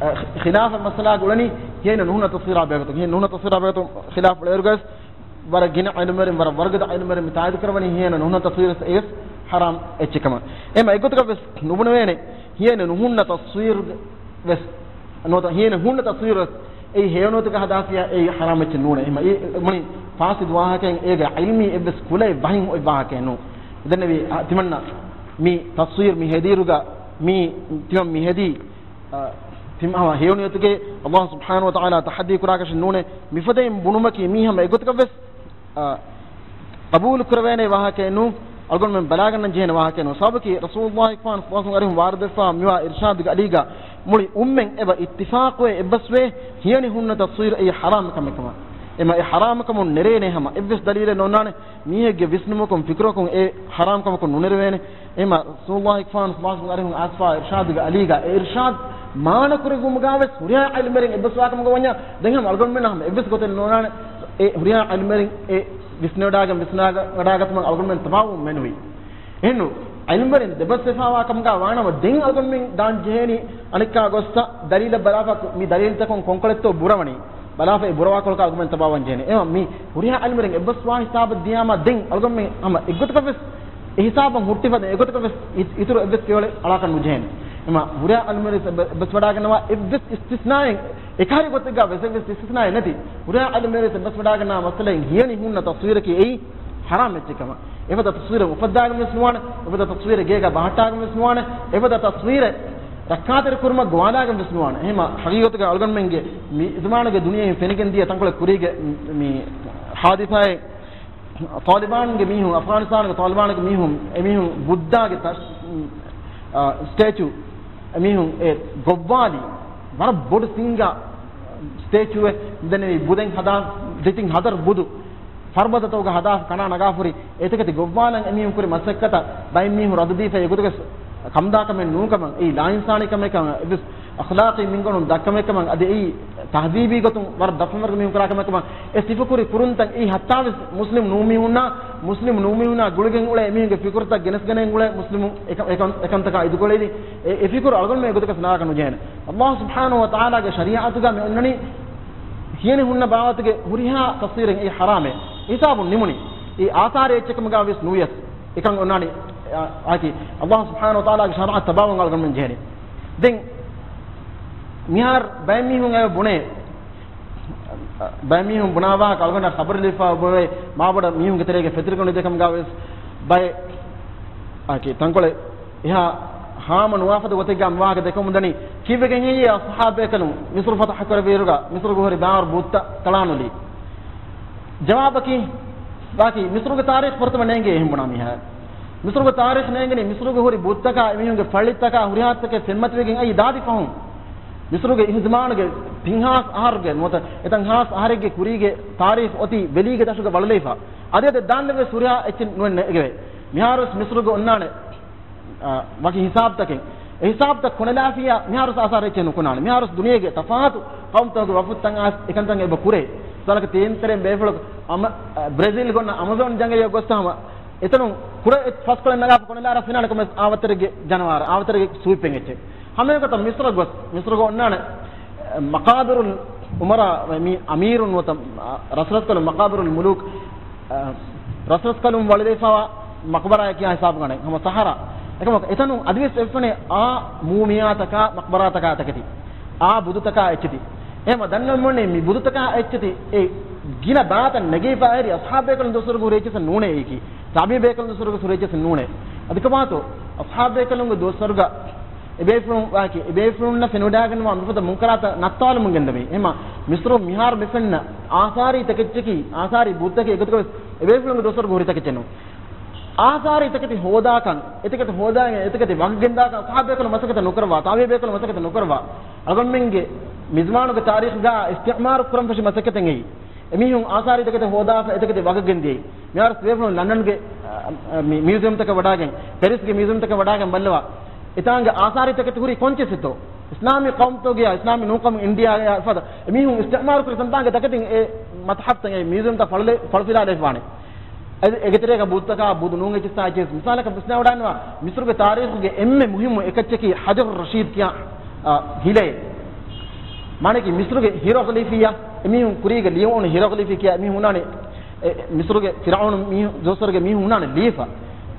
އަ، ޚިލާފަށް މައްސަލާގަ އުޅެނީ ހިޔަނި ނުހުންނަ ތަޞްވީރާ ބެހޭގޮތުން. ހިޔަނި ނުހުންނަ ތަޞްވީރާ ބެހޭގޮތުން ޚިލާފު އުޅޭއިރުގަ ވެސް ވަރަށް ގިނަ ޢިލްމުވެރިން، ވަރަށް ވަރުގަދަ ޢިލްމުވެރިން މި ތާއީދު ކުރަވަނީ ހިޔޭނެއް ނުހުންނަ ތަޞްވީރު ވެސް އެއީ ވެސް ޙަރާމް އެއްޗެއް ކަމަށް. އެހެން އެގޮތަކަށް ވެސް ނުބުނެވޭނެ ހިޔޭނެއް ނުހުންނަ ތަޞްވީރު ވެސް ނުވަތަ ހިޔޭނެއް ހުންނަ ތަޞްވީރު ވެސް އެއީ ހެޔޮނުވަތަކަށް ހަދާފިޔާ އެއީ ޙަރާމް އެއްޗެއް ނޫނޭ. އެހެން އެ މުޅި ފާސިދު ވާހަކައެއް، އޭގެ ޢިލްމީ އެއްވެސް ކުލައެއް ވަހިން އޮތް ވާހަކައެއް ނޫން. ދެންނެވި ތިމަންނަ މި ތަޞްވީރު މި ހެދިއިރުގަ މި ތިމަން މި ހެދީ ތިމަން ހެޔޮނުވަތުގެ ﷲ ސުބްޙާނަހޫ ވަތަޢާލާ ތަޙައްދީ ކުރާކަށެއް ނޫނޭ. މިފަދައިން ބުނުމަކީ މީ ހަމަ އެގޮތަކަށް ވެސް އާ، ޤަބޫލު ކުރެވޭނެ ވާހަކައެއް ނޫން، އަޅުގަނޑުމެން ބަލާގަންނަން ޖެހޭނެ ވާހަކައެއް ނޫން. ސަބަބަކީ ރަސޫލުﷲ ފާން ސަލާސުން އަރިހުން ވާރިދުވެފާ މިވާ އިރްޝާދުގެ އަލީގަ މުޅި އުއްމަތް އެބަ އިއްތިފާޤުވެ އެއްބަސްވޭ ހިޔަނި ހުންނަ ތަޞްވީރު އެއީ ޙަރާމް ކަމެއް ކަމަށް. އެމަ އެ ޙަރާމް ކަމުން ނެރޭނެ ހަމަ އެއްވެސް ދަލީލެއް ނޯންނާނެ. މީހެއްގެ ވިސްނުމަކުން ފިކުރަކުން އެ ޙަރާމް ކަމަކުން ނުނެރެވޭނެ. އެމަ ރަސޫލުﷲ ފާން ސަލާސުން އަރިހުން އައިސްފާ އިރްޝާދުގެ އަލީގަ އެ އިރްޝާދު މާނަ ކުރެއްވުމުގަ ވެސް ހުރިހާ ޢިލްމުވެރިން އެއްބަސްވާ ކަމުގަ ވަންޏާ ދެން ހަމަ އަޅުގަނޑުމެންނަށް ހަމަ އެއްވެސް ގޮތެއް ނޯންނާނެ. އެ ހުރިހާ ޢިލްމުވެރިން އެ ވިސްނެވަޑާގެން ވިސްނާގަ-، ވަޑާގަތުމަށް އަޅުގަނޑުމެން ތަބާވުން މެނުވީ. އެހެންނު، ޢިލްމުވެރިން ދެބަސްވެފާވާ ކަމުގަ ވާނަމަ، ދެން އަޅުގަނޑުމެން ދާން ޖެހޭނީ އަނެއްކާ ގޮއްސަ ދަލީލަށް ބަލާފަ، މި ދަލީލުތަކުން ކޮންކޮޅެއްތޯ ބުރަވަނީ. ބަލާފަ އެ ބުރަވާކޮޅަކަށް އަޅުގަނޑުމެން ތަބާވަން ޖެހޭނީ. އެމަ މި ހުރިހާ ޢިލްމުވެރިން އެއްބަސްވާ ހިސާބަށް ދިޔާމަ، ދެން އަޅުގަނޑުމެން ހަމަ އެއްގޮތަކަށް ވެސް އެ ހިސާބަށް ހުއްޓިފަދަ އެގޮތަކަށް ވެސް އި-، އިތުރު އެއްވެސް ފިޔަވަޅެއް އަޅާކަށް ނުޖެހޭނެ. އެމަ ހުރިހާ ޢިލްމުވެރިން އެއްބަ-، އެއްބަސްވަޑާގަންނަވާ އެއްވެސް އިސްތިސްނާއެއް، އެކަހަލަ ގޮތެއްގަ ވެސް އެއްވެސް އިސްތިސްނާއެއް ނެތި. ހުރިހާ ޢިލްމުވެރިން އެއްބަސްވަޑާގަންނަވާ މައްސަލައިން ހިޔަނި ހުންނަ ތަޞްވީރަކީ އެއީ ޙަރާމް އެއްޗެއް ކަމަށް. އެފަދަ ތަޞްވީރެއް އުފައްދާގެން ވެސް ނުވާނެ، އެފަދަ ތަޞްވީރެއް ގޭގަ ބަހައްޓާގެން ވެސް ނުވާނެ، އެފަދަ ތަޞްވީރެއް ރައްކާތެރި ކުރުމަށް ގޮވާލާގެން ވެސް ނުވާނެ. އެހެމަ ޙަޤީޤަތުގަ އަޅުގަނޑުމެންގެ މި ޒަމާނުގެ ދުނިޔެއިން ފެނިގެން ދިޔަ ތަންކޮޅެއް ކުރީގެ މި ޙާދިސާއެއް ޠާލިބާންގެ މީހުން، އަފްޣާނިސްތާނުގެ ޠާލިބާންގެ މީހުން، އެމީހުން ބުއްދާގެ ތަ-، އާ، ސްޓޭޗޫ، އެމީހުން އެ ގޮއްވާލި، ވަރަށް ބޮޑު ސިނގާ ސްޓޭޗޫއެއް ދެންނެވި ބުދެއް ހަދާ، ދެތިން ހަތަރު ބުދު، ފަރުބަދަތަކުގަ ހަދާ ކަނާ ނަގާފުރި، އެތަކެތި ގޮއްވާލަން އެމީހުން ކުރި މަސައްކަތަށް ބައެއް މީހުން ރަދުދީފަ، އެގޮތުގެ ކަމުދާކަމެއް ނޫންކަމަށް، އެއީ ލާއިންސާނީ ކަމެއް ކަމަށް، އެއްވެސް އަޚްލާޤީ މިންގަނޑުން ދަށްކަމެއް ކަމަށް، އަދި އެއީ ތަހްޒީބީ ގޮތުން ވަރަށް ދަށްވަރުގެ މީހުން ކުރާ ކަމެއް ކަމަށް، އެ ސިފަކުރި ކުރުންތައް އެއީ ހައްތާވެސް މުސްލިމް ނޫން މީހުންނާ، މުސްލިމް ނޫން މީހުންނާ ގުޅިގެން އުޅޭ އެމީހުންގެ ފިކުރުތައް ގެނެސްގެނެން އުޅޭ މުސްލިމު އެކަ-، އެކަން-، އެކަންތަކާ އިދުކޮޅެއް އެ، އެ ފިކުރު އަޅުގަނޑުމެން އެގޮތަކަށް ސަނާކަށް ނުޖެހޭނެ. ﷲ ސުބްޙާނަހޫ ވަތަޢާލާގެ ޝަރީޢަތުގަ މި އޮންނަނީ ހިޔަނި ހުންނަ ބާވަތުގެ ހުރިހާ ތަފްސީރެއް އެއީ ޙަރާމޭ. ހިސާބުން ނިމުނީ. އެއީ އާސާރެއް އެއްޗެއް ކަމުގަ ވެސް ނުވިޔަސް. އެކަން އޮންނާނީ، އާ، އާކީ، ﷲ ސުބްޙާނަހޫ ވަތަޢާލާގެ ޝަރީޢަތު ތަބާވަން އަޅުގަނޑުމެން ޖެހެނީ. ދެން، މިހާރު ބައެއް މީހުން އެ ބުނޭ، ބައެއް މީހުން ބުނާ ވާހަކަ އަޅުގަނޑަށް ޚަބަރު ލިބިފަ އޮވޭ، މާބޮޑަށް މީހުންގެ ތެރޭގަ ފެތުރިގަނޑު ދެކަމުގަ ވެސް ބައެއް، އާކީ، ތަންކޮޅެއް އެހާ ހާމަ ނުވާފަދަ ގޮތެއްގަ މި ވާހަކަ ދެކެމުން ދަނީ، ކީއްވެގެން ހެއްޔޭ އަޞްޙާބޭކަލުން މިޞްރު ފަތަޙަ ކުރެއްވިއިރުގަ މިޞްރުގެ ހުރި ބާރު ބުއްތައް ކަޅާނުލީ؟ ޖަވާބަކީ، ވާކީ މިޞްރުގެ ތާރީޚް ފުރަތަމަ ނޭނގޭ އެހެން ބުނާ މީހާ. މިޞްރުގެ ތާރީޚް ނޭނގެނީ މިޞްރުގެ ހުރި ބުއްތަކާ، އެމީހުންގެ ފައްޅިތަކާ، ހުރިހާ ތަކެއް ފެންމަތިވެގެން އައީ ދާދި ފަހުން. މިޞްރުގެ އިހުޒުމާނުގެ ތިން ހާސް އަހަރުގެ ނުވަތަ އެތަން ހާސް އަހަރެއްގެ ކުރީގެ ތާރީޚް އޮތީ ވެލީގެ ދަށުގަ ވަޅުލައިފަ. އަދި އަދި ދާންދެން ވެސް ހުރިހާ އެއްޗެއް ނުވެ ނެގެވޭ. މިހާރުވެސް މިޞްރުގަ އޮންނާނެ، އާ، ވަކި ހިސާބުތަކެއް. އެ ހިސާބުތައް ކޮނެލާފިއްޔާ މިހާރުސް އާސާރެއްޗެއް ނުކުނާނެ. މިހާރުސް ދުނިޔޭގެ ތަފާތު ޤައުމުތަކުގެ ވަފުދުތައް އައިސް އެކަންތައް އެބަ ކުރޭ. މިސާލަކަށް ތޭން ތެރެއިން ބޭފުޅަކު އަމަ-، އަ، ބްރެޒިލްގަ އޮންނަ އަމަޒޯން ޖަނގަލް ގޮއްސަ ހަމަ އެތަނުން ކުޑަ އެއް ފަސްކޮޅެއް ނަގާފަ ކޮނެލާރަ ފިނާނެ ކޮމެސް އާވަތެރެގެ ޖަނަވާރަ، އާވަތެރެގެ ސުވިޕެއް އެއްޗެއް. ހަމައެގޮތަށް މިސްރަ ގޮސް، މިސްރުގަ އޮންނާނެ، އެ، މަޤާބިރުލް އުމަރާ، މި އަމީރުން ނުވަތަ، އަ، ރަސްރަސްކަލުން މަޤާބިރުލް މުލޫކް، އަ، ރަސްރަސްކަލުން ވަޅުލައިފަވާ މަޤްބަރާއެއް ކިޔާ ހިސާބުގަނެ، ހަމަ ސަހަރާ. އެކަމަކު އެތަނުން އަދިވެސް އެއްފަނޭ އާ މޫމިޔާތަކާ މަޤްބަރާތަކާ ތަކެތި. އާ ބުދުތަކާ އެއްޗެތި. އެހެމަ ދަންނަމުންނެ މި ބުދުތަކާ އެއްޗެތި އެ ގިނަ ބާތައް ނެގިފަ އެހެރި އަޞްޙާބޭކަލުން ދުވަސްވަރުގެ ހުރި އެއްޗެއް ނޫނޭ އެއީކީ. ތާބިޢީ ބޭކަލުން ދުވަސްވަރުގެ ހުރި އެއްޗެއް ނޫނޭ. އަދި ކަމާތޯ އަޞްޙާބޭކަލުންގެ ދުވަސްވަރުގަ އެބޭފުޅުން ވާކި، އެބޭފުޅުންނަށް ފެނިވަޑާގަންނަވާ މިފަދަ މުންކަރާތައް ނައްތާލުމުން ގެންދަވީ. އެހެމަ މިސްރު މިހާރު މިފެންނަ އާސާރީ ތަކެއްޗަކީ، އާސާރީ ބުއްތަކީ އެގޮތަކަށް ވެސް އެބޭފުޅުންގެ ދުވަސްވަރުގެ ހުރި ތަކެއްޗެއް ނޫން. އާސާރީ ތަކެތި ހޯދާކަން، އެތަކެތި ހޯދާގެން، އެތަކެތި ވަގުގެންދާކަން އަޞްޙާބޭކަލުން މަސައްކަތެއް ނުކުރައްވާ، ތާބިޢީ ބޭކަލުން މަސައްކަތެއް ނުކުރައްވާ. އަޅުގަނޑުމެންގެ މިޒުމާނުގެ ތާރީޚްގަ އިސްތިޢުމާރު ކުރަން ފެށި މަސައްކަތެއް އެއީ. އެމީހުން އާސާރީ ތަކެތި ހޯދާފަ، އެތަކެތި ވަގުގެންދިޔައީ. މިހާރު ބޭފުޅުން ލަންޑަންގެ، އަ، އަ، މި-، މިއުޒިއަމްތަކަށް ވަޑާގެން، ޕެރިސްގެ މިއުޒިއަމްތަކަށް ވަޑާގެން ބައްލަވާ. އެތާނގެ އާސާރީ ތަކެތި ހުރީ ކޮންޗެއްސެއްތޯ؟ އިސްލާމީ ޤައުމުތަކުގެ، އިސްލާމީ ނޫން ޤައުމު އިންޑިއާ ފަދަ އެމީހުން އިސްތިޢުމާރު ކުރި ތަންތާނގެ ތަކެތިން އެ މަތްޙަފްތައް، އެ މިއުޒިއަމްތައް ފަޅުލެ-، ފަޅުފިލާލައިފާނެ. އެ-، އޭގެ ތެރޭގަ ބުއްތަކާ ބުދު ނޫން އެއްޗިއްސާ އެއްޗިއްސް. މިސާލަކަށް ވިސްނާވަޑާންވާ، މިސްރުގެ ތާރީޚުގެ އެންމެ މުހިއްމު އެކައްޗަކީ ޙަޖަރު ރަޝީދް ކިޔާ، އާ، ހިލައެއް. މާނައަކީ މިސްރުގެ ހިރޮގްލިފިއްޔާ، އެމީހުން ކުރީގަ ލިޔުނު ހިރޮގްލިފި ކިޔާ އެމީހުން ހުންނާނެ. އެ، މިސުރުގެ ފިރްޢައުނު މީހު-، ޖޯސަރުގެ މީހުން ހުންނާނެ ލީފަ.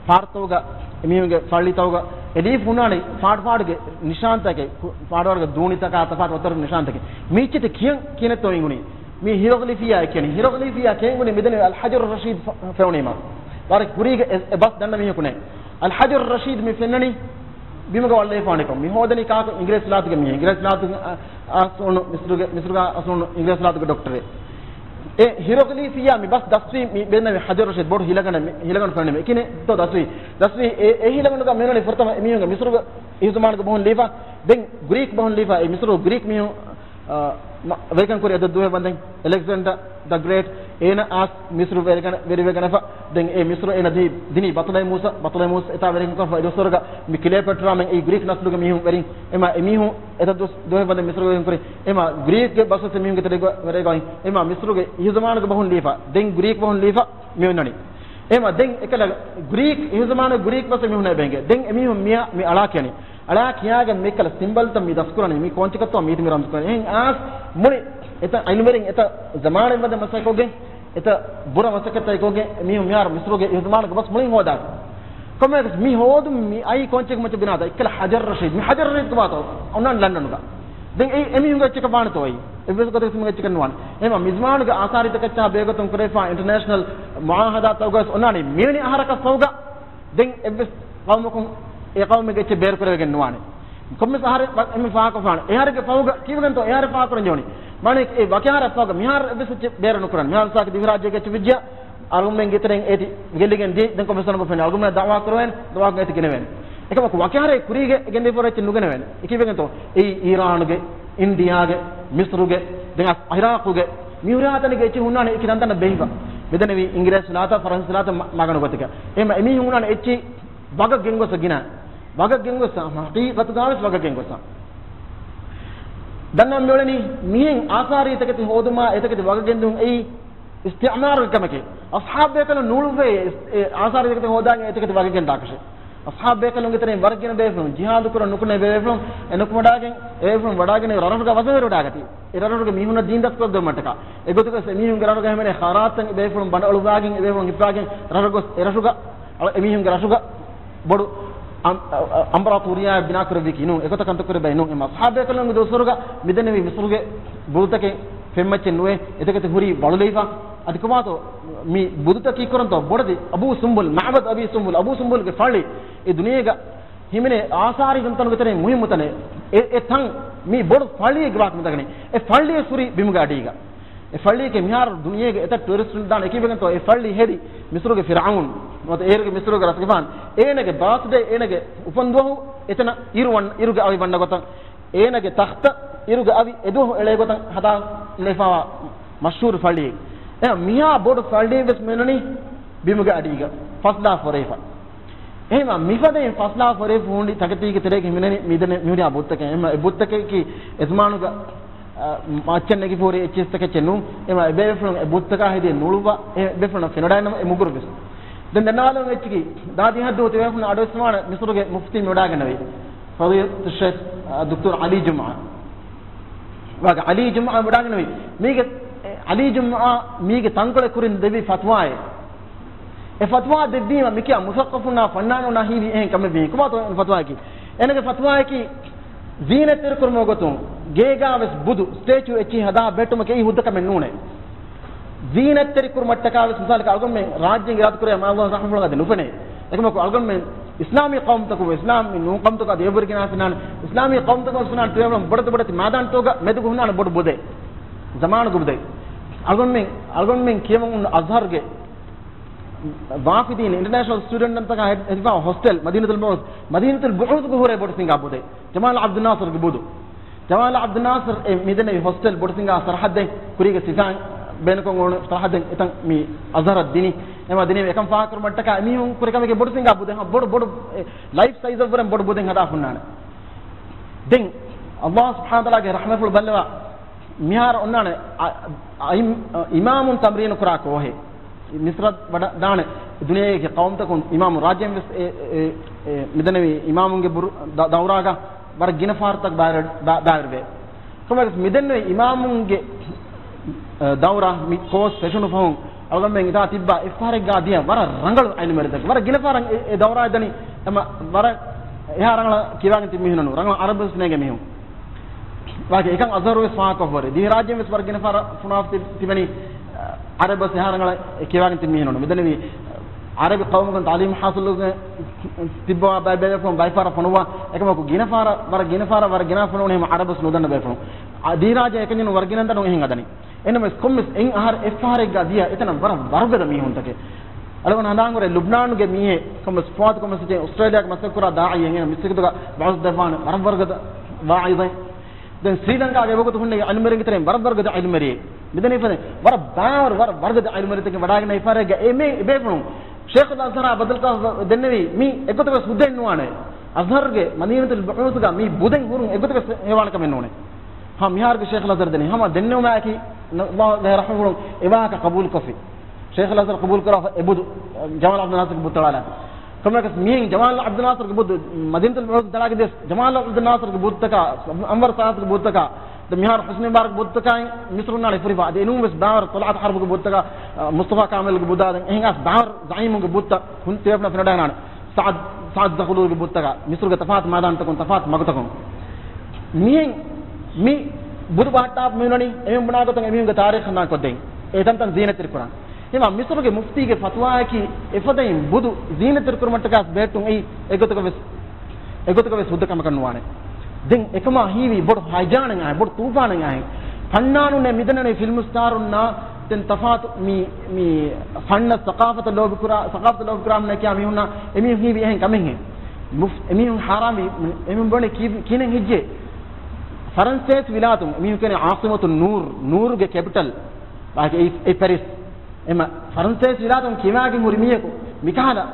ފާޓުތަކުގަ، އެ މީހުންގެ ފައްޅިތަކުގަ އެ ލީފް ހުންނާނެ ފާޑު ފާޑުގެ ނިޝާންތަކެއް، ފާޑު ފާޑުގެ ދޫނިތަކާ ތަފާތު ވައްތަރު ނިޝާންތަކެއް. މީ އެއްޗެތި ކިޔަން ކިޔަނެއްތޯ އިނގުނީ؟ މީ ހިރޮގްލިފިއްޔާ ކިޔަނީ. ހިރޮގްލިފިއްޔާ ކިޔަން އިނގުނީ މިދެން އަލް ޙަޖަރު ރަޝީދު ފެ-، ފެނުނީމަ. ވަރަށް ކުރީގެ އެ، އެ ބަސް ދަންނަ މީހަކު ނެތް. އަލް ޙަޖަރު ރަޝީދު މި ފެންނަނީ ބިމުގަ ވައްލައިފާނެކަން. މި ހޯދަނީ ކާކު؟ އިނގިރޭސި ވިލާތުގެ މީހެއް. އިނގިރޭސި ވިލާތުގެ އަ-، އަސްލު މިސްރުގެ، މިސްރުގަ އަސްލު އިނގިރޭސި ވިލާތުގެ ޑޮކްޓަރެއް. އެ ހިރޮގްލިފިއްޔާ މި ބަސް ދަސްވީ މި ބޭންނެވި ޙަޖަރު ރަޝީދު ބޮޑު ހިލަގަނޑެއް، މި ހިލަގަނޑު ފެނުނީމަ. އެކިނެއްތޯ ދަސްވީ؟ ދަސްވީ އެ، އެ ހިލަގަނޑުގަ މި އޮންނަނީ ފުރަތަމަ އެ މީހުންގެ މިސްރުގެ އިހުޒުމާނުގެ ބަހުން ލީފަ. ދެން ގްރީކް ބަހުން ލީފަ. އެ މިސްރު ގްރީކް މީހުން، އާ، މަ-، ވެރިކަން ކުރި އެދެއް ދުވަހެއް ވަންދެން އެލެކްޒެންޑަ ދަ ގްރޭޓް އޭނަ އާސް މިސްރު ވެރިގަނ-، ވެރިވެގަނެފަ. ދެން އެ މިސްރު އޭނަ ދި-، ދިނީ ބަތުލައިމޫސަ، ބަތުލައިމޫސް އެތާ ވެރިކަން ކޮށްފަ އެ ޖޯސަރުގަ މި ކްލެއޮޕެޓްރާމެން އެއީ ގްރީކް ނަސްލުގެ މީހުން ވެރިން. އެމާ އެ މީހުން އެތައް ދުވަސް ދުވަހެއް ވަންދެން މިސްރު ވެރިކަން ކުރި. އެމާ ގްރީކްގެ ބަސްވެސް އެ މީހުންގެ ތެރޭގަ ވެރިގައި. އެމާ މިސްރުގެ އިހުޒުމާނުގެ ބަހުން ލީފަ. ދެން ގްރީކް ބަހުން ލީފަ މި އޮންނަނީ. އެމާ ދެން އެކަލަ ގްރީކް އިހުޒުމާނު ގްރީކް ބަސް މީހުންނޭ ބޭނގެ. ދެން އެ މީހުން މިޔާ މި އަޅާ ކިޔަނީ. އަޅާ ކިޔާގެން މިކަލަ ސިމްބަލްތައް މި ދަސްކުރަނީ، މި ކޯންޗަކަށްތޯ މީތި މި ރަމްޒު ކުރަނީ. އެހެން އާސް މުޅި އެތައް އިލްމުވެރިން އެތައް ޒަމާނެއް ވަދެ މަސައްކަތްކޮށްގެން، އެތައް ބުރަ މަސައްކަތްތައް ކޮށްގެން މީހުން މިހާރު މިސްރުގެ އިހުޒުމާނުގެ ބަސް މުޅިން ހޯދާ. ކޮންމެއަކަސް މި ހޯދުން މި އައީ ކޯންޗެއްގެ މައްޗަށް ބިނާތަ އެއްކަލަ ޙަޖަރު ރަޝީދު. މި ޙަޖަރު ރަޝީދު ކޮބާތޯ އޮންނާން ލަންޑަނުގަ. ދެން އެ، އެމީހުންގެ އެއްޗަކަށް ވާނެތޯ އެއީ؟ އެއްވެސް ގޮތަކަސް މީހުންގެ އެއްޗަކަށް ނުވާނެ. އެހެމަ މިޒްމާނުގެ އާސާރީތަކަށްޗާ ބޭގޮތުން ކުރެވިފާ އިންޓަރނޭޝަނަލް މުޢާހަދާތަކުގަސް އޮންނާނީ މިވެނި އަހަރަކަށް ފަހުގަ ދެން އެއްވެސް ޤައުމަކުން އެ ޤައުމެއްގެ އެއްޗެއް ބޭރުކުރެވިގެން ނުވާނެ. ކޮންމެސް އަހަރެއް ވަ-، އެންމެ ފާހަގަކޮށްފާނެ. އެހާރެއްގެ ފަހުގަ ކީއްވެގެންތޯ އެހާރެއް ފާހަގަކުރަން ޖެހުނީ؟ މާނައަކީ އެ ވަކި އަހަރެއް ފަހުގަ މިހާރު އެއްވެސް އެއްޗެއް ބޭރު ނުކުރަން. މިހާރު މިސާލަކަށް ދިވެހިރާއްޖޭގެ އެއްޗެއް ވެއްޖިއްޔާ، އަޅުގަނޑުމެން ގެތެރެއިން އޭތި ގެއްލިގެން ދިޔަ، ދެން ކޮންމެސް އަޅުގަނޑު ފެންނަ އަޅުގަނޑުމެން ދަޢުވާ ކުރެވޭނެ، ދަޢުވާކޮށް އޭތި ގެނެވޭނެ. އެކަމަކު ވަކި އަހަރެއް ކުރީގެ ގެންދިޔަ ފަހުރު އެއްޗެއް ނުގެނެވޭނެ. އެ ކީއްވެގެންތޯ؟ އެއީ އީރާނުގެ، އިންޑިއާގެ، މިސްރުގެ، ދެން އަސް އިރާޤުގެ، މި ހުރިހާ ތަނެއްގެ އެއްޗެއް ހުންނާނެ އެކި ތަންތަނަށް ބޭއްވިފަ. މިދެންނެވީ އިނގިރޭސި ވިލާތާ، ފަރަންސީ ވިލާތާ މަ-، މަގަނު ގޮތެކަށް. އެހެމަ އެމީހުން ހުންނާނެ އެއްޗެއް ވަގަށް ގެންގޮސް ގިނަ. ވަގަށް ގެންގޮސް ހަޤީޤަތުގަވެސް ވަގަށް ގެންގޮސް. ދަންނަ މިއުޅެނީ މިހެން އާސާރީ ތަކެތި ހޯދުމާ އެތަކެތި ވަގަށް ގެންދުން އެއީ އިސްތިޢުމާރުގެ ކަމެކޭ. އަޞްޙާބު ބޭކަލުން ނޫޅުއްވޭ އެ އާސާރީ ތަކެތި ހޯދާގެން އެތަކެތި ވަގަށް ގެންދާކަށެއް. އަޞްޙާބު ބޭކަލުންގެ ތެރެއިން ވަރަށް ގިނަ ބޭފުޅުން ޖިހާދު ކުރަން ނުކުނެ ބޭފުޅުން އެ ނުކުމެވަޑާގެން، އެ ބޭފުޅުން ވަޑާގެން ރަށްރަށުގަ ވަޒަން ވެރިވަޑާގަތީ. އެ ރަށްރަށުގެ މީހުންނަށް ދީން ދަސްކޮށްދެވުމަށްޓަކާ. އެގޮތުގަސް އެ މީހުންގެ ރަށުގަ ހިމެނޭ ޚައިރާތްތައް އެ ބޭފުޅުން ބަނޑު އަޅުއްވާގެން، އެ ބޭފުޅުން ހިއްޕާގެން ރަށްރަށު ގޮސް އެ ރަށުގަ، އަޅު-، އެ މީހުންގެ ރަށުގަ ބޮޑު އަމް-، އަ-، އަ-، އަމްޕަރާތޫރިއްޔާއެއް ބިނާ ކުރެއްވީކީ ނޫން. އެގޮތަށް ކަންތައް ކުރެއްވައި ނޫން. އެމަ އަޞްޙާބު ބޭކަލުންގެ ދުވަސްވަރުގަ މިދެންނެވި މިސްރުގެ ބުދުތަކެއް ފެންމައްޗެއް ނުވޭ. އެތަކެތި ހުރީ ވަޅުލައިފަ. އަދި ކޮބާތޯ މި ބުދުތައް ކީއްކުރަންތޯ؟ ބޮޑެތި އަބޫ ސުންބުލް، މަޢުބަދު އަބީ ސުންބުލް، އަބޫ ސުންބުލްގެ ފަޅި އެ ދުނިޔޭގަ ހިމެނޭ އާސާރީ ތަންތަނުގެ ތެރެއިން މުހިއްމު ތަނެއް. އެ، އެ ތަން މި ބޮޑު ފަޅިއެއްގެ ވާހަކަ މިތަކަނީ. އެ ފަޅިއެއް ހުރީ ބިމުގެ އަޑީގަ. އެ ފަޅިއެކޭ މިހާރު ދުނިޔޭގެ އެތައް ޓޫރިސްޓުން ދާނެ. އެކީ ވެގެންތޯ އެ ފަޅި ހެދި މިސްރުގެ ފިރްޢައުން ނުވަތަ އޭރުގެ މިސްރުގެ ރަސްގެފާން އޭނަގެ ބާސްޑޭ، އޭނަގެ އުފަންދުވަހު އެތަނަށް އިރު ވަން-، އިރުގެ އަވި ވަންނަ ގޮތަށް، އޭނަގެ ތަޚްތަށް އިރުގެ އަވި އެދުވަހު އެޅޭ ގޮތަށް ހަދާލައިފާވާ މަޝްހޫރު ފަޅިއެއް. އެ މިހާ ބޮޑު ފަޅިއެއް ވެސް މިއޮންނަނީ ބިމުގެ އަޑީގަ ފަސްލާ ފޮރެވިފަ. އެހެމަ މިފަދައިން ފަސްލާ ފޮރެވިފަ ހުންނަ ތަކެތީގެ ތެރޭގަ ހިމެނެނީ މިދެން މިހުރިހާ ބުދުތަކެއް. އެހެމަ އެ ބުދުތަކަކީ އެޒުމާނުގަ، އަ، މައްޗަށް ނެގިފަ ހުރި އެއްޗިއްސަކެއްޗެއް ނޫން. އެހެމަ އެބޭފުޅުން އެ ބުދުތަކާ ހެދި ނޫޅުއްވާ އެބޭފުޅުން ފެނިވަޑައިގަންނަވާ އެ މުގުރު ވެސް. ދެން ދަންނަވާލަމުން އެއްޗަކީ ދާދި ހައްދު ތިބޭފުޅުން އަޑުއެއްސުމާނެ މިސުރުގެ މުފްތީ މިވަޑައިގަންނަވީ. ފަޟީލަތުއްޝޭޚް، އަ، ދޮކްޓަރު ޢަލީ ޖުމްޢާ. ވާގެ ޢަލީ ޖުމްޢާ ވަޑާގަނެވި. މީގެ، އެ، ޢަލީ ޖުމްޢާ މީގެ ތަންކޮޅެއް ކުރިން ދެއްވި ފަތުވާއެއް. އެ ފަތުވާ ދެއްވީމަ މިކިޔާ މުސައްޤަފުންނާ ފަންނާނުންނާ ހީވީ އެހެން ކަމެއް ވީ. ކޮބާތޯ އެ ފަތުވާއަކީ؟ އޭނަގެ ފަތުވާއަކީ ޒީނަތްތެރިކުރުމުގެ ގޮތުން ގޭގާވެސް ބުދު ސްޓޭޗޫ އެއްޗިހި ހަދާ ބެހެއްޓުމަކީ އެއީ ހުއްދަ ކަމެއް ނޫނޭ. ޒީނަތްތެރިކުރުމަށްޓަކާވެސް މިސާލަކަށް އަޅުގަނޑުމެން ރާއްޖޭގެ އިރާދަކުރޭ މާ ﷲ ރަޙްމަތު ފުޅަނގަ ދެ ނުފެނޭ. އެކަމަކު އަޅުގަނޑުމެން އިސްލާމީ ޤައުމުތަކުން، އިސްލާމީ ނޫން ޤައުމުތަކު އަދި އެބަހުރި ގިނަ ފިނާން، އިސްލާމީ ޤައުމުތަކުން ފިނާން ތިބޭފުޅުން ބޮޑެތި ބޮޑެތި މައިދާންތަކުގަ މެދުގަ ހުންނާނެ ބޮޑު ބުދެއް. ޒަމާނުގެ ބުދެއް. އަޅުގަނޑުމެން، އަޅުގަނޑުމެން ކިޔަމަން އުން އަޒްހަރުގެ ވާފިދީން އިންޓަރނޭޝަނަލް ސްޓޫޑެންޓްތަކާ ހެދިފާ ހޮސްޓެލް، މަދީނަތުލް ބުޢޫސް، މަދީނަތުލް ބުޢޫސްގެ ހުރޭ ބޮޑު ސިނގާ ބުދެއް. ޖަމާލް ޢަބްދުއްނާޞިރުގެ ބުދު. ޖަމާލް ޢަބްދުއްނާޞިރު އެ މިދެންނެވި ހޮސްޓެލް ބޮޑު ސިނގާ ސަރަޙައްދެއް، ކުރީގެ ސިފައިން ބޭނުންކޮށް އުޅުނު ސަރަޙައްދެއް އެތަން މި އަޒްހަރަށް ދިނީ. އެމާ ދިނީ އެކަން ފާހަގަކުރުމަށްޓަކާ އެމީހުން ކުރި ކަމެކޭ ބޮޑު ސިނގާ ބުދެއް، ހަ، ބޮޑު، ބޮޑު، އެ، ލައިފް ސައިޒަށްވުރެން ބޮޑު ބުދެއް ހަދާ ހުންނާނެ. ދެން ﷲ ސުބްޙާނަހޫ ވަތަޢާލާގެ ރަޙްމަތްފުޅު ބައްލަވާ މިހާރު އޮންނާނެ އަ-، އަ-، އިމް-، އިމާމުން ތަމްރީނު ކުރާ ކޯހެއް. މިޞްރަށް ވަޑަ-، ދާނެ ދުނިޔޭގެ ޤައުމުތަކުން އިމާމު ރާއްޖެއިން ވެސް އެ، އެ، އެ، މިދެންނެވި އިމާމުންގެ ބުރު-، ދަ-، ދައުރާގަ ވަރަށް ގިނަ ފަހަރުތަކު ބައިވެ-، ބަ-، ބައިވެރިވޭ. ކޮންމެއަކަސް މިދެންނެވި އިމާމުންގެ، އެ، ދައުރާ މި ކޯސް ފެށުނު ފަހުން އަޅުގަނޑުމެން އިތާ ތިއްބާ އެއްފަހަރެއްގާ ދިޔަ ވަރަށް ރަނގަޅު ޢިލްމުވެރިތަކެއް. ވަރަށް ގިނަ ފަހަރަށް އެ، އެ ދައުރާއެއް ދަނީ. އެމަ ވަރަށް އެހާ ރަނގަޅަށް ކިޔަވާގެން ތިބި މީހުން ނޫން. ރަނގަޅަށް ޢަރަބި ވެސް ނޭނގޭ މީހުން. ވާގި އެކަން އަޒްހަރު ވެސް ފާހަގަކޮށްފަ ހުރޭ. ދިވެހިރާއްޖޭން ވެސް ވަރަށް ގިނަ ފަހަރަށް ފުނާފަ ތި-، ތިބެނީ، އަ، ޢަރަބި ވެސް އެހާ ރަނގަޅަށް ކިޔަވާގެން ތިބި މީހުން ނޫން. މިދަނީ ޢަރަބި ޤައުމުގަ ތަޢުލީމު ޙާޞިލުވެގެން ތިއްބަވާ ބައި ބޭފުޅުން ބައިފަހަރަށް ފޮނުއްވާ، އެކަމަކު ގިނަ ފަހަރަށް، ވަރަށް ގިނަ ފަހަރަށް، ވަރަށް ގިނަ ފޮނުވަނީ ހަމަ ޢަރަބި ވެސް ނުދަންނަ ބޭފުޅުން. އަ، ދިވެހިރާއްޖޭ އެކަންޏެއް ނޫން، ވަރަށް ގިނަ ދަނޑު އެހެން ހަދަނީ. އެހެންނަމަވެސް ކޮންމެސް އެއް އަހަރު އެއްފަހަރެއްގާ ދިޔަ އެތަނަށް ވަރަށް ވަރުގަދަ މީހުންތަކެއް. އަޅުގަނޑު ހަނދާންކުރޭ ލުބްނާނުގެ މީހެއް ކޮންމެސް ފުއާދު ކޮންމެސް އެއްޗެއް އޮސްޓްރޭލިޔާގެ މަސައްކަތްކުރާ ދާޢީއެއް އެނގޭ މިސްކިތުގަ ވަޢުޒު ދެއްވާނެ ވަރަށް ވަރުގަދަ ވާޢިޒެއް. ދެން ސްރީލަންކާގެ އެވަގުތު ހުންނެވި ޢިލްމުވެރިންގެ ތެރެއިން ވަރަށް ވަރުގަދަ ޢިލްމުވެރިއެއް. މިދަނީ ފަދަ ވަރަށް ބާވަރު، ވަރަށް ވަރުގަދަ ޢިލްމުވެރިތަކެއް ވަޑާގެން އެއްފަހަރެއްގަ އެ މި އެބޭފުޅުން ޝޭޚުލް އަޒްހަރާ ބައްދަލުކޮށް ދެންނެވީ މީ އެއްގޮތަކަށް ވެސް ހުއްދައެއް ނުވާނެ. އަޒްހަރުގެ މަދީނަތުލް ބުޙޫޘުގަ މީ ބުދެއް ހުރުން އެއްގޮތަކަށް ވެސް ހެޔޮވާނެ ކަމެއް ނޫނޭ. ހަމަ މިހާރުގެ ޝޭޚުލް އަޒްހަރު ދެނީ ހަމަ ދެންނެވުމާއެކީ، ﷲ ގެ ރަޙްމަތް ހުރުން އެވާހަކަ ޤަބޫލުކޮށްފި. ޝޭޚުލް އަޒްހަރު ޤަބޫލުކުރާފަ އެ ބުދު، ޖަމާލް ޢަބްދުލް ނާޞިރުގެ ބުދު ތަޅާލާފަ. ކޮންމެއަކަސް މިހެން ޖަމާލް ޢަބްދުލް ނާޞިރުގެ ބުދު، މަދީނަތުލް ބުޙޫޘު ތަޅާގެ ދިޔަސް ޖަމާލް ޢަބްދުލް ނާޞިރުގެ ބުދުތަކާ، އަންވަރު ސާދަތުގެ ބުދުތަކާ، ދެން މިހާރު ޙުސްނި މުބާރަކް ބުދުތަކާއި މިސްރުންނާޅި ފުރިފަ. އަދި އެނޫން ވެސް ބާވަރު ޠަލްޢަތު ޙަރްބުގެ ބުދުތަކާ، އަ، މުޞްޠަފާ ކާމިލްގެ ބުދާ، ދެން އެހެން އަސް ބާވަރު ޒަޢީމުންގެ ބުދުތައް ހުން ތިބޭފުޅުން ފެނިވަޑައިގަންނާނެ. ސަޢަދް، ސަޢަދް ޒަޣުލޫލްގެ ބުދުތަކާ، މިސްރުގެ ތަފާތު މައިދާންތަކުން، ތަފާތު މަގުތަކުން. މިހެން މި ބުދު ބަހައްޓާފަ މިއުޅެނީ، އެމީހުން ބުނާ ގޮތަށް އެމީހުންގެ ތާރީޚަށް ނާ ކޮށްދޭން. އެ ތަންތަން ޒީނަތްތެރި ކުރަން. ހިމާ މިސްރުގެ މުފްތީގެ ފަތުވާއަކީ، އެފަދައިން ބުދު ޒީނަތްތެރި ކުރުމަށްޓަކާ ބެހެއްޓުން އެއީ އެގޮތަކަށް ވެސް، އެގޮތަކަށް ވެސް ހުއްދަ ކަމަކަށް ނުވާނެ. ދެން އެކަމާ ހީވީ ބޮޑު ހައިޖާނެއް އާހެން، ބޮޑު ތޫފާނެއް އާހެން. ފަންނާނުންނޭ މިދަނީ ފިލްމް ސްޓާރުންނާ، ދެން ތަފާތު މި، މި ފަންނަށް ސަޤާފަތަށް ލޯބިކުރާ، ސަޤާފަތަށް ލޯބިކުރާ ހުންނަ ކިޔާ މީހުންނާ އެމީހުން ހީވީ އެހެން ކަމެއްހެން. މުފް-، އެމީހުން ހާރާންވީ، އެމީހުން ބުނެ ކީ-، ކިހިނެއް ހެއްޔޭ؟ ފަރަންސޭސި ވިލާތުން އެމީހުން ކިޔަނީ ޢާޞިމަތު ނޫރް، ނޫރުގެ ކެޕިޓަލް. ވާގި އެ، އެ ޕެރިސް. އެމަ ފަރަންސޭސި ވިލާތުން ކިޔަވާގެން ހުރި މީހަކު މިކަހަލަ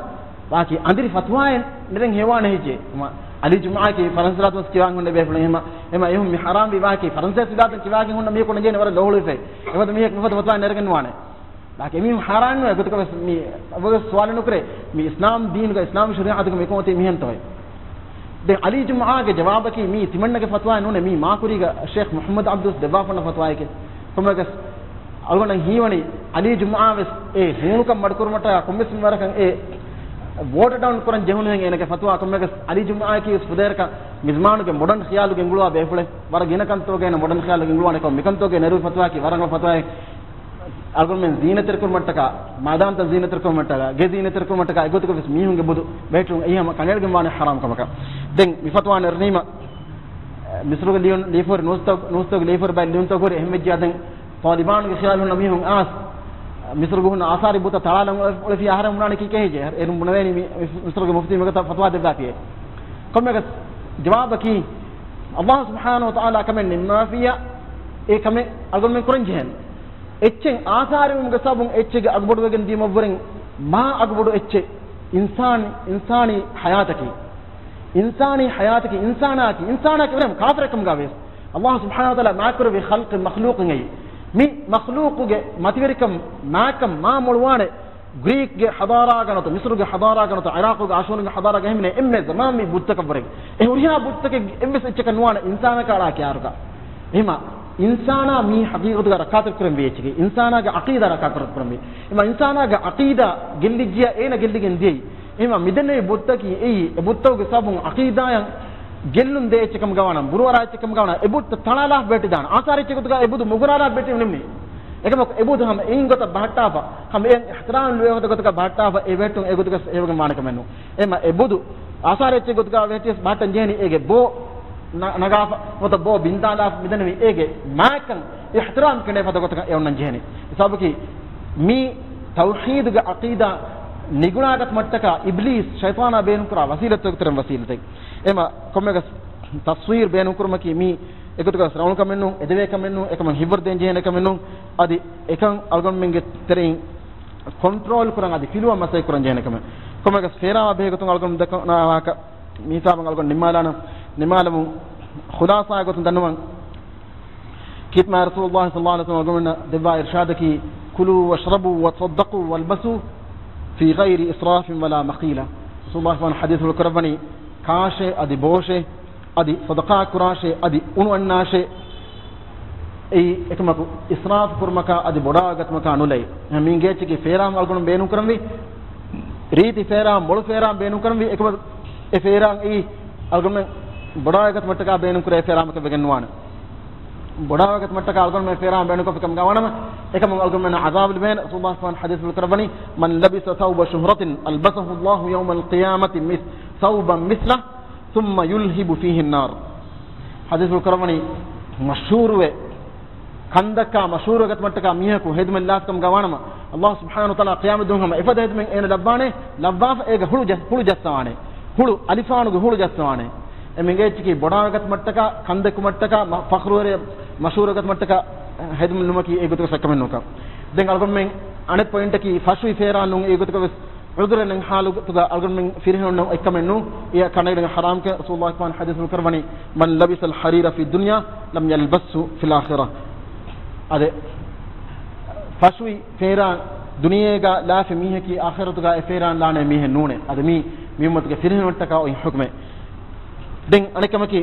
ވާކި އަނދިރި ފަތުވާއެއް ނެރެން ހެޔޮވާނެ ހެއްޔޭ؟ އެމަ އަލީ ޖުމްޢާއަކީ ފަރަންސި ވިލާތުން ކިޔަވާން ހުންނެވި ބޭފުޅެއް. އެމަ، އެމަ އެހުން މި ހަރާންވީ ވާކި ފަރަންސޭސި ވިލާތުން ކިޔަވާގެން ހުންނަ މީހަކު ނެނގޭނެ ވަރަށް ލޯހުޅުވިފައި. އެފަދަ މީހަކު މިފަދަ ފަތުވާއެއް ނެރެގެން ނުވާނެ. ވާކި އެމީހުން ހާރާންވެ ގޮތަކަށް ވެސް މި އެއްވެސް ސުވާލެއް ނުކުރޭ. މި އިސްލާމް ދީނުގަ އިސްލާމީ ޝަރީޢަތުގަ މި ކޮންތީ މިހެންތޯއޭ؟ ދެން އަލީ ޖުމްޢާގެ ޖަވާބަކީ މީ ތިމަންނަގެ ފަތުވާއެއް ނޫނޭ، މީ މާކުރީގަ ޝޭޚް މުޙައްމަދު ޢަބްދުލް ދެއްވާފަންނަ ފަތުވާއެކޭ. ކޮންމެއަކަސް އަޅުގަނޑަށް ހީވަނީ އަލީ ޖުމްޢާ ވެސް އެ ހޫނުކަން މަޑުކުރުމަށްޓަކާ ކޮންމެސް މިވަރަކަށް އެ ވޯޓަރ ޑައުން ކުރަން ޖެހުނުހެން އޭނަގެ ފަތުވާ. ކޮންމެއަކަސް އަލީ ޖުމްޢާއަކީ ވެސް ފުދޭވަރަކަށް މިޒްމާނުގެ މޮޑަން ޚިޔާލުގެ އިނގުޅުވާ ބޭފުޅެއް. ވަރަށް ގިނަ ކަންތަކުގައި އޭނަ މޮޑަން ޚިޔާލުގެ އިނގުޅުވާނެ ކަމަށް މިކަންތަކުގައި ނެރުވި ފަތުވާއަކީ ވަރަށް ރަނގަޅު ފަތުވާއެއް. އަޅުގަނޑުމެން ޒީނަތްތެރިކުރުމަށްޓަކާ، މައިދާންތައް ޒީނަތްތެރިކުރުމަށްޓަކާ، ގެ ޒީނަތްތެރިކުރުމަށްޓަކާ އެގޮތުގަ ވެސް މީހުންގެ ބުދު ބެހެއްޓުން އެއީ ހަމަ ކަނޑައެޅިގެން ވާނެ ޙަރާމް ކަމަކަށް. ދެން މި ފަތުވާ ނެރުނީމަ، މިސްރުގެ ލިޔުން، ލިޔެފަ ހުރި ނޫސްތައް، ނޫސްތަކުގެ ލިޔެފަ ހުރި ބައެއް ލިޔުންތަކުގަ ހުރި އެހެންވެއްޖެ. ދެން ތާލިބާންގެ ޚިޔާލު ހުންނަ މީހުން އައިސް، މިސްރުގަ ހުންނަ އާސާރީ ބުދުތައް ތަޅާލަން އުޅެފި އަހަރެން ބުނާނީ ކީކޭ ހެއްޔޭ؟ އޭރުން ބުނެވޭނީ މި، މި، މިސްރުގެ މުފްތީ މިގޮތަށް ފަތުވާ ދެއްވާފިއޭ. ކޮންމެއަކަސް ޖަވާބަކީ، ﷲ ސުބްޙާނަހޫ ވަތަޢާލާ ކަމެއް ނިންމާފިއްޔާ، އެ ކަމެއް އަޅުގަނޑުމެން ކުރަން ޖެހޭނެ. އެއްޗެއް އާސާރުވުމުގެ ސަބަބުން އެއްޗެއްގެ އަގުބޮޑުވެގެން ދިޔުމަށްވުރެން މާ އަގުބޮޑު އެއްޗެއް އިންސާން، އިންސާނީ ޙަޔާތަކީ. އިންސާނީ ޙަޔާތަކީ، އިންސާނާއަކީ، އިންސާނާއަކީ ވެރި ކާފަރެއް ކަމުގަ ވެސް. ﷲ ސުބްޙާނަހޫ ވަތަޢާލާ މާތްކުރެއްވި ޚަލްޤެއް، މަޚްލޫޤެއް އެއީ. މި މަޚްލޫޤުގެ މަތިވެރިކަން، މާކަން މާ މޮޅުވާނެ. ގްރީކްގެ ޙަޟާރާގަ ނުވަތަ، މިސްރުގެ ޙަޟާރާގަ ނުވަތަ، ޢިރާޤުގެ އާޝޫރުންގެ ޙަޟާރާގަ އެހެންނެއް އެންމެ ޒަމާންވީ ބުދުތަކަށްވުރެ. އެ ހުރިހާ ބުދުތަކެއް އެއްވެސް އެއްޗަކަށް ނުވާނެ އިންސާނަކާ އަޅާ ކިޔާރުގަ. އެހެމަ އިންސާނާ މީ ޙަޤީޤަތުގަ ރައްކާތެރިކުރަންވީ އެއްޗެކޭ. އިންސާނާގެ ޢަޤީދާ ރައްކާތެރިކުރަންވީ. އެމަ އިންސާނާގެ ޢަޤީދާ ގެއްލިއްޖިޔާ އޭނަ ގެއްލިގެން ދިޔައީ. އެހެމަ މިދެންނެވި ބުދުތަކީ އެއީ، އެ ބުދުތަކުގެ ސަބަބުން ޢަޤީދާޔަށް ގެއްލުން ދޭ އެއްޗެއް ކަމުގަ ވާނަމަ، ބުރޫއަރާ އެއްޗެއް ކަމުގަ ވާނަމަ، އެ ބުދުތައް ތަޅާލާފަ ބެހެއްޓިދާނެ. އާސާރު އެއްޗެއް ގޮތުގަ އެ ބުދު މުގުރާލާފަ ބެހެއްޓީ ނިމުނީ. އެކަމަކު އެ ބުދު ހަމަ އެއިން ގޮތަށް ބަހައްޓާފަ، ހަމަ އެ އިޙްތިރާމް ލުވޭ ގޮތަކަށް ބަހައްޓާފަ، އެ ބެހެއްޓުން އެ ގޮތުގަ އެވެގެން ވާނެ ކަމެއް ނޫން. އެމަ އެ ބުދު އާސާރު އެއްޗެއް ގޮތުގަ ވެއްޓިޔަސް ބަހައްޓަން ޖެހެނީ އޭގެ ބޯ ނަ-، ނަގާފަ، ނުވަތަ ބޯ ބިންދާލާފަ، މިދެންނެވި އޭގެ މާތްކަން އިޙްތިރާމް ކެނޑޭ ފަދަ ގޮތަކަށް އެ އޮންނަން ޖެހެނީ. ހިސާބަކީ މީ ތައުޙީދުގެ ޢަޤީދާ ނިގުޅާގަތުމަށްޓަކާ އިބްލީސް ޝައިޠާނާ ބޭނުންކުރާ ވަސީލަތްތަކުގެ ތެރެއިން ވަސީލަތެއް. އެމަ ކޮންމެއަކަސް ތަޞްވީރު ބޭނުންކުރުމަކީ މީ އެގޮތުގަ ރަނގަޅު ކަމެއް ނޫން، އެދެވޭ ކަމެއް ނޫން، އެކަމަށް ހިތްވަރު ދޭން ޖެހޭނެ ކަމެއް ނޫން. އަދި އެކަން އަޅުގަނޑުމެންގެ ތެރެއިން ކޮންޓްރޯލް ކުރަން އަދި ފިލުވަން މަސައްކަތް ކުރަން ޖެހޭނެ ކަމެއް. ކޮންމެއަކަސް ފޭރާވާ ބެހޭ ގޮތުން އަޅުގަނޑު ދައްކަން އައި ވާހަކަ މި ހިސާބަށް އަޅުގަނޑު ނިންމާލާނަން. ނިންމާލަމުން ޚުލާޞާ ގޮތުން ދަންނަވަން. ކީރިތި މާތް ރަސޫލުﷲ ޞައްލަﷲ ޢަލައިހި ވަސައްލަމަ އަޅުގަނޑުމެންނަށް ދެއްވާ އިރްޝާދަކީ، كلوا واشربوا وتصدقوا والبسوا في غير إسراف ولا مخيلة. ރަސޫލުﷲ ޙަދީޘް ކުރައްވަނީ، ކާށޭ އަދި ބޯށޭ، އަދި ޞަދަޤާ ކުރާށޭ، އަދި އުނު އަންނާށޭ. އެއީ އެކަމަކު އިސްރާފު ކުރުމަކާ އަދި ބޮޑާވާގަތުމަކާ ނުލައި. މި އިނގޭ އެއްޗަކީ ފޭރާން އަޅުގަނޑު ބޭނުން ކުރަންވީ، ރީތި ފޭރާން، މޮޅު ފޭރާން ބޭނުން ކުރަންވީ، އެކަމަކު އެ ފޭރާން އެއީ އަޅުގަނޑުމެން ބޮޑާވާގަތުމަށްޓަކާ ބޭނުން ކުރޭ ފޭރާމަކަށް ވެގެން ނުވާނެ. ބޮޑާވާގަތުމަށްޓަކާ އަޅުގަނޑުމެން ފޭރާން ބޭނުންކޮށްފިކަމުގަ ވާނަމަ، އެކަމުން އަޅުގަނޑުމެންނަށް ޢަޛާބު ލިބޭނެ. ރަސޫލުﷲ ޞައްލަﷲ ޢަލައިހި ވަސައްލަމަ ޙަދީޘްފުޅު ކުރައްވަނީ، من لبس ثوب شهرة ألبسه الله يوم القيامة مث-، ثوبا مثله ثم يلهب فيه النار. ޙަދީޘްފުޅު ކުރައްވަނީ، މަޝްހޫރުވެ ކަންދައްކާ މަޝްހޫރުވާގަތުމަށްޓަކާ މީހަކު ހެދުމެއް ލާފިކަމުގަ ވާނަމަ، ﷲ ސުބްޙާނަހޫ ވަތަޢާލާ ޤިޔާމަތް ދުވަހު ހަމަ އެފަދަ ހެދުމެއް އޭނަ ލައްވާނެ، ލައްވާފަ އޭގަ ހުޅު ޖަ-، ހުޅު ޖައްސަވާނެ. ހުޅު އަލިފާނުގެ ހުޅު ޖައްސަވާނެ. އެ މި އިނގޭ އެއްޗަކީ ބޮޑާވާގަތުމަށްޓަކާ، ކަންދައްކުމަށްޓަކާ، މަ-، ފަޚްރުވެރި މަޝްހޫރުވާގަތުމަށްޓަކާ ހެދުމެއް ނުވަކީ އެގޮތަކަށް ސައްކަމެއް ނޫންކަން. ދެން އަޅުގަނޑުމެން އަނެއް ޕޮއިންޓަކީ ފަށުވި ފޭރާން ނޫން އެގޮތަކަށް ވެސް ޢުޛުރެއް ނެތް ޙާލުގަ އަޅުގަނޑުމެން ފިރިހެނުންނަށް އޮތްކަމެއް ނޫން. އެއަށް ކަނޑައެޅުން ޙަރާމްކަން ރަސޫލުﷲ ޞައްލަﷲ ޢަލައިހި ވަސައްލަމަ ޙަދީޘްފުޅު ކުރައްވަނީ، من لبس الحرير في الدنيا لم يلبسه في الآخرة. އަދި ފަށުވި ފޭރާން ދުނިޔޭގަ ލާފި މީހަކީ އާޚިރަތުގަ އެ ފޭރާން ލާނެ މީހެއް ނޫނޭ. އަދި މީ، މި އުއްމަތުގެ ފިރިހެނުންނަށްޓަކާ އޮތް ޙުކުމެއް. ދެން އަނެއްކަމަކީ،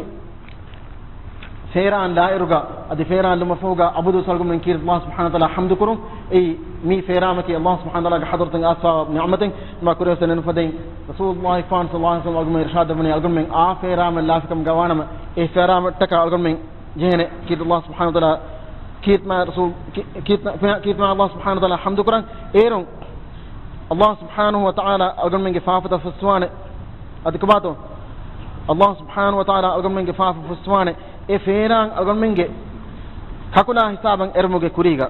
ފޭރާން ލާއިރުގަ، އަދި ފޭރާން ލުމަށްފަހުގަ އަބަދުވެސް އަޅުގަނޑުމެން ކީރިތި ﷲ ސުބްޙާނަހޫ ވަތަޢާލާ ޙަމްދު ކުރުން. އެއީ މީ ފޭރާމަކީ ﷲ ސުބްޙާނަހޫ ވަތަޢާލާގެ ޙަޟްރަތުން އައިސްފަވާ ނިޢުމަތެއް. މާ ކުރިއަށް ނުފަދައިން، ރަސޫލުﷲ ޞައްލަﷲ ޢަލައިހި ވަސައްލަމަ އަޅުގަނޑުމެން އިރުޝާދު ވަނީ، އަޅުގަނޑުމެން އާ ފޭރާމަ ލާފިކަމުގަ ވާނަމަ، އެ ފޭރާމައަށްޓަކާ އަޅުގަނޑުމެން ޖެހޭނެ ކީރިތި ﷲ ސުބްޙާނަހޫ ވަތަޢާލާ، ކީރިތި މާތް ރަސޫލު، ކީ-، ކީރިތި މާ-، ކީރިތި މާތް ﷲ ސުބްޙާނަހޫ ވަތަޢާލާ ޙަމްދު ކުރަން. އޭރުން ﷲ ސުބްޙާނަހޫ ވަތަޢާލާ އަޅުގަނޑުމެންގެ ފާފަތައް ފުއްސުވާނެ. އަދި ކޮބާތޯ؟ ﷲ ސުބްޙާނަހޫ ވަތަޢާލާ އަޅުގަނޑުމެންގެ ފާފަ ފުއްސުވާނެ އެ ފޭރާން އަޅުގަނޑުމެންގެ ކަކުލާ ހިސާބަށް އެރުމުގެ ކުރީގަ.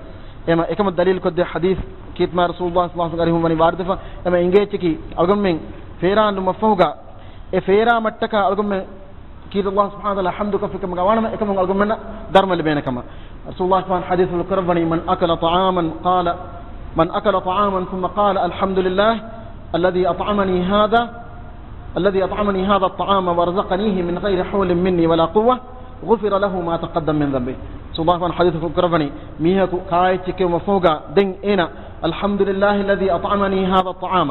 އެމަ އެކަމަށް ދަލީލުކޮށްދޭ ޙަދީޘް ކީރިތި މާތް ރަސޫލުﷲ ޞައްލަﷲ ޢަލައިހި ވަސައްލަމަ ވާރިދުވެފަ. އެމަ އިނގޭ އެއްޗަކީ އަޅުގަނޑުމެން ފޭރާން ލުމަށްފަހުގަ އެ ފޭރާމަށްޓަކާ އަޅުގަނޑުމެން ކީރިތި ﷲ ސުބްޙާނަހޫ ވަތަޢާލާ ޙަމްދުކޮށްފިކަމުގަ ވާނަމަ، އެކަމުން އަޅުގަނޑުމެންނަށް ދަރުމަ ލިބޭނެކަމަށް. ރަސޫލުﷲ ޞައްލަﷲ ޢަލައިހި ވަސައްލަމަ ޙަދީޘްފުޅު ކުރައްވަނީ، من أكل طعاما قال، من أكل طعاما ثم قال، الحمد لله الذي أطعمني هذا، الذي أطعمني هذا الطعام ورزقنيه من غير حول مني ولا قوة، غفر له ما تقدم من ذنبه. ރަސޫލުﷲ ޙަދީޘްފުޅު ކުރައްވަނީ، މީހަކު ކާއެއްޗެއް ކެއުމަށްފަހުގަ ދެން އޭނަ، الحمد لله الذي أطعمني هذا الطعام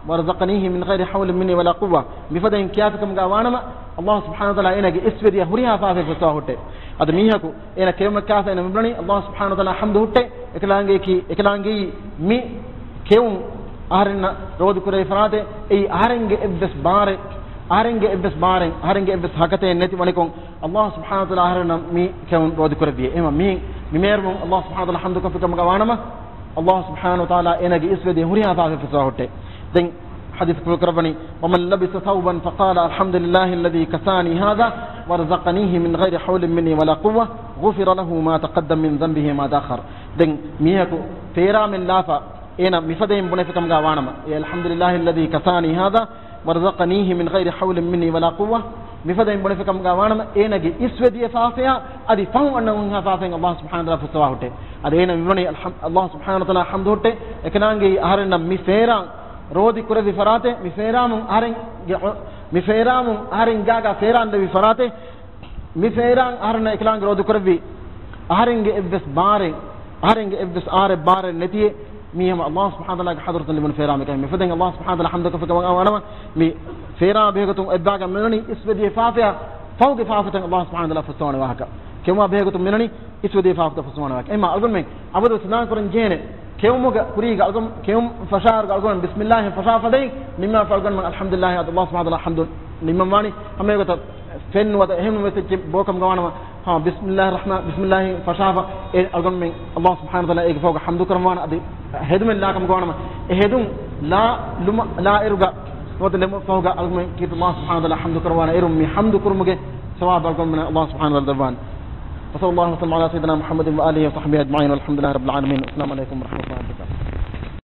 ورزقنيه من غير حول مني ولا قوة، މިފަދައިން ކިޔާފިކަމުގަ ވާނަމަ، ﷲ ސުބްޙާނަހޫ ވަތަޢާލާ އޭނަގެ އިސްވެދިޔަ ހުރިހާ ފާފައެއް ފުއްސަވާ ހުއްޓޭ. އަދި މީހަކު އޭނަ ކެއުމެއްކާފަ އޭނަ މިބުނަނީ ﷲ ސުބްޙާނަހޫ ވަތަޢާލާ ޙަމްދު ހުއްޓޭ. އެކަލާނގެއަކީ، އެކަލާނގެއީ މި ކެއުން އަހަރެންނަށް ރޯދި ކުރެވި ފަރާތެއް، އެއީ އަހަރެންގެ އެއްވެސް ބާރެއް، އަހަރެންގެ އެއްވެސް ބާރެއް، އަހަރެންގެ އެއްވެސް ހަކަތައެއް ނެތި ވަނިކޮށް، ﷲ ސުބްޙާނަހޫ ވަތަޢާލާ އަހަރެންނަށް މި ކެއުން ރޯދި ކުރެއްވިއޭ. އެހެންވީމަ މި، މި މޭރުމުން ﷲ ސުބްޙާނަހޫ ވަތަޢާލާ ޙަމްދުކޮށްފިކަމުގަ ވާނަމަ، ﷲ ސުބްޙާނަހޫ ވަތަޢާލާ އޭނަގެ އިސްވެދިޔަ ހުރިހާ ފާފައެއް ފުއްސަވާ ހުއްޓޭ. ދެން ޙަދީޘްފުޅު ކުރައްވަނީ، ومن لبس ثوبا فقال، الحمد لله الذي كساني هذا ورزقنيه من غير حول مني ولا قوة، غفر له ما تقدم من ذنبه وما تأخر. ދެން މީހަކު ފޭރާމެއް ލާފަ، އޭނަ މިފަދައިން ބުނެފިކަމުގަ ވާނަމަ، الحمد لله الذي كساني هذا ورزقنيه من غير حول مني ولا قوة، މިފަދައިން ބުނެފިކަމުގަ ވާނަމަ، އޭނަގެ އިސްވެދިޔަ ފާފަޔާ އަދި ފަހުން އަންނަ ހުރިހާ ފާފައިން ﷲ ސުބްޙާނަހޫ ވަތަޢާލާ ފުއްސަވާ ހުއްޓޭ. އަދި އޭނަ މިވަނީ އަލްޙަމް-، ﷲ ސުބްޙާނަހޫ ވަތަޢާލާ ޙަމްދު ހުއްޓޭ، އެކަލާނގެއީ އަހަރެންނަށް މި ފޭރާން ރޯދި ކުރެއްވި ފަރާތެއް، މި ފޭރާމުން އަހަރެންގެ އޮ-، މި ފޭރާމުން އަހަރެން ގާގާ ފޭރާން ލެއްވި ފަރާތެއް، މި ފޭރާން އަހަރެންނަށް އެކަލާނގެ ރޯދި ކުރެއްވި އަހަރެންގެ އެއްވެސް ބާރެއް، އަހަރެންގެ އެއްވެސް އާރެއް ބާރެއް ނެތިއޭ، މީ ހަމަ ﷲ ސުބްޙާނަހޫ ވަތަޢާލާގެ ޙަޟްރަތުން ލިބުނު ފޭރާމެކޭ. މިފަދައިން ﷲ ސުބްޙާނަހޫ ވަތަޢާލާ ޙަމްދުކޮށްފިކަމަށް ވާނަމަ، މި ފޭރާ ބެހޭގޮތުން އެއްބާގަ މިނަނީ އިސްވެދިޔަ ފާފަޔާ ފަހުގެ ފާފަތައް ﷲ ސުބްޙާނަހޫ ވަތަޢާލާ ފުއްސަވާނެ ވާހަކަ. ކެއުމާ ބެހޭގޮތުން މިނަނީ އިސްވެދިޔަ ފާފަތައް ފުއްސަވާނެ ވާހަކަ. އެހެންވީމަ އަޅުގަނޑުމެން އަބަދު ސިނާން ކުރަން ޖެހޭނެ. ކެއުމުގެ ކުރީގަ އަޅުގަނޑު ކެއުމު ފަށާއިރުގަ އަޅުގަނޑު ބިސްމިއްލާހިން ފަށާފަ ފަދައިން ނިންމާފަ އަޅުގަނޑުމެން އަލްޙަމްދުލިއްލާހި އަދި ﷲ ސުބްޙާނަހޫ ވަތަޢާލާ ޙަމްދު ނިންމަން ވާނީ. ހަމަ އެގޮތަށް ފެން ނުވަތަ އެހެން ވެސް އެއްޗެއް ބޯކަމުގަ ވާނަމަ، ހާ، ބިސްމިއްލާހި ރަޙްމާ-، ބިސްމިއްލާހިން ފަށާފަ އެ އަޅުގަނޑުމެން ﷲ ސުބްޙާނަހޫ ވަތަޢާލާ އޭގެ ފަހުގަ ޙަމްދު ކުރަން ވާނަމަ، އަދި ހެދުމެއް ލާކަމުގަ ވާނަމަ، އެ ހެދުން ލާ ލުމަ-، ލާއިރުގަ ނުވަތަ ލެމުން ފަހުގަ އަޅުގަނޑުމެން ކީރިތި ﷲ ސުބްޙާނަހޫ ވަތަޢާލާ ޙަމްދު ކުރަން ވާނަމަ، އޭރުން މި ޙަމްދު ކުރުމުގެ ސަވާބު އަޅުގަނޑުމެންނަށް ﷲ ސުބްޙާނަހޫ ވަތަޢާލާ ދެއްވާނެ. وصلى الله وسلم على سيدنا محمد وآله وصحبه أجمعين والحمد لله رب العالمين. السلام عليكم ورحمة الله وبركاته.